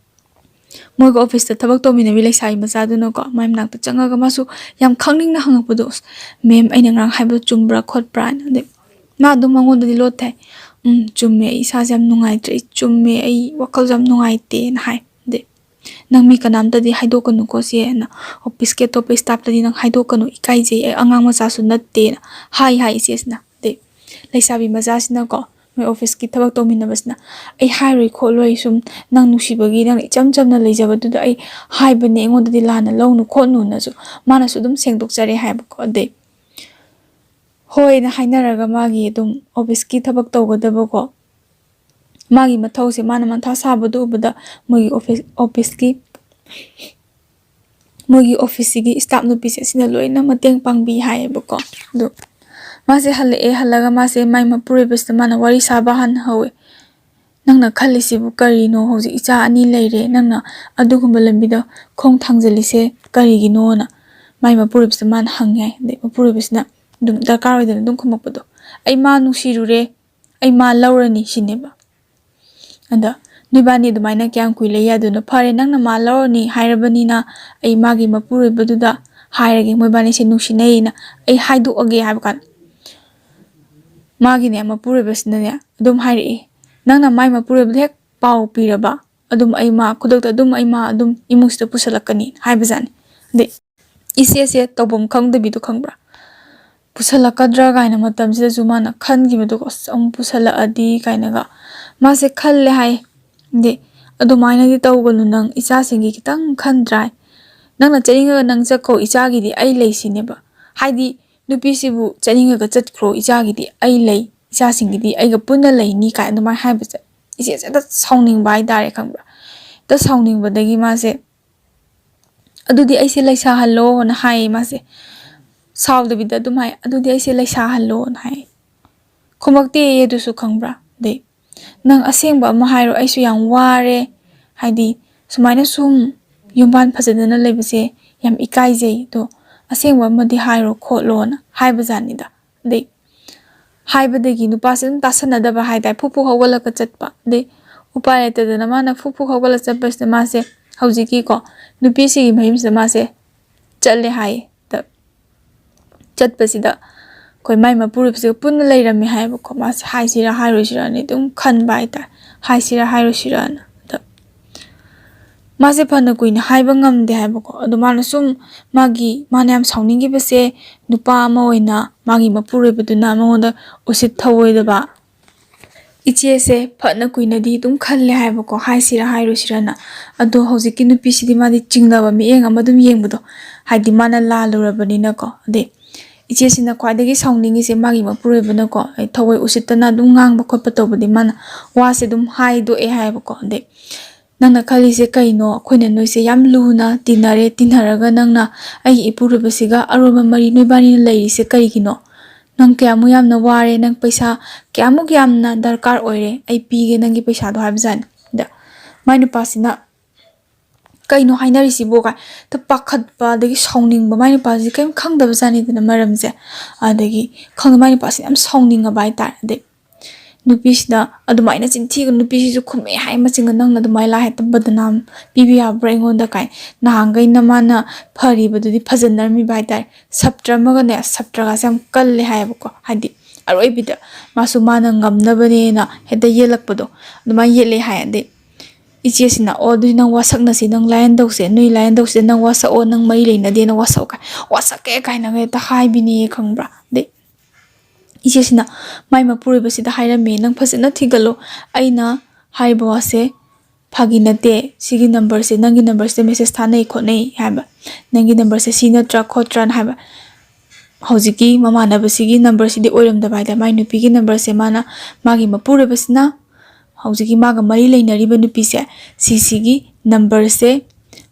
ꯃꯣꯏꯒ officeꯇ ꯊꯕꯛ ꯇꯧꯃꯤꯟꯅꯕꯤ ꯂꯩꯁꯥꯕꯤ ꯃꯆꯥꯗꯨꯅꯀꯣ ꯃꯥꯏ ꯃꯅꯥꯛꯇ ꯆꯪꯉꯒ ꯃꯥꯁꯨ ꯌꯥꯝ ꯈꯪꯅꯤꯡꯅ ꯍꯪꯉꯛꯄꯗꯣ, "ꯑꯁ, ma'am, ꯑꯩꯅ ꯉꯔꯥꯡ ꯍꯥꯏꯕꯗꯣ ꯆꯨꯝꯕ꯭ꯔꯥ ꯈꯣꯠꯄ꯭ꯔꯥ?" ꯍꯥꯏꯅ꯫ ꯑꯗꯩ ꯃꯥ ꯑꯗꯨꯝ ꯃꯉꯣꯟꯗꯗꯤ ꯂꯣꯠꯊꯦ꯫ "ꯎꯝ, ꯆꯨꯝꯃꯦ, ꯑꯩ ꯏꯁꯥꯁꯦ ꯌꯥꯝ ꯅꯨꯡꯉꯥꯏꯇ꯭ꯔꯦ, ꯑꯩ ꯆꯨꯝꯃꯦ, ꯑꯩ ꯋꯥꯈꯜꯁꯦ ꯌꯥꯝ ꯅꯨꯡꯉꯥꯏꯇꯦꯅ" ꯍꯥꯏ꯫ ꯑꯗꯩ "ꯅꯪ ꯃꯤ ꯀꯅꯥꯝꯇꯗꯤ ꯍꯥꯏꯗꯣꯛꯀꯅꯨꯀꯣ ꯁꯦ" ꯍꯥꯏꯅ, "officeꯀꯤ ꯑꯇꯣꯞꯄ staffꯇꯗꯤ ꯅꯪ ꯍꯥꯏꯗꯣꯛꯀꯅꯨ, ꯏꯀꯥꯏꯖꯩ, ꯑꯩ ꯑꯉꯥꯡ ꯃꯆꯥꯁꯨ ꯅꯠꯇꯦꯅ" ꯍꯥꯏ ꯍꯥꯏ ꯏꯆꯦꯁꯤꯅ꯫ ꯑꯗꯩ ꯂꯩꯁꯥꯕꯤ ꯃꯆꯥꯁꯤꯅꯀꯣ, ꯃꯣꯏ officeꯀꯤ ꯊꯕꯛ ꯇꯧꯃꯤꯟꯅꯕꯁꯤꯅ, "ꯑꯩ ꯍꯥꯏꯔꯣꯏ ꯈꯣꯠꯂꯣꯏ, ꯁꯨꯝ ꯅꯪ ꯅꯨꯡꯁꯤꯕꯒꯤ ꯅꯪ ꯏꯆꯝ ꯆꯝꯅ ꯂꯩꯖꯕꯗꯨꯗ ꯑꯩ ꯍꯥꯏꯕꯅꯦ, ꯑꯩꯉꯣꯟꯗꯗꯤ ꯂꯥꯟꯅ ꯂꯧꯅꯨ ꯈꯣꯠꯅꯨꯅꯁꯨ" ꯃꯥꯅꯁꯨ ꯑꯗꯨꯝ ꯁꯦꯡꯗꯣꯛꯆꯔꯦ ꯍꯥꯏꯕꯀꯣ꯫ ꯑꯗꯩ ꯍꯣꯏꯅ ꯍꯥꯏꯅꯔꯒ ꯃꯥꯒꯤ ꯑꯗꯨꯝ officeꯀꯤ ꯊꯕꯛ ꯇꯧꯒꯗꯕꯀꯣ, ꯃꯥꯒꯤ ꯃꯊꯧꯁꯦ ꯃꯥꯅ ꯃꯊꯥ ꯁꯥꯕꯗꯨ ꯎꯕꯗ ꯃꯣꯏꯒꯤ office, officeꯀꯤ, ꯃꯣꯏꯒꯤ officeꯁꯤꯒꯤ staff ꯅꯨꯄꯤꯁꯦ ꯑꯁꯤꯅ ꯂꯣꯏꯅ ꯃꯇꯦꯡ ꯄꯥꯡꯕꯤ ꯍꯥꯏꯌꯦꯕꯀꯣ꯫ ꯑꯗꯣ ꯃꯥꯁꯦ ꯍꯜꯂꯛꯑꯦ, ꯍꯜꯂꯒ ꯃꯥꯁꯦ ꯃꯥꯏ ꯃꯄꯨꯔꯣꯏꯕꯁꯤꯗ ꯃꯥꯅ ꯋꯥꯔꯤ ꯁꯥꯕ ꯍꯥꯟꯅ ꯍꯧꯋꯦ꯫ "ꯅꯪꯅ ꯈꯜꯂꯤꯁꯤꯕꯨ ꯀꯔꯤꯅꯣ? ꯍꯧꯖꯤꯛ ꯏꯆꯥ ꯑꯅꯤ ꯂꯩꯔꯦ, ꯅꯪꯅ ꯑꯗꯨꯒꯨꯝꯕ ꯂꯝꯕꯤꯗ ꯈꯣꯡ ꯊꯥꯡꯖꯜꯂꯤꯁꯦ ꯀꯔꯤꯒꯤꯅꯣꯅ?" ꯃꯥꯏ ꯃꯄꯨꯔꯣꯏꯕꯁꯤꯗ ꯃꯥꯅ ꯍꯪꯉꯦ ꯍꯥꯏ꯫ ꯑꯗꯩ ꯃꯄꯨꯔꯣꯏꯕꯁꯤꯅ ꯑꯗꯨꯝ ꯗꯔꯀꯥꯔ ꯑꯣꯏꯗꯅ ꯑꯗꯨꯝ ꯈꯨꯝꯃꯛꯄꯗꯣ, "ꯑꯩ ꯃꯥ ꯅꯨꯡꯁꯤꯔꯨꯔꯦ, ꯑꯩ ꯃꯥ ꯂꯧꯔꯅꯤ ꯁꯤꯅꯦꯕ꯫ ꯑꯗ ꯅꯣꯏꯕꯥꯅꯤ ꯑꯗꯨꯃꯥꯏꯅ ꯀꯌꯥꯝ ꯀꯨꯏ ꯂꯩ ꯌꯥꯗꯣꯏꯅꯣ? ꯐꯔꯦ, ꯅꯪꯅ ꯃꯥ ꯂꯧꯔꯅꯤ ꯍꯥꯏꯔꯕꯅꯤꯅ ꯑꯩ ꯃꯥꯒꯤ ꯃꯄꯨꯔꯣꯏꯕꯗꯨꯗ ꯍꯥꯏꯔꯒꯦ, ꯃꯣꯏꯕꯥꯅꯤꯁꯦ ꯅꯨꯡꯁꯤꯅꯩꯅ ꯑꯩ ꯍꯥꯏꯗꯣꯛꯑꯒꯦ ꯍꯥꯏꯕ ꯀꯥꯟꯗ ꯃꯥꯒꯤꯅꯦ ꯃꯄꯨꯔꯣꯏꯕꯁꯤꯅꯅꯦ ꯑꯗꯨꯝ ꯍꯥꯏꯔꯛꯑꯦ, ꯅꯪꯅ ꯃꯥꯏ ꯃꯄꯨꯔꯣꯏꯕꯗ ꯍꯦꯛ ꯄꯥꯎ ꯄꯤꯔꯕ ꯑꯗꯨꯝ ꯑꯩ ꯃꯥ ꯈꯨꯗꯛꯇ ꯑꯗꯨꯝ ꯑꯩ ꯃꯥ ꯑꯗꯨꯝ ꯏꯃꯨꯡꯁꯤꯗ ꯄꯨꯁꯜꯂꯛꯀꯅꯤ ꯍꯥꯏꯕꯖꯥꯠꯅꯤ꯫ ꯑꯗꯩ ꯏꯆꯦꯁꯦ ꯇꯧꯐꯝ ꯈꯪꯗꯕꯤꯗꯣ ꯈꯪꯕ꯭ꯔꯥ? ꯄꯨꯁꯜꯂꯛꯀꯗ꯭ꯔꯥ ꯀꯥꯏꯅ ꯃꯇꯝꯁꯤꯗꯁꯨ ꯃꯥꯅ ꯈꯟꯈꯤꯕꯗꯣ, ꯑꯁ ꯑꯃꯨꯛ ꯄꯨꯁꯜꯂꯛꯑꯗꯤ ꯀꯥꯏꯅꯒ ꯃꯥꯁꯦ ꯈꯜꯂꯦ ꯍꯥꯏ꯫ ꯑꯗꯩ ꯑꯗꯨꯃꯥꯏꯅꯗꯤ ꯇꯧꯒꯅꯨ, ꯅꯪ ꯏꯆꯥꯁꯤꯡꯒꯤ ꯈꯤꯇꯪ ꯈꯟꯗ꯭ꯔꯥꯏ? ꯅꯪꯅ ꯆꯠꯅꯤꯡꯉꯒ ꯅꯪ ꯆꯠꯈꯣ, ꯏꯆꯥꯒꯤꯗꯤ ꯑꯩ ꯂꯩꯁꯤꯅꯦꯕ꯫ ꯍꯥꯏꯗꯤ ꯅꯨꯄꯤꯁꯤꯕꯨ ꯆꯠꯅꯤꯡꯉꯒ ꯆꯠꯈ꯭ꯔꯣ, ꯏꯆꯥꯒꯤꯗꯤ ꯑꯩ ꯂꯩ, ꯏꯆꯥꯁꯤꯡꯒꯤꯗꯤ ꯑꯩꯒ ꯄꯨꯟꯅ ꯂꯩꯅꯤ ꯀꯥꯏ ꯑꯗꯨꯃꯥꯏꯅ ꯍꯥꯏꯕꯁꯦ ꯏꯆꯦꯁꯦ ꯍꯦꯛꯇ ꯁꯥꯎꯅꯤꯡꯕ ꯍꯥꯏꯇꯥꯔꯦ ꯈꯪꯕ꯭ꯔꯥ? ꯍꯦꯛꯇ ꯁꯥꯎꯅꯤꯡꯕꯗꯒꯤ ꯃꯥꯁꯦ ꯑꯗꯨꯗꯤ ꯑꯩꯁꯦ ꯂꯩꯁꯥꯍꯜꯂꯣꯅ ꯍꯥꯏꯌꯦ ꯃꯥꯁꯦ꯫ ꯁꯥꯎꯗꯕꯤꯗ ꯑꯗꯨꯝ ꯍꯥꯏ, ꯑꯗꯨꯗꯤ ꯑꯩꯁꯦ ꯂꯩꯁꯥꯍꯜꯂꯣꯅ ꯍꯥꯏ꯫ ꯈꯨꯝꯃꯛꯇꯦ ꯑꯗꯨꯁꯨ ꯈꯪꯕ꯭ꯔꯥ? ꯑꯗꯩ ꯅꯪ ꯑꯁꯦꯡꯕ ꯑꯃ ꯍꯥꯏꯔꯣ, ꯑꯩꯁꯨ ꯌꯥꯝ ꯋꯥꯔꯦ, ꯍꯥꯏꯗꯤ ꯁꯨꯃꯥꯏꯅ ꯁꯨꯝ ꯌꯨꯝꯕꯥꯟ ꯐꯖꯗꯅ ꯂꯩꯕꯁꯦ ꯌꯥꯝ ꯏꯀꯥꯏꯖꯩ, ꯑꯗꯣ ꯑꯁꯦꯡꯕ ꯑꯃꯗꯤ ꯍꯥꯏꯔꯣ ꯈꯣꯠꯂꯣꯅ ꯍꯥꯏꯕꯖꯥꯠꯅꯤꯗ꯫ ꯑꯗꯩ ꯍꯥꯏꯕꯗꯒꯤ ꯅꯨꯄꯥꯁꯦ ꯑꯗꯨꯝ ꯇꯥꯁꯟꯅꯗꯕ ꯍꯥꯏꯇꯥꯔꯦ, ꯐꯨꯛ ꯐꯨꯛ ꯍꯧꯒꯠꯂꯒ ꯆꯠꯄ꯫ ꯑꯗꯩ ꯎꯄꯥꯏ ꯂꯩꯇꯗꯅ ꯃꯥꯅ ꯐꯨꯛ ꯐꯨꯛ ꯍꯧꯒꯠꯂ ꯆꯠꯄꯁꯤꯗ ꯃꯥꯁꯦ ꯍꯧꯖꯤꯛꯀꯤꯀꯣ ꯅꯨꯄꯤꯁꯤꯒꯤ ꯃꯌꯨꯝꯁꯤꯗ ꯃꯥꯁꯦ ꯆꯠꯂꯦ ꯍꯥꯏꯌꯦ꯫ ꯆꯠꯄꯁꯤꯗ ꯑꯩꯈꯣꯏ ꯃꯥꯏ ꯃꯄꯨꯔꯣꯏꯕꯁꯤꯒ ꯄꯨꯟꯅ ꯂꯩꯔꯝꯃꯦ ꯍꯥꯏꯌꯦꯕꯀꯣ꯫ ꯃꯥꯁꯦ ꯍꯥꯏꯁꯤꯔꯥ ꯍꯥꯏꯔꯣꯏꯁꯤꯔꯥꯅ ꯑꯗꯨꯝ ꯈꯟꯕ ꯍꯥꯏꯇꯥꯔꯦ, ꯍꯥꯏꯁꯤꯔꯥ ꯍꯥꯏꯔꯣꯏꯁꯤꯔꯥꯅ꯫ ꯑꯗ ꯃꯥꯁꯦ ꯐꯅ ꯀꯨꯏꯅ ꯍꯥꯏꯕ ꯉꯝꯗꯦ ꯍꯥꯏꯕꯀꯣ꯫ ꯑꯗꯣ ꯃꯥꯅ ꯁꯨꯝ ꯃꯥꯒꯤ, ꯃꯥꯅ ꯌꯥꯝ ꯁꯥꯎꯅꯤꯡꯈꯤꯕꯁꯦ ꯅꯨꯄꯥ ꯑꯃ ꯑꯣꯏꯅ ꯃꯥꯒꯤ ꯃꯄꯨꯔꯣꯏꯕꯗꯨꯅ ꯃꯉꯣꯟꯗ ꯎꯁꯤꯠ ꯊꯧꯑꯣꯏꯗꯕ, ꯏꯆꯦꯁꯦ ꯐꯅ ꯀꯨꯏꯅꯗꯤ ꯑꯗꯨꯝ ꯈꯜꯂꯦ ꯍꯥꯏꯕꯀꯣ, ꯍꯥꯏꯁꯤꯔꯥ ꯍꯥꯏꯔꯣꯏꯁꯤꯔꯅ꯫ ꯑꯗꯣ ꯍꯧꯖꯤꯛꯀꯤ ꯅꯨꯄꯤꯁꯤꯗꯤ ꯃꯥꯗꯤ ꯆꯤꯡꯅꯕ ꯃꯤꯠꯌꯦꯡ ꯑꯃ ꯑꯗꯨꯝ ꯌꯦꯡꯕꯗꯣ, ꯍꯥꯏꯗꯤ ꯃꯥꯅ ꯂꯥꯜꯂꯨꯔꯕꯅꯤꯅꯀꯣ꯫ ꯑꯗꯩ ꯏꯆꯦꯁꯤꯅ ꯈ꯭ꯋꯥꯏꯗꯒꯤ ꯁꯥꯎꯅꯤꯡꯉꯤꯁꯦ ꯃꯥꯒꯤ ꯃꯄꯨꯔꯣꯏꯕꯅꯀꯣ, ꯑꯩ ꯊꯑꯣꯏ ꯎꯁꯤꯠꯇꯅ ꯑꯗꯨꯝ ꯉꯥꯡꯕ ꯈꯣꯠꯄ ꯇꯧꯕꯗꯤ ꯃꯥꯅ ꯋꯥꯁꯦ ꯑꯗꯨꯝ ꯍꯥꯏꯗꯣꯛꯑꯦ ꯍꯥꯏꯕꯀꯣ꯫ ꯑꯗꯩ ꯅꯪꯅ ꯈꯜꯂꯤꯁꯦ ꯀꯩꯅꯣ? ꯑꯩꯈꯣꯏꯅ ꯅꯣꯏꯁꯦ ꯌꯥꯝ ꯂꯨꯅ ꯇꯤꯟꯅꯔꯦ, ꯇꯤꯟꯅꯔꯒ ꯅꯪꯅ ꯑꯩꯒꯤ ꯏꯄꯨꯔꯣꯏꯕꯁꯤꯒ ꯑꯔꯣꯟꯕ ꯃꯔꯤ ꯅꯣꯏꯕꯥꯅꯤꯅ ꯂꯩꯔꯤꯁꯦ ꯀꯔꯤꯒꯤꯅꯣ? ꯅꯪ ꯀꯌꯥꯃꯨꯛ ꯌꯥꯝꯅ ꯋꯥꯔꯦ, ꯅꯪ ꯄꯩꯁꯥ ꯀꯌꯥꯃꯨꯛ ꯌꯥꯝꯅ ꯗꯔꯀꯥꯔ ꯑꯣꯏꯔꯦ, ꯑꯩ ꯄꯤꯒꯦ ꯅꯪꯒꯤ ꯄꯩꯁꯥꯗꯣ ꯍꯥꯏꯕꯖꯥꯠꯅꯤ꯫ ꯑꯗ ꯃꯥꯏ ꯅꯨꯄꯥꯁꯤꯅ ꯀꯩꯅꯣ ꯍꯥꯏꯅꯔꯤꯁꯤꯕꯣ ꯀꯥꯏ ꯇ ꯄꯥꯈꯠꯄ, ꯑꯗꯒꯤ ꯁꯥꯎꯅꯤꯡꯕ, ꯃꯥꯏ ꯅꯨꯄꯥꯁꯤ ꯀꯔꯤꯝ ꯈꯪꯗꯕ ꯖꯥꯠꯅꯤꯗꯅ ꯃꯔꯝꯁꯦ꯫ ꯑꯗꯒꯤ ꯈꯪꯗꯦ, ꯃꯥꯏ ꯅꯨꯄꯥꯁꯤ ꯌꯥꯝ ꯁꯥꯎꯅꯤꯡꯉꯕ ꯍꯥꯏꯇꯥꯔꯦ꯫ ꯑꯗꯩ ꯅꯨꯄꯤꯁꯤꯗ ꯑꯗꯨꯃꯥꯏꯅ ꯆꯤꯟꯊꯤꯒ ꯅꯨꯄꯤꯁꯤꯁꯨ ꯈꯨꯝꯃꯦ ꯍꯥꯏ, ꯃꯆꯤꯟꯒ ꯅꯪꯅ ꯑꯗꯨꯃꯥꯏꯅ ꯂꯥꯛ ꯍꯦꯛꯇ ꯕꯗꯅꯥꯝ ꯄꯤꯕ ꯌꯥꯕ꯭ꯔꯥ ꯑꯩꯉꯣꯟꯗ ꯀꯥꯏ꯫ ꯅꯍꯥꯟꯈꯩꯅ ꯃꯥꯅ ꯐꯔꯤꯕꯗꯨꯗꯤ ꯐꯖꯅꯔꯝꯃꯤꯕ ꯍꯥꯏꯇꯥꯔꯦ꯫ ꯁꯞꯇ꯭ꯔ ꯑꯃꯒꯅꯦ, ꯁꯞꯇ꯭ꯔꯒꯁꯦ ꯌꯥꯝ ꯀꯜꯂꯦ ꯍꯥꯏꯌꯦꯕꯀꯣ꯫ ꯍꯥꯏꯗꯤ ꯑꯔꯣꯏꯕꯤꯗ ꯃꯥꯁꯨ ꯃꯥꯅ ꯉꯝꯅꯕꯅꯦꯅ ꯍꯦꯛꯇ ꯌꯦꯜꯂꯛꯄꯗꯣ ꯑꯗꯨꯃꯥꯏꯅ ꯌꯦꯠꯂꯦ ꯍꯥꯏ꯫ ꯑꯗꯩ ꯏꯆꯦꯁꯤꯅ, "ꯑꯣ, ꯑꯗꯨꯗꯤ ꯅꯪ ꯋꯥꯁꯛꯅꯁꯤ, ꯅꯪ ꯂꯥꯏꯌꯦꯟꯗꯧꯁꯦ, ꯅꯣꯏ ꯂꯥꯏꯌꯦꯟꯗꯧꯁꯦ ꯅꯪ ꯋꯥꯁꯛꯑꯣ, ꯅꯪ ꯃꯔꯤ ꯂꯩꯅꯗꯦꯅ ꯋꯥꯁꯛꯑꯣ" ꯀꯥꯏ, ꯋꯥꯁꯛꯀꯦ ꯀꯥꯏꯅꯒ ꯍꯦꯛꯇ ꯍꯥꯏꯕꯤꯅꯦꯌꯦ, ꯈꯪꯕ꯭ꯔꯥ? ꯑꯗꯩ ꯏꯆꯦꯁꯤꯅ ꯃꯥꯏ ꯃꯄꯨꯔꯣꯏꯕꯁꯤꯗ ꯍꯥꯏꯔꯝꯃꯦ, "ꯅꯪ ꯐꯖꯅ ꯊꯤꯒꯠꯂꯣ, ꯑꯩꯅ ꯍꯥꯏꯔꯤꯕ ꯋꯥꯁꯦ ꯐꯥꯒꯤ ꯅꯠꯇꯦ, ꯁꯤꯒꯤ ꯅꯝꯕꯔꯁꯦ, ꯅꯪꯒꯤ ꯅꯝꯕꯔꯁꯤꯗ ꯃꯦꯁꯦꯁ ꯊꯥꯅꯩ ꯈꯣꯠꯅꯩ ꯍꯥꯏꯕ, ꯅꯪꯒꯤ ꯅꯝꯕꯔꯁꯦ ꯁꯤ ꯅꯠꯇ꯭ꯔꯥ ꯈꯣꯠꯇ꯭ꯔꯥꯅ ꯍꯥꯏꯕ꯫ ꯍꯧꯖꯤꯛꯀꯤ ꯃꯃꯥꯟꯅꯕꯁꯤꯒꯤ ꯅꯝꯕꯔꯁꯤꯗꯤ ꯑꯣꯏꯔꯝꯗꯕ ꯍꯥꯏꯇꯥꯔꯦ꯫ ꯃꯥꯏ ꯅꯨꯄꯤꯒꯤ ꯅꯝꯕꯔꯁꯦ ꯃꯥꯅ, ꯃꯥꯒꯤ ꯃꯄꯨꯔꯣꯏꯕꯁꯤꯅ ꯍꯧꯖꯤꯛꯀꯤ ꯃꯥꯒ ꯃꯔꯤ ꯂꯩꯅꯔꯤꯕ ꯅꯨꯄꯤꯁꯦ, ꯁꯤꯁꯤꯒꯤ ꯅꯝꯕꯔꯁꯦ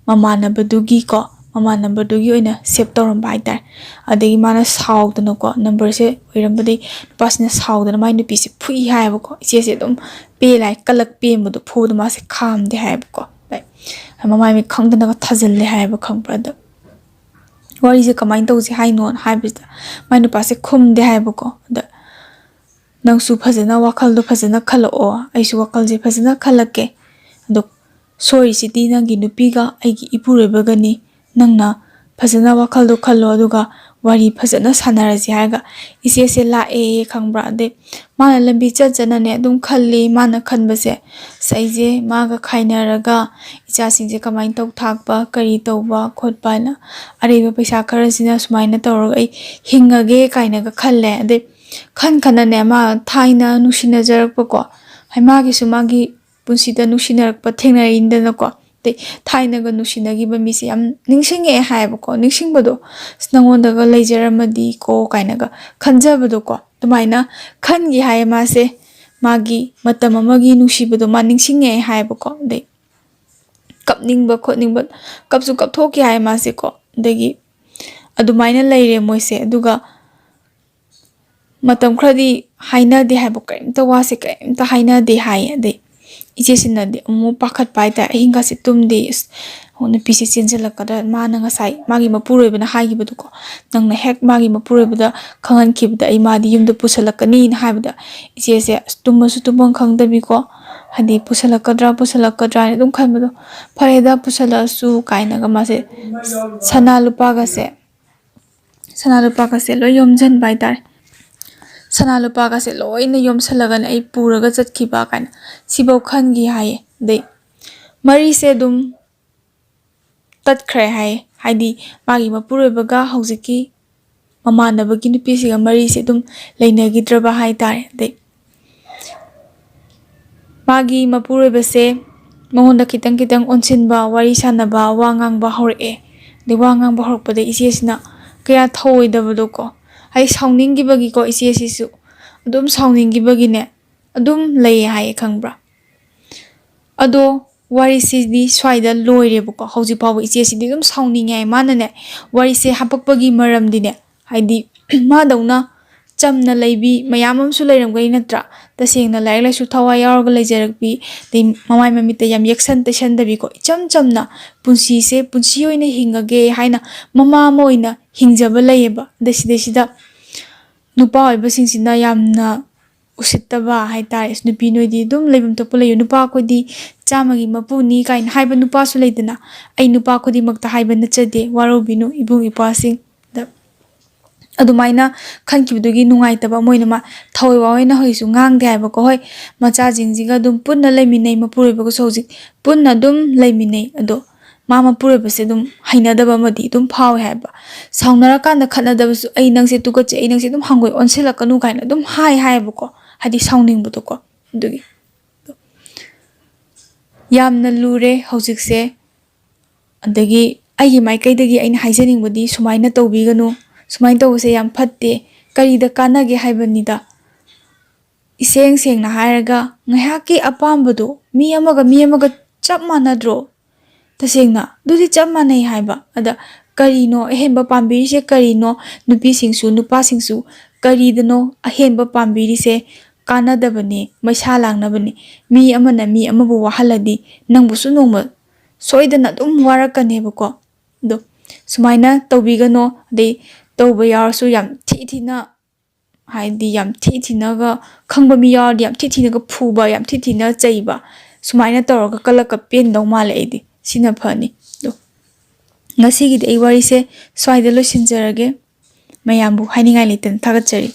ꯃꯃꯥꯟꯅꯕꯗꯨꯒꯤꯀꯣ, ꯃꯃꯥꯟꯅꯕꯗꯨꯒꯤ ꯑꯣꯏꯅ ꯁꯦꯞ ꯇꯧꯔꯝꯕ ꯍꯥꯏꯇꯥꯔꯦ꯫ ꯑꯗꯒꯤ ꯃꯥꯅ ꯁꯥꯎꯗꯅꯀꯣ, ꯅꯝꯕꯔꯁꯦ ꯑꯣꯏꯔꯝꯕꯗꯒꯤ ꯅꯨꯄꯥꯁꯤꯅ ꯁꯥꯎꯗꯅ ꯃꯥꯏ ꯅꯨꯄꯤꯁꯦ ꯐꯨꯏ ꯍꯥꯏꯌꯦꯕꯀꯣ꯫ ꯏꯆꯦꯁꯦ ꯑꯗꯨꯝ ꯄꯦ ꯂꯥꯏ ꯀꯜꯂꯛ ꯄꯦꯟꯕꯗꯣ, ꯐꯨꯕꯗꯣ ꯃꯥꯁꯦ ꯈꯥꯝꯗꯦ ꯍꯥꯏꯌꯦꯕꯀꯣ꯫ ꯂꯥꯏꯛ ꯃꯃꯥꯏ ꯃꯤꯠ ꯈꯪꯗꯅꯒ ꯊꯥꯖꯤꯜꯂꯦ ꯍꯥꯏꯌꯦꯕ, ꯈꯪꯕ꯭ꯔꯥ? ꯑꯗ ꯋꯥꯔꯤꯁꯦ ꯀꯃꯥꯏꯅ ꯇꯧꯁꯦ ꯍꯥꯏꯅꯣ ꯍꯥꯏꯕꯁꯤꯗ ꯃꯥꯏ ꯅꯨꯄꯥꯁꯦ ꯈꯨꯝꯗꯦ ꯍꯥꯏꯌꯦꯕꯀꯣ꯫ ꯑꯗ ꯅꯪꯁꯨ ꯐꯖꯅ ꯋꯥꯈꯜꯗꯣ ꯐꯖꯅ ꯈꯜꯂꯛꯑꯣ, ꯑꯩꯁꯨ ꯋꯥꯈꯜꯁꯦ ꯐꯖꯅ ꯈꯜꯂꯛꯀꯦ꯫ ꯑꯗꯣ ꯁꯣꯏꯔꯤꯁꯤꯗꯤ ꯅꯪꯒꯤ ꯅꯨꯄꯤꯒ ꯑꯩꯒꯤ ꯏꯄꯨꯔꯣꯏꯕꯒꯅꯤ꯫ ꯅꯪꯅ ꯐꯖꯅ ꯋꯥꯈꯜꯗꯣ ꯈꯜꯂꯣ, ꯑꯗꯨꯒ ꯋꯥꯔꯤ ꯐꯖꯅ ꯁꯥꯟꯅꯔꯁꯤ ꯍꯥꯏꯔꯒ ꯏꯆꯦꯁꯦ ꯂꯥꯛꯑꯦ, ꯈꯪꯕ꯭ꯔꯥ? ꯑꯗꯩ ꯃꯥꯅ ꯂꯝꯕꯤ ꯆꯠ ꯆꯠꯅꯅꯦ ꯑꯗꯨꯝ ꯈꯜꯂꯤ꯫ ꯃꯥꯅ ꯈꯟꯕꯁꯦ, "ꯑꯁ, ꯑꯩꯁꯦ ꯃꯥꯒ ꯈꯥꯏꯅꯔꯒ ꯏꯆꯥꯁꯤꯡꯁꯦ ꯀꯃꯥꯏꯅ ꯇꯧ ꯊꯥꯛꯄ, ꯀꯔꯤ ꯇꯧꯕ ꯈꯣꯠꯄ ꯍꯥꯏꯅ ꯑꯔꯩꯕ ꯄꯩꯁꯥ ꯈꯔꯁꯤꯅ ꯁꯨꯃꯥꯏꯅ ꯇꯧꯔꯒ ꯑꯩ ꯍꯤꯡꯉꯒꯦ" ꯀꯥꯏꯅꯒ ꯈꯜꯂꯦ꯫ ꯑꯗꯩ ꯈꯟ ꯈꯟꯅꯅꯦ ꯃꯥ ꯊꯥꯏꯅ ꯅꯨꯡꯁꯤꯅꯖꯔꯛꯄꯀꯣ, ꯍꯥꯏ, ꯃꯥꯒꯤꯁꯨ ꯃꯥꯒꯤ ꯄꯨꯟꯁꯤꯗ ꯅꯨꯡꯁꯤꯅꯔꯛꯄ ꯊꯦꯡꯅꯔꯤꯅꯤꯗꯅꯀꯣ꯫ ꯑꯗꯩ ꯊꯥꯏꯅꯒ ꯅꯨꯡꯁꯤꯅꯈꯤꯕ ꯃꯤꯁꯦ ꯌꯥꯝ ꯅꯤꯡꯁꯤꯡꯉꯛꯑꯦ ꯍꯥꯏꯌꯦꯕꯀꯣ꯫ ꯅꯤꯡꯁꯤꯡꯕꯗꯣ, "ꯑꯁ, ꯅꯪꯉꯣꯟꯗꯒ ꯂꯩꯖꯔꯝꯃꯗꯤꯀꯣ" ꯀꯥꯏꯅꯒ ꯈꯟꯖꯕꯗꯣꯀꯣ, ꯑꯗꯨꯃꯥꯏꯅ ꯈꯟꯈꯤ ꯍꯥꯏꯌꯦ ꯃꯥꯁꯦ꯫ ꯃꯥꯒꯤ ꯃꯇꯝ ꯑꯃꯒꯤ ꯅꯨꯡꯁꯤꯕꯗꯣ ꯃꯥ ꯅꯤꯡꯁꯤꯡꯉꯛꯑꯦ ꯍꯥꯏꯌꯦꯕꯀꯣ꯫ ꯑꯗꯩ ꯀꯞꯅꯤꯡꯕ ꯈꯣꯠꯅꯤꯡꯕ, ꯀꯞꯁꯨ ꯀꯞꯊꯣꯛꯈꯤ ꯍꯥꯏ ꯃꯥꯁꯦꯀꯣ꯫ ꯑꯗꯒꯤ ꯑꯗꯨꯃꯥꯏꯅ ꯂꯩꯔꯦ ꯃꯣꯏꯁꯦ꯫ ꯑꯗꯨꯒ ꯃꯇꯝ ꯈꯔꯗꯤ ꯍꯥꯏꯅꯗꯦ ꯍꯥꯏꯕ, ꯀꯔꯤꯝꯇ ꯋꯥꯁꯦ ꯀꯔꯤꯝꯇ ꯍꯥꯏꯅꯗꯦ ꯍꯥꯏꯌꯦ꯫ ꯑꯗꯩ ꯏꯆꯦꯁꯤꯅꯗꯤ ꯑꯃꯨꯛ ꯄꯥꯈꯠꯄ ꯍꯥꯏꯇꯥꯔꯦ, ꯑꯍꯤꯡꯒꯥꯁꯦ ꯇꯨꯝꯗꯦ꯫ "ꯑꯁ, ꯅꯨꯄꯤꯁꯦ ꯆꯦꯟꯁꯤꯜꯂꯛꯀꯗ꯭ꯔꯥ, ꯃꯥꯅ ꯉꯁꯥꯏ ꯃꯥꯒꯤ ꯃꯄꯨꯔꯣꯏꯕꯅ ꯍꯥꯏꯈꯤꯕꯗꯨꯀꯣ, ꯅꯪꯅ ꯍꯦꯛ ꯃꯥꯒꯤ ꯃꯄꯨꯔꯣꯏꯕꯗ ꯈꯪꯍꯟꯈꯤꯕꯗ ꯑꯩ ꯃꯥꯗꯤ ꯌꯨꯝꯗ ꯄꯨꯁꯜꯂꯛꯀꯅꯤꯅ ꯍꯥꯏꯕꯗ, ꯏꯆꯦꯁꯦ ꯑꯁ ꯇꯨꯝꯃꯁꯨ ꯇꯨꯝꯐꯝ ꯈꯪꯗꯕꯤꯀꯣ, ꯍꯥꯏꯗꯤ ꯄꯨꯁꯜꯂꯛꯀꯗ꯭ꯔꯥ ꯄꯨꯁꯜꯂꯛꯀꯗ꯭ꯔꯥ ꯍꯥꯏꯅ ꯑꯗꯨꯝ ꯈꯟꯕꯗꯣ, ꯐꯔꯦꯗ ꯄꯨꯁꯜꯂꯛꯑꯁꯨ ꯀꯥꯏꯅꯒ ꯃꯥꯁꯦ ꯁꯅꯥ ꯂꯨꯄꯥꯒꯁꯦ ꯁꯅꯥ ꯂꯨꯄꯥꯒꯁꯦ ꯂꯣꯏ ꯌꯣꯝꯁꯤꯟꯕ ꯍꯥꯏꯇꯥꯔꯦ꯫ ꯁꯅꯥ ꯂꯨꯄꯥꯒꯁꯦ ꯂꯣꯏꯅ ꯌꯣꯝꯁꯤꯜꯂꯒꯅꯦ ꯑꯩ ꯄꯨꯔꯒ ꯆꯠꯈꯤꯕ ꯀꯥꯏꯅ ꯁꯤꯐꯧ ꯈꯟꯈꯤ ꯍꯥꯏꯌꯦ꯫ ꯑꯗꯩ ꯃꯔꯤꯁꯦ ꯑꯗꯨꯝ ꯇꯠꯈ꯭ꯔꯦ ꯍꯥꯏꯌꯦ꯫ ꯍꯥꯏꯗꯤ ꯃꯥꯒꯤ ꯃꯄꯨꯔꯣꯏꯕꯒ ꯍꯧꯖꯤꯛꯀꯤ ꯃꯃꯥꯟꯅꯕꯒꯤ ꯅꯨꯄꯤꯁꯤꯒ ꯃꯔꯤꯁꯦ ꯑꯗꯨꯝ ꯂꯩꯅꯈꯤꯗ꯭ꯔꯕ ꯍꯥꯏꯇꯥꯔꯦ꯫ ꯑꯗꯩ ꯃꯥꯒꯤ ꯃꯄꯨꯔꯣꯏꯕꯁꯦ ꯃꯉꯣꯟꯗ ꯈꯤꯇꯪ ꯈꯤꯇꯪ ꯑꯣꯟꯁꯤꯟꯕ, ꯋꯥꯔꯤ ꯁꯥꯟꯅꯕ, ꯋꯥ ꯉꯥꯡꯕ ꯍꯧꯔꯛꯑꯦ꯫ ꯑꯗꯩ ꯋꯥ ꯉꯥꯡꯕ ꯍꯧꯔꯛꯄꯗ ꯏꯆꯦꯁꯤꯅ ꯀꯌꯥ ꯊꯧꯑꯣꯏꯗꯕꯗꯣꯀꯣ, ꯍꯥꯏꯗꯤ ꯁꯥꯎꯅꯤꯡꯈꯤꯕꯒꯤꯀꯣ, ꯏꯆꯦꯁꯤꯁꯨ ꯑꯗꯨꯝ ꯁꯥꯎꯅꯤꯡꯈꯤꯕꯒꯤꯅꯦ ꯑꯗꯨꯝ ꯂꯩꯌꯦ ꯍꯥꯏꯌꯦ, ꯈꯪꯕ꯭ꯔꯥ? ꯑꯗꯣ ꯋꯥꯔꯤꯁꯤꯗꯤ ꯁ꯭ꯋꯥꯏꯗ ꯂꯣꯏꯔꯦꯕꯀꯣ꯫ ꯍꯧꯖꯤꯛ ꯐꯥꯎꯕ ꯏꯆꯦꯁꯤꯗꯤ ꯑꯗꯨꯝ ꯁꯥꯎꯅꯤꯡꯉꯦ ꯍꯥꯏ꯫ ꯃꯥꯅꯅꯦ ꯋꯥꯔꯤꯁꯦ ꯍꯥꯄꯛꯄꯒꯤ ꯃꯔꯝꯗꯤꯅꯦ, ꯍꯥꯏꯗꯤ ꯃꯥꯗꯧꯅ ꯆꯝꯅ ꯂꯩꯕꯤ ꯃꯌꯥꯝ ꯑꯃꯁꯨ ꯂꯩꯔꯝꯒꯅꯤ ꯅꯠꯇ꯭ꯔꯥ? ꯇꯁꯦꯡꯅ ꯂꯥꯏꯔꯤꯛ ꯂꯥꯏꯁꯨ ꯊꯋꯥꯏ ꯌꯥꯎꯔꯒ ꯂꯩꯖꯔꯛꯄꯤ, ꯑꯗꯩ ꯃꯃꯥꯏ ꯃꯃꯤꯠꯇ ꯌꯥꯝ ꯌꯦꯛꯁꯟ ꯇꯩꯁꯟꯗꯕꯤꯀꯣ, ꯏꯆꯝ ꯆꯝꯅ ꯄꯨꯟꯁꯤꯁꯦ ꯄꯨꯟꯁꯤ ꯑꯣꯏꯅ ꯍꯤꯡꯉꯒꯦ ꯍꯥꯏꯅ ꯃꯃꯥ ꯑꯃ ꯑꯣꯏꯅ ꯍꯤꯡꯖꯕ ꯂꯩꯌꯦꯕ꯫ ꯑꯗ ꯁꯤꯗꯩꯁꯤꯗ ꯅꯨꯄꯥ ꯑꯣꯏꯕꯁꯤꯡꯁꯤꯅ ꯌꯥꯝꯅ ꯎꯁꯤꯠꯇꯕ ꯍꯥꯏꯇꯥꯔꯦ꯫ "ꯑꯁ, ꯅꯨꯄꯤ ꯅꯣꯏꯗꯤ ꯑꯗꯨꯝ ꯂꯩꯐꯝ ꯊꯣꯛꯄ ꯂꯩꯌꯨ, ꯅꯨꯄꯥ ꯑꯩꯈꯣꯏꯗꯤ ꯆꯥꯝꯃꯒꯤ ꯃꯄꯨꯅꯤ" ꯀꯥꯏꯅ ꯍꯥꯏꯕ ꯅꯨꯄꯥꯁꯨ ꯂꯩꯗꯅ꯫ ꯑꯩ ꯅꯨꯄꯥ ꯈꯨꯗꯤꯡꯃꯛꯇ ꯍꯥꯏꯕ ꯅꯠꯆꯗꯦ, ꯋꯥꯔꯧꯕꯤꯅꯨ ꯏꯕꯨꯡ ꯏꯄ꯭ꯋꯥꯁꯤꯡꯗ꯫ ꯑꯗꯨꯃꯥꯏꯅ ꯈꯟꯈꯤꯕꯗꯨꯒꯤ ꯅꯨꯡꯉꯥꯏꯇꯕ ꯑꯃ ꯑꯣꯏꯅ ꯃꯥ ꯊꯑꯣꯏ ꯋꯥꯑꯣꯏꯅ ꯍꯧꯖꯤꯛꯁꯨ ꯉꯥꯡꯗꯦ ꯍꯥꯏꯕꯀꯣ꯫ ꯍꯣꯏ, ꯃꯆꯥꯁꯤꯡꯁꯤꯒ ꯑꯗꯨꯝ ꯄꯨꯟꯅ ꯂꯩꯃꯤꯟꯅꯩ, ꯃꯄꯨꯔꯣꯏꯕꯒꯁꯨ ꯍꯧꯖꯤꯛ ꯄꯨꯟꯅ ꯑꯗꯨꯝ ꯂꯩꯃꯤꯟꯅꯩ꯫ ꯑꯗꯣ ꯃꯥ ꯃꯄꯨꯔꯣꯏꯕꯁꯦ ꯑꯗꯨꯝ ꯍꯩꯅꯗꯕ ꯑꯃꯗꯤ ꯑꯗꯨꯝ ꯐꯥꯎꯋꯦ ꯍꯥꯏꯕ꯫ ꯁꯥꯎꯅꯔꯀꯥꯟꯗ ꯈꯠꯅꯗꯕꯁꯨ, "ꯑꯩ ꯅꯪꯁꯦ ꯇꯨꯀꯠꯆꯩ, ꯑꯩ ꯅꯪꯁꯦ ꯑꯗꯨꯝ ꯍꯪꯒꯣꯏ ꯑꯣꯟꯁꯤꯜꯂꯛꯀꯅꯨ" ꯀꯥꯏꯅ ꯑꯗꯨꯝ ꯍꯥꯏ ꯍꯥꯏꯌꯦꯕꯀꯣ, ꯍꯥꯏꯗꯤ ꯁꯥꯎꯅꯤꯡꯕꯗꯣꯀꯣ꯫ ꯑꯗꯨꯒꯤ ꯌꯥꯝꯅ ꯂꯨꯔꯦ ꯍꯧꯖꯤꯛꯁꯦ꯫ ꯑꯗꯒꯤ ꯑꯩꯒꯤ ꯃꯥꯏꯀꯩꯗꯒꯤ ꯑꯩꯅ ꯍꯥꯏꯖꯅꯤꯡꯕꯗꯤ, ꯁꯨꯃꯥꯏꯅ ꯇꯧꯕꯤꯒꯅꯨ, ꯁꯨꯃꯥꯏꯅ ꯇꯧꯕꯁꯦ ꯌꯥꯝ ꯐꯠꯇꯦ, ꯀꯔꯤꯗ ꯀꯥꯟꯅꯒꯦ ꯍꯥꯏꯕꯅꯤꯗ꯫ ꯏꯁꯦꯡ ꯁꯦꯡꯅ ꯍꯥꯏꯔꯒ, ꯉꯥꯏꯍꯥꯛꯀꯤ ꯑꯄꯥꯝꯕꯗꯣ ꯃꯤ ꯑꯃꯒ ꯃꯤ ꯑꯃꯒ ꯆꯞ ꯃꯥꯟꯅꯗ꯭ꯔꯣ? ꯇꯁꯦꯡꯅ ꯑꯗꯨꯗꯤ ꯆꯞ ꯃꯥꯟꯅꯩ ꯍꯥꯏꯕ꯫ ꯑꯗ ꯀꯔꯤꯅꯣ ꯑꯍꯦꯟꯕ ꯄꯥꯝꯕꯤꯔꯤꯁꯦ? ꯀꯔꯤꯅꯣ? ꯅꯨꯄꯤꯁꯤꯡꯁꯨ ꯅꯨꯄꯥꯁꯤꯡꯁꯨ ꯀꯔꯤꯗꯅꯣ ꯑꯍꯦꯟꯕ ꯄꯥꯝꯕꯤꯔꯤꯁꯦ? ꯀꯥꯟꯅꯗꯕꯅꯤ, ꯃꯩꯁꯥ ꯂꯥꯡꯅꯕꯅꯤ꯫ ꯃꯤ ꯑꯃꯅ ꯃꯤ ꯑꯃꯕꯨ ꯋꯥꯍꯜꯂꯗꯤ ꯅꯪꯕꯨꯁꯨ ꯅꯣꯡꯃ ꯁꯣꯏꯗꯅ ꯑꯗꯨꯝ ꯋꯥꯔꯛꯀꯅꯦꯕꯀꯣ꯫ ꯑꯗꯣ ꯁꯨꯃꯥꯏꯅ ꯇꯧꯕꯤꯒꯅꯣ꯫ ꯑꯗꯩ ꯇꯧꯕ ꯌꯥꯎꯔꯁꯨ ꯌꯥꯝ ꯊꯤ ꯊꯤꯅ, ꯍꯥꯏꯗꯤ ꯌꯥꯝ ꯊꯤ ꯊꯤꯅꯒ, ꯈꯪꯕ ꯃꯤ ꯌꯥꯎꯔꯗꯤ ꯌꯥꯝ ꯊꯤ ꯊꯤꯅꯒ ꯐꯨꯕ, ꯌꯥꯝ ꯊꯤ ꯊꯤꯅ ꯆꯩꯕ, ꯁꯨꯃꯥꯏꯅ ꯇꯧꯔꯒ ꯀꯜꯂꯛꯀ ꯄꯦꯟꯗꯧ ꯃꯥꯜꯂꯦ ꯑꯩꯗꯤ꯫ ꯁꯤꯅ ꯐꯅꯤ꯫ ꯑꯗꯣ ꯉꯁꯤꯒꯤꯗꯤ ꯑꯩ ꯋꯥꯔꯤꯁꯦ ꯁ꯭ꯋꯥꯏꯗ ꯂꯣꯏꯁꯤꯟꯖꯔꯒꯦ꯫ ꯃꯌꯥꯝꯕꯨ ꯍꯥꯏꯅꯤꯡꯉꯥꯏ ꯂꯩꯇꯅ ꯊꯥꯒꯠꯆꯔꯤ꯫